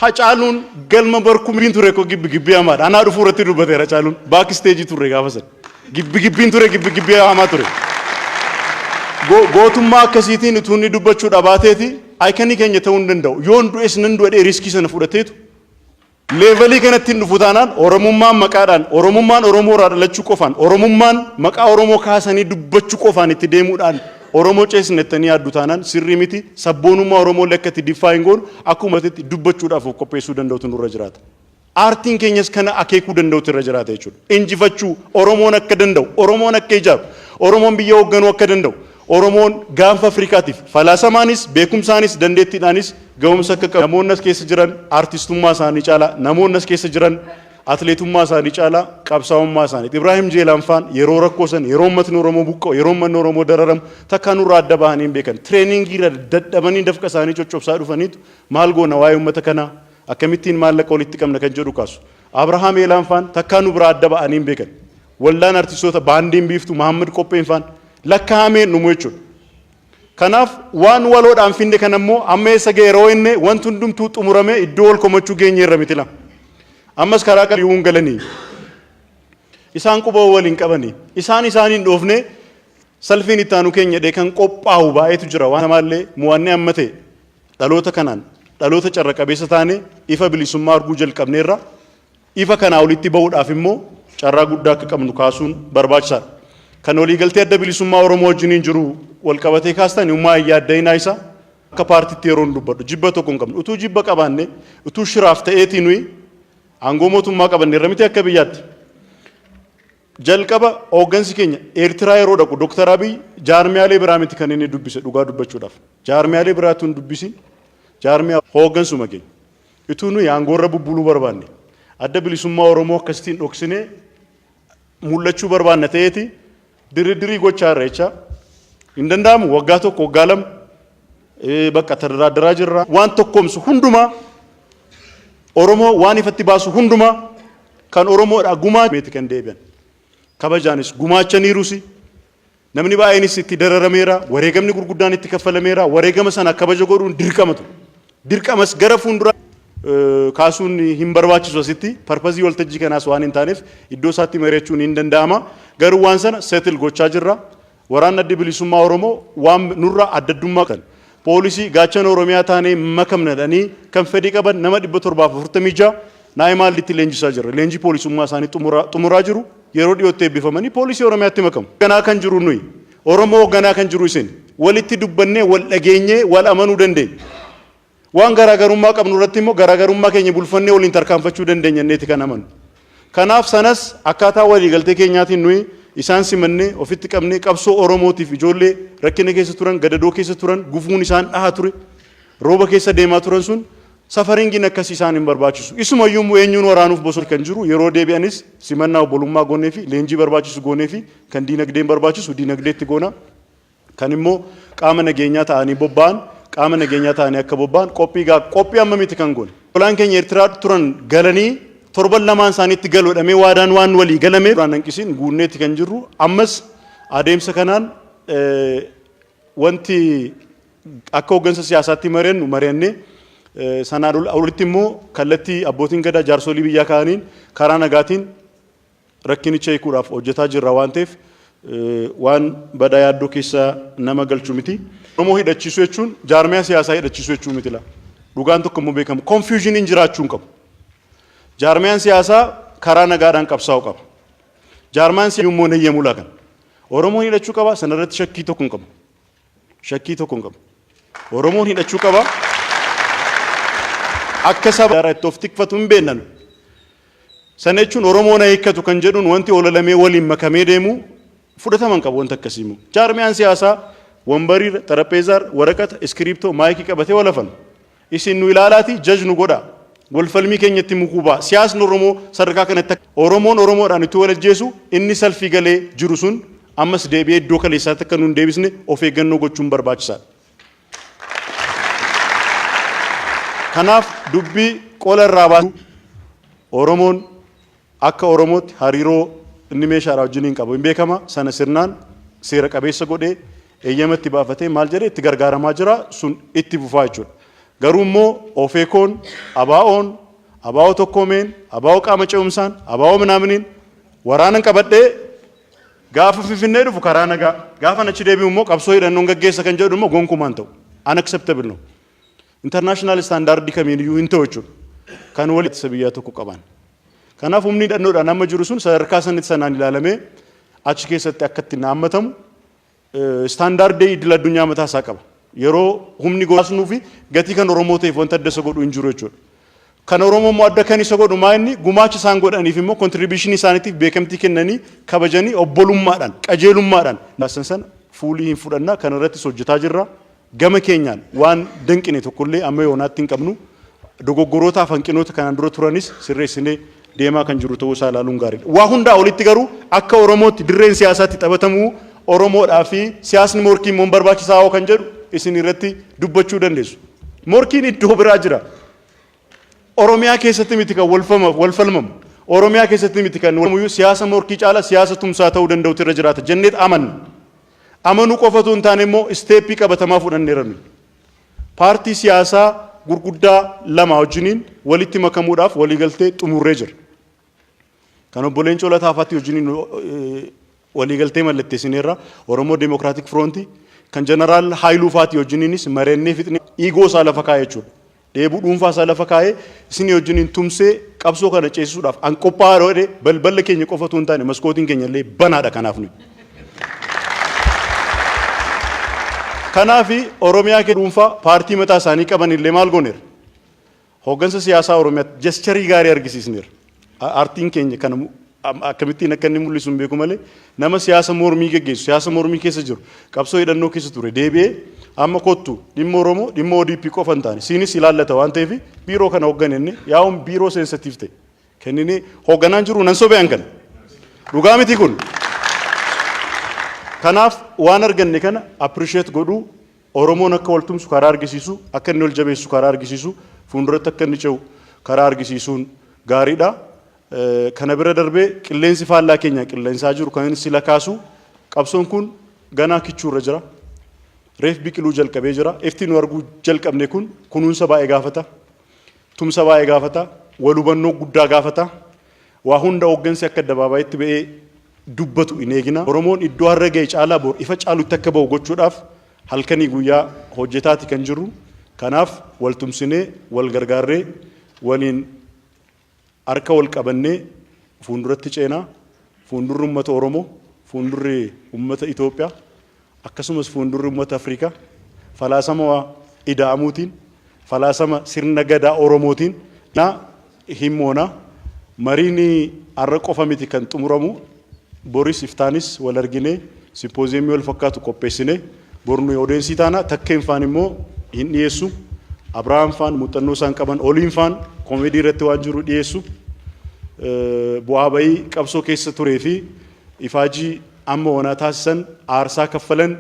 Hacaaluun galma barkumiin ture koo gibbi gibbii hamaadha. Anaa dhufuu irratti dubbateera Hacaaluun. Backstageii turre gaafa sana. Gibbi gibbiin ture, gibbi gibbii hamaa ture. Gootummaa akkasiitiin utuu inni dubbachuu dhabaateeti iconii keenya ta'uu hin danda'u. Yoon du'es nan du'e riskii sana fudhateetu levelii kanatti hin dhufu taanaan, Oromummaan maqaadhaan, Oromummaan Oromoo irraa dhalachuu qofaan, Oromummaan maqaa Oromoo kaasanii dubbachuu qofaan itti deemuudhaan Oromoo ceesnettanii yaaddu taanaan sirrii miti. Sabboonummaa Oromoo illee akka itti define goonu akkuma itti dubbachuudhaaf of qopheessuu danda'utu nurra jiraata. Aartiin keenyas kana akeekuu danda'utu irra jiraata jechuudha. Injifachuu Oromoon akka danda'u, Oromoon akka ijaaru, Oromoon biyya hoogganuu akka danda'u, Oromoon gaanfa Afrikaatiif falaasamaanis, beekumsaanis, dandeettiidhaanis ga'umsa akka qabu. Namoonni as keessa jiran aartistummaa isaanii caalaa, namoonni as keessa jiran atleetummaa isaanii caalaa qabsaa'ummaa isaaniiti. Ibraahim Jeelaan faan yeroo rakkoo san, yeroo uummatni Oromoo buqqa'u, yeroo uummanni Oromoo dararamu takka nurraa adda bahanii hin beekan. Trainingii irra dadhabanii dafqa isaanii coccobsaa dhufaniitu maal goona, waa'ee uummata kanaa akkamittiin maallaqa walitti qabna kan jedhu kaasu. Abrahaam Eelaan faan takkaa nu biraa adda ba'anii hin beekan. Waldaan artistoota baandiin biiftuu Mahammad Qopheen faan lakkaa'ameen dhumu jechuudha. Kanaaf waan waloodhaan finne kan ammoo amma eessa ga'e yeroo inni wanti hundumtuu xumuramee iddoo wal komachuu geenye irra miti lama. Ammas karaa qabiiwwan galanii isaan quba waliin qabanii isaan isaaniin dhoofne salfiin itti aanu keenya dhee kan qophaa'u baay'eetu jira. Waan namaallee mo'annee amma ta'e dhaloota kanaan dhaloota carra qabeessa taane ifa bilisummaa arguu jalqabneerra. Ifa kanaa olitti bahuudhaaf immoo carraa guddaa akka qabnu kaasuun barbaachisaadha. Kan waliigaltee Adda Bilisummaa Oromoo wajjiniin jiru wal qabatee kaastan ummaa yaadda'inaa isa akka paartiitti yeroo dubbadhu jibba tokko hin qabnu. Utuu jibba qabaanne, utuu shiraaf ta'eetii nuyi aangoo mootummaa qabanne irra miti akka biyyaatti. Jalqaba hooggansi keenya Eertiraa yeroo dhaqu Dooktar Abiy jaarmiyaalee biraa miti kan inni dubbise, dhugaa dubbachuudhaaf. Jaarmiyaalee biraatu hin dubbisin, jaarmiyaa hooggansuma keenya. Utuu nuyi aangoorra bubbuluu barbaanne, Adda Bilisummaa Oromoo akkasittiin dhoksinee mul'achuu barbaanna ta'eeti diriddirii gochaa irra jecha hin danda'amu. Waggaa 1, waggaa 2 bakka tadaraaddaraa jirra. Waan tokkoomsu hundumaa, Oromoo waan ifatti baasu hundumaa, kan Oromoodha gumaa meeti kan deebi'an. Kabajaanis gumaachaniirusi. Namni baay'eenis itti dararameera, wareegamni gurguddaan itti kaffalameera, wareegama sana kabaja godhuun dirqama ture. Dirqamas gara fuulduraa kaasuun hin barbaachisu asitti, purposeii waltajjii kanaas waan hin taaneef iddoo isaatti mari'achuun hin danda'ama. Garuu waan sana settle gochaa jirra. Waraanni Adda Bilisummaa Oromoo waan nurraa adda addummaa kan Poolisii gaachana Oromiyaa taanee makamna jedhanii kan fedhii qaban nama 746 Naayimaalitti leenjisaa jira. Leenjii poolisummaa isaanii xumuraa jiru. Yeroo dhiyootti eebbifamanii poolisii Oromiyaatti makamu. Ganaa kan jiru nuyi. Oromoo ganaa kan jiru isin. Walitti dubbannee, wal dhageenyee, wal amanuu dandeenya. Waan garaagarummaa qabnu irratti immoo garaagarummaa keenya bulfannee waliin tarkaanfachuu dandeenya inneeti kan amanu. Kanaaf sanas akkaataa waliigaltee keenyaatiin nuyi isaan simannee, ofitti qabnee, qabsoo Oromootiif ijoollee rakkina keessa turan, gadadoo keessa turan, gufuun isaan dhaha ture, rooba keessa deemaa turan sun sufferingiin akkasii isaan hin barbaachisu. Isumayyuu immoo eenyuun waraanuuf bosona kan jiru, yeroo deebi'anis simannaa obbolummaa goonee fi leenjii barbaachisu goonee fi kan diinagdeen barbaachisu diinagdeetti goona. Kan immoo qaama nageenyaa ta'anii bobba'an, qaama nageenyaa ta'anii akka bobba'an qophii gaa qophii amma miti kan goone. Olaan keenya Eertiraa turan galanii torban lamaan isaaniitti galu jedhamee waadaan waan walii galame duraan hanqisiin guunneetti kan jirru. Ammas adeemsa kanaan wanti akka hooggansa siyaasaatti mari'annu mari'annee, sanaan olitti immoo kallattii abbootiin gadaa, jaarsolii biyyaa kaa'aniin karaa nagaatiin rakkinicha hiikuudhaaf hojjetaa jirra waan ta'eef, waan badaa yaaddoo keessa nama galchu miti. Oromoo hidhachiisuu jechuun jaarmiyaa siyaasaa hidhachiisuu jechuu miti laa. Dhugaan tokko immoo beekamu, confusioniin jiraachuu hin qabu. Jaarmiyaan siyaasaa karaa nagaadhaan qabsaa'uu qaba. Jaarmiyaan siyaasaa immoo heeyyamuu laa kan. Oromoon hidhachuu qaba, sanarratti shakkii tokko hin qabu. Shakkii tokko hin qabu. Oromoon hidhachuu qaba. Akka saba itti of tikfatu hin beeknan. Sana jechuun Oromoon hiikkatu kan jedhuun wanti ololamee waliin makamee deemu fudhatama hin qabu wanta akkasii immoo. Jaarmiyaan siyaasaa wambariirra, xarapheezaarra, waraqata, iskiriiptoo, maayikii qabatee walafan. Isin nu ilaalaati judge nu godha. Wal falmii keenyatti mukuu ba'a. Siyaasni Oromoo sadarkaa kanatti Oromoon Oromoodhaan itti wal ajjeesu, inni salfii galee jiru sun ammas deebi'ee iddoo kaleessaatti akka nu hin deebisne of eeggannoo gochuun barbaachisaadha. Kanaaf dubbii qola irraa baasu, Oromoon akka Oromootti hariiroo inni meeshaadhaa wajjin hin qabu hin beekama. Sana sirnaan seera qabeessa godhee, eeyyama itti baafatee, maal jedhee itti gargaaramaa jira, sun itti fufaa jechuudha. Garuu immoo Ofeekoon, ABO'n, ABO tokkoomeen, ABO qaama ce'umsaan, ABO minaaminiin waraanan qabadhee gaafa Finfinnee dhufu karaa nagaa, gaafa achi deebi'u immoo qabsoo hidhannoon gaggeessa kan jedhu immoo gonkumaan ta'u. Unacceptable no. International standard kamiin iyyuu hin ta'u jechuudha. Kan walitti ittisa biyyaa tokko qaban. Kanaaf humni hidhannoodhaan amma jiru sun sadarkaa sanitti sanaan ilaalamee achi keessatti akka itti naammatamu standardii idil addunyaa mataa isaa qaba. Yeroo humni goasnuu fi gatii kan Oromoo ta'eef wanta adda isa godhu hin jiru jechuudha. Kan Oromoo immoo adda kan isa godhu maa inni gumaacha isaan godhaniif immoo contributionii isaaniitiif beekamtii kennanii, kabajanii, obbolummaadhaan, qajeelummaadhaan san sana fuulii hin fudhanna. Kan irrattis hojjetaa jirra. Gama keenyaan waan danqine tokkollee amma yoonaatti hin qabnu. Dogoggorootaaf hanqinoota kanaan dura turanis sirreessinee deemaa kan jiru ta'uu isaa ilaaluun gaariidha. Waa hundaa olitti garuu akka Oromootti dirreen siyaasaatti taphatamuu Oromoodhaa fi siyaasni morkii immoo barbaachisaa hoo kan jedhu isin irratti dubbachuu dandeessu. Morkiin iddoo biraa jira. Oromiyaa keessatti miti kan wal falmamu. Oromiyaa keessatti miti kan siyaasa morkii caala siyaasa tumsaa ta'uu danda'utu irra jiraata jenneet amanna. Amanuu qofatu hin taane immoo steppii qabatamaa fudhanneera nuyi. Paartii siyaasaa gurguddaa lama wajjiniin walitti makamuudhaaf waliigaltee xumurree jira. Kan obbo Leencoo Lataa fa'aatti wajjiniin waliigaltee mallatteessineerra, Oromoo Democratic Frontii, kan Jeneraal Haayiluu fa'aatti wajjiniinis mari'annee fixnee ego isaa lafa kaa'ee jechuudha. Dheebuu dhuunfaa isaa lafa kaa'ee isinii wajjiniin tumsee qabsoo kana ceesisuudhaaf an qophaa'aa jedhee, balballa keenya qofatu hin taane maskootiin keenya illee banaadha kanaaf nuyi. Kanaafi Oromiyaa dhuunfaa paartii mataa isaanii qaban illee maal gooneera? Hooggansa siyaasaa Oromiyaatti gesturii gaarii argisiisneera. Aartiin keenya kana akkamittiin akka inni mul'isu hin beeku malee, nama siyaasa mormii geggeessu, siyaasa mormii keessa jiru, qabsoo hidhannoo keessa ture deebi'ee amma kottu, dhimma Oromoo dhimma ODP qofa hin taane siinis ilaallata waan ta'eef biiroo kana hoogganenne, yaa'uun biiroo sensitiif ta'e kenninee hoogganaan jiru nan sobee kana. Dhugaa miti kun. Kanaaf waan arganne kana appreciate godhuu, Oromoon akka wal tumsu karaa argisiisu, akka inni wal jabeessu karaa argisiisu, fuulduratti akka inni ce'u karaa argisiisuun gaariidha. Kana bira darbee qilleensi faallaa keenya qilleensaa jiru kan inni sila kaasu, qabsoon kun ganaa kichuurra jira. Reef biqiluu jalqabee jira. Ifti nu arguu jalqabne kun kunuunsa baay'ee gaafata. Tumsa baay'ee gaafata. Wal hubannoo guddaa gaafata. Waa hunda hooggansi akka addabaabayitti ba'ee dubbatu hin eegina. Oromoon iddoo har'a ga'e caalaa bor ifa caalutti akka ba'u gochuudhaaf Halkanii guyyaa hojjetaati kan jirru. Kanaaf wal tumsinee, wal gargaarree, waliin harka wal qabannee fuulduratti ceenaa. Fuuldurri uummata Oromoo, fuuldurri uummata Itoophiyaa, akkasumas fuuldurri uummata Afrikaa falaasama ida'amuutiin, falaasama sirna gadaa Oromootiin na himmoona. Mariin har'a qofa miti kan xumuramu. Boris iftaanis wal arginee simpooziyemii wal fakkaatu qopheessine bornu audience taana. Takkeen faan immoo hin dhiyeessu. Abrahaam faan muuxannoo isaan qaban, Oliin faan koomedii irratti waan jiru dhiyeessu. Bu'aa bayii qabsoo keessa turee fi ifaajii amma onaa taasisan, aarsaa kaffalan,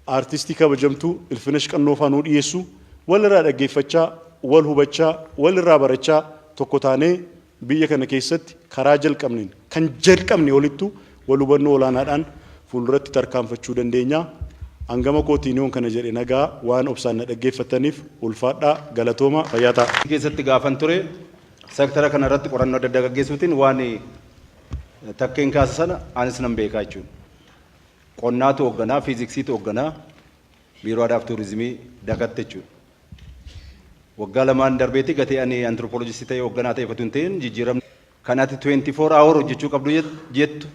aartistii kabajamtuu Ilfinesh Qannoo faanuu dhiyeessu. Walirraa dhaggeeffachaa, wal hubachaa, walirraa barachaa, tokko taanee biyya kana keessatti karaa jalqabneen kan jalqabne olittu wal hubannoo olaanaadhaan fuulduratti tarkaanfachuu dandeenya. Hangama kootiin yoon kana jedhe nagaa. Waan obsaan na dhaggeeffataniif ulfaadhaa, galatooma, fayyaa ta'a. Keessatti gaafan ture sektara kana irratti qorannoo adda addaa gaggeessuutiin waan takkeen kaasa sana anis nan beekaa jechuudha. Qonnaatu hoogganaa, fiiziksiitu hoogganaa, biiroo aadaa fi tuurizimii dagatte jechuudha. Waggaa 2n darbeetti gatee ani anthropologist ta'ee hoogganaa ta'e otoo hin ta'in, jijjiiramni kan ati 24 hour hojjechuu qabdu jettu,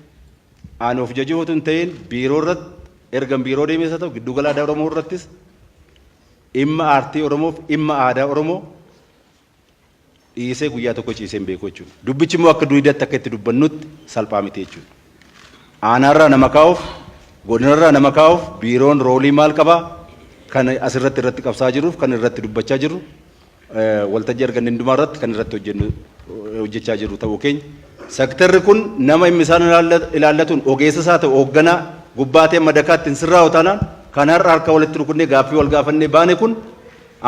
ani of jajuu otoo hin ta'in, biiroo irratti ergan biiroo deemes haa ta'u, giddugala aadaa Oromoo irrattis dhimma aartii Oromoof dhimma aadaa Oromoo dhiisee guyyaa tokko ciisee hin beeku jechuudha. Dubbichi immoo akka duudatti akka itti dubbannutti salphaa miti jechuudha. Aanaarraa nama kaa'uuf, godinarraa nama kaa'uuf biiroon role maal qabaa? Kan asirratti irratti qabsaa jiruuf, kan irratti dubbachaa jirru, waltajjii arganne hundumaa irratti kan irratti hojjennu, hojjechaa jirru ta'uu keenya. Sektarri kun nama dhimmi isaan ilaallatuun, ogeessa isaa ta'u hoogganaa gubbaatee madakaatti hin sirraa'u taanaan, kan har'a harka walitti rukunnee gaaffii wal gaafannee baane kun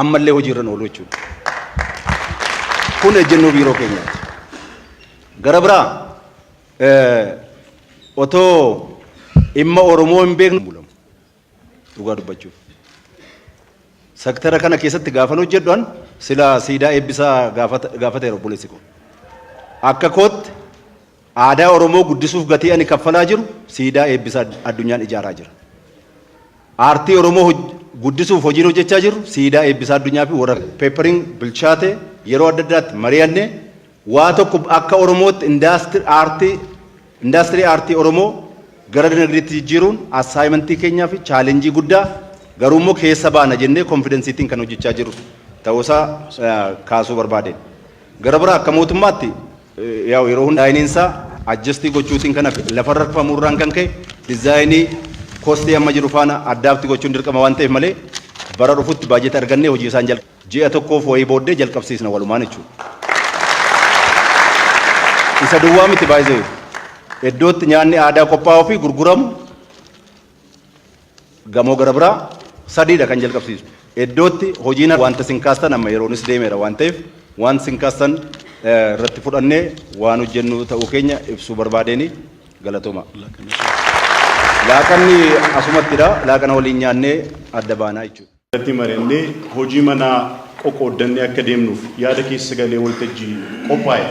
ammallee hojiirra oolu jechuudha. Kun ejjennoo biiroo keenyaati. Gara biraa, otoo dhimma Oromoo hin beeknu dhugaa dubbachuuf. Sektara kana keessatti gaafan hojjedhu sila siidaa eebbisaa gaafateera obboleessi koo. Akka kootti aadaa Oromoo guddisuuf gatii ani kaffalaa jiru siidaa eebbisaa addunyaan ijaaraa jira. Aartii Oromoo guddisuuf hojiin hojjechaa jiru siidaa eebbisaa addunyaa fi warra paperiin bilchaate yeroo adda addaatti mari'annee waa tokko akka Oromootti indaastirii aartii Oromoo gara dinagdeetti jijjiiruun assignment keenyaa fi challenge guddaa, garuu immoo keessa baana jennee confidenceiitiin kan hojjechaa jiru ta'uusaa kaasuu barbaadeen. Gara biraa, akka mootummaatti yaa'u yeroo hundaa designiinsaa adjust gochuutiin kan lafarra harkifamurraan kan ka'e design cost amma jiru faana adapt gochuun dirqama waan ta'eef malee, bara dhufutti baajeta argannee hojii isaan ji'a tokkoof wayii booddee jalqabsiisna walumaan jechuudha. Isa duwwaa miti baay'ee, iddootti nyaanni aadaa qophaa'uu fi gurguramu gamoo gara biraa sadiidha kan jalqabsiisu. Iddootti hojiin wanta sin kaastan amma yeroonis deemeera waan ta'eef, waan sin kaastan irratti fudhannee waan hojjennu ta'uu keenya ibsuu barbaadeeni. Galatooma. Laaqanni asumattidha. Laaqana waliin nyaannee adda baanaa jechuudha. Irratti mari'annee hojii manaa qoqooddannee akka deemnuuf yaada keessa galee waltajjii qophaa'e.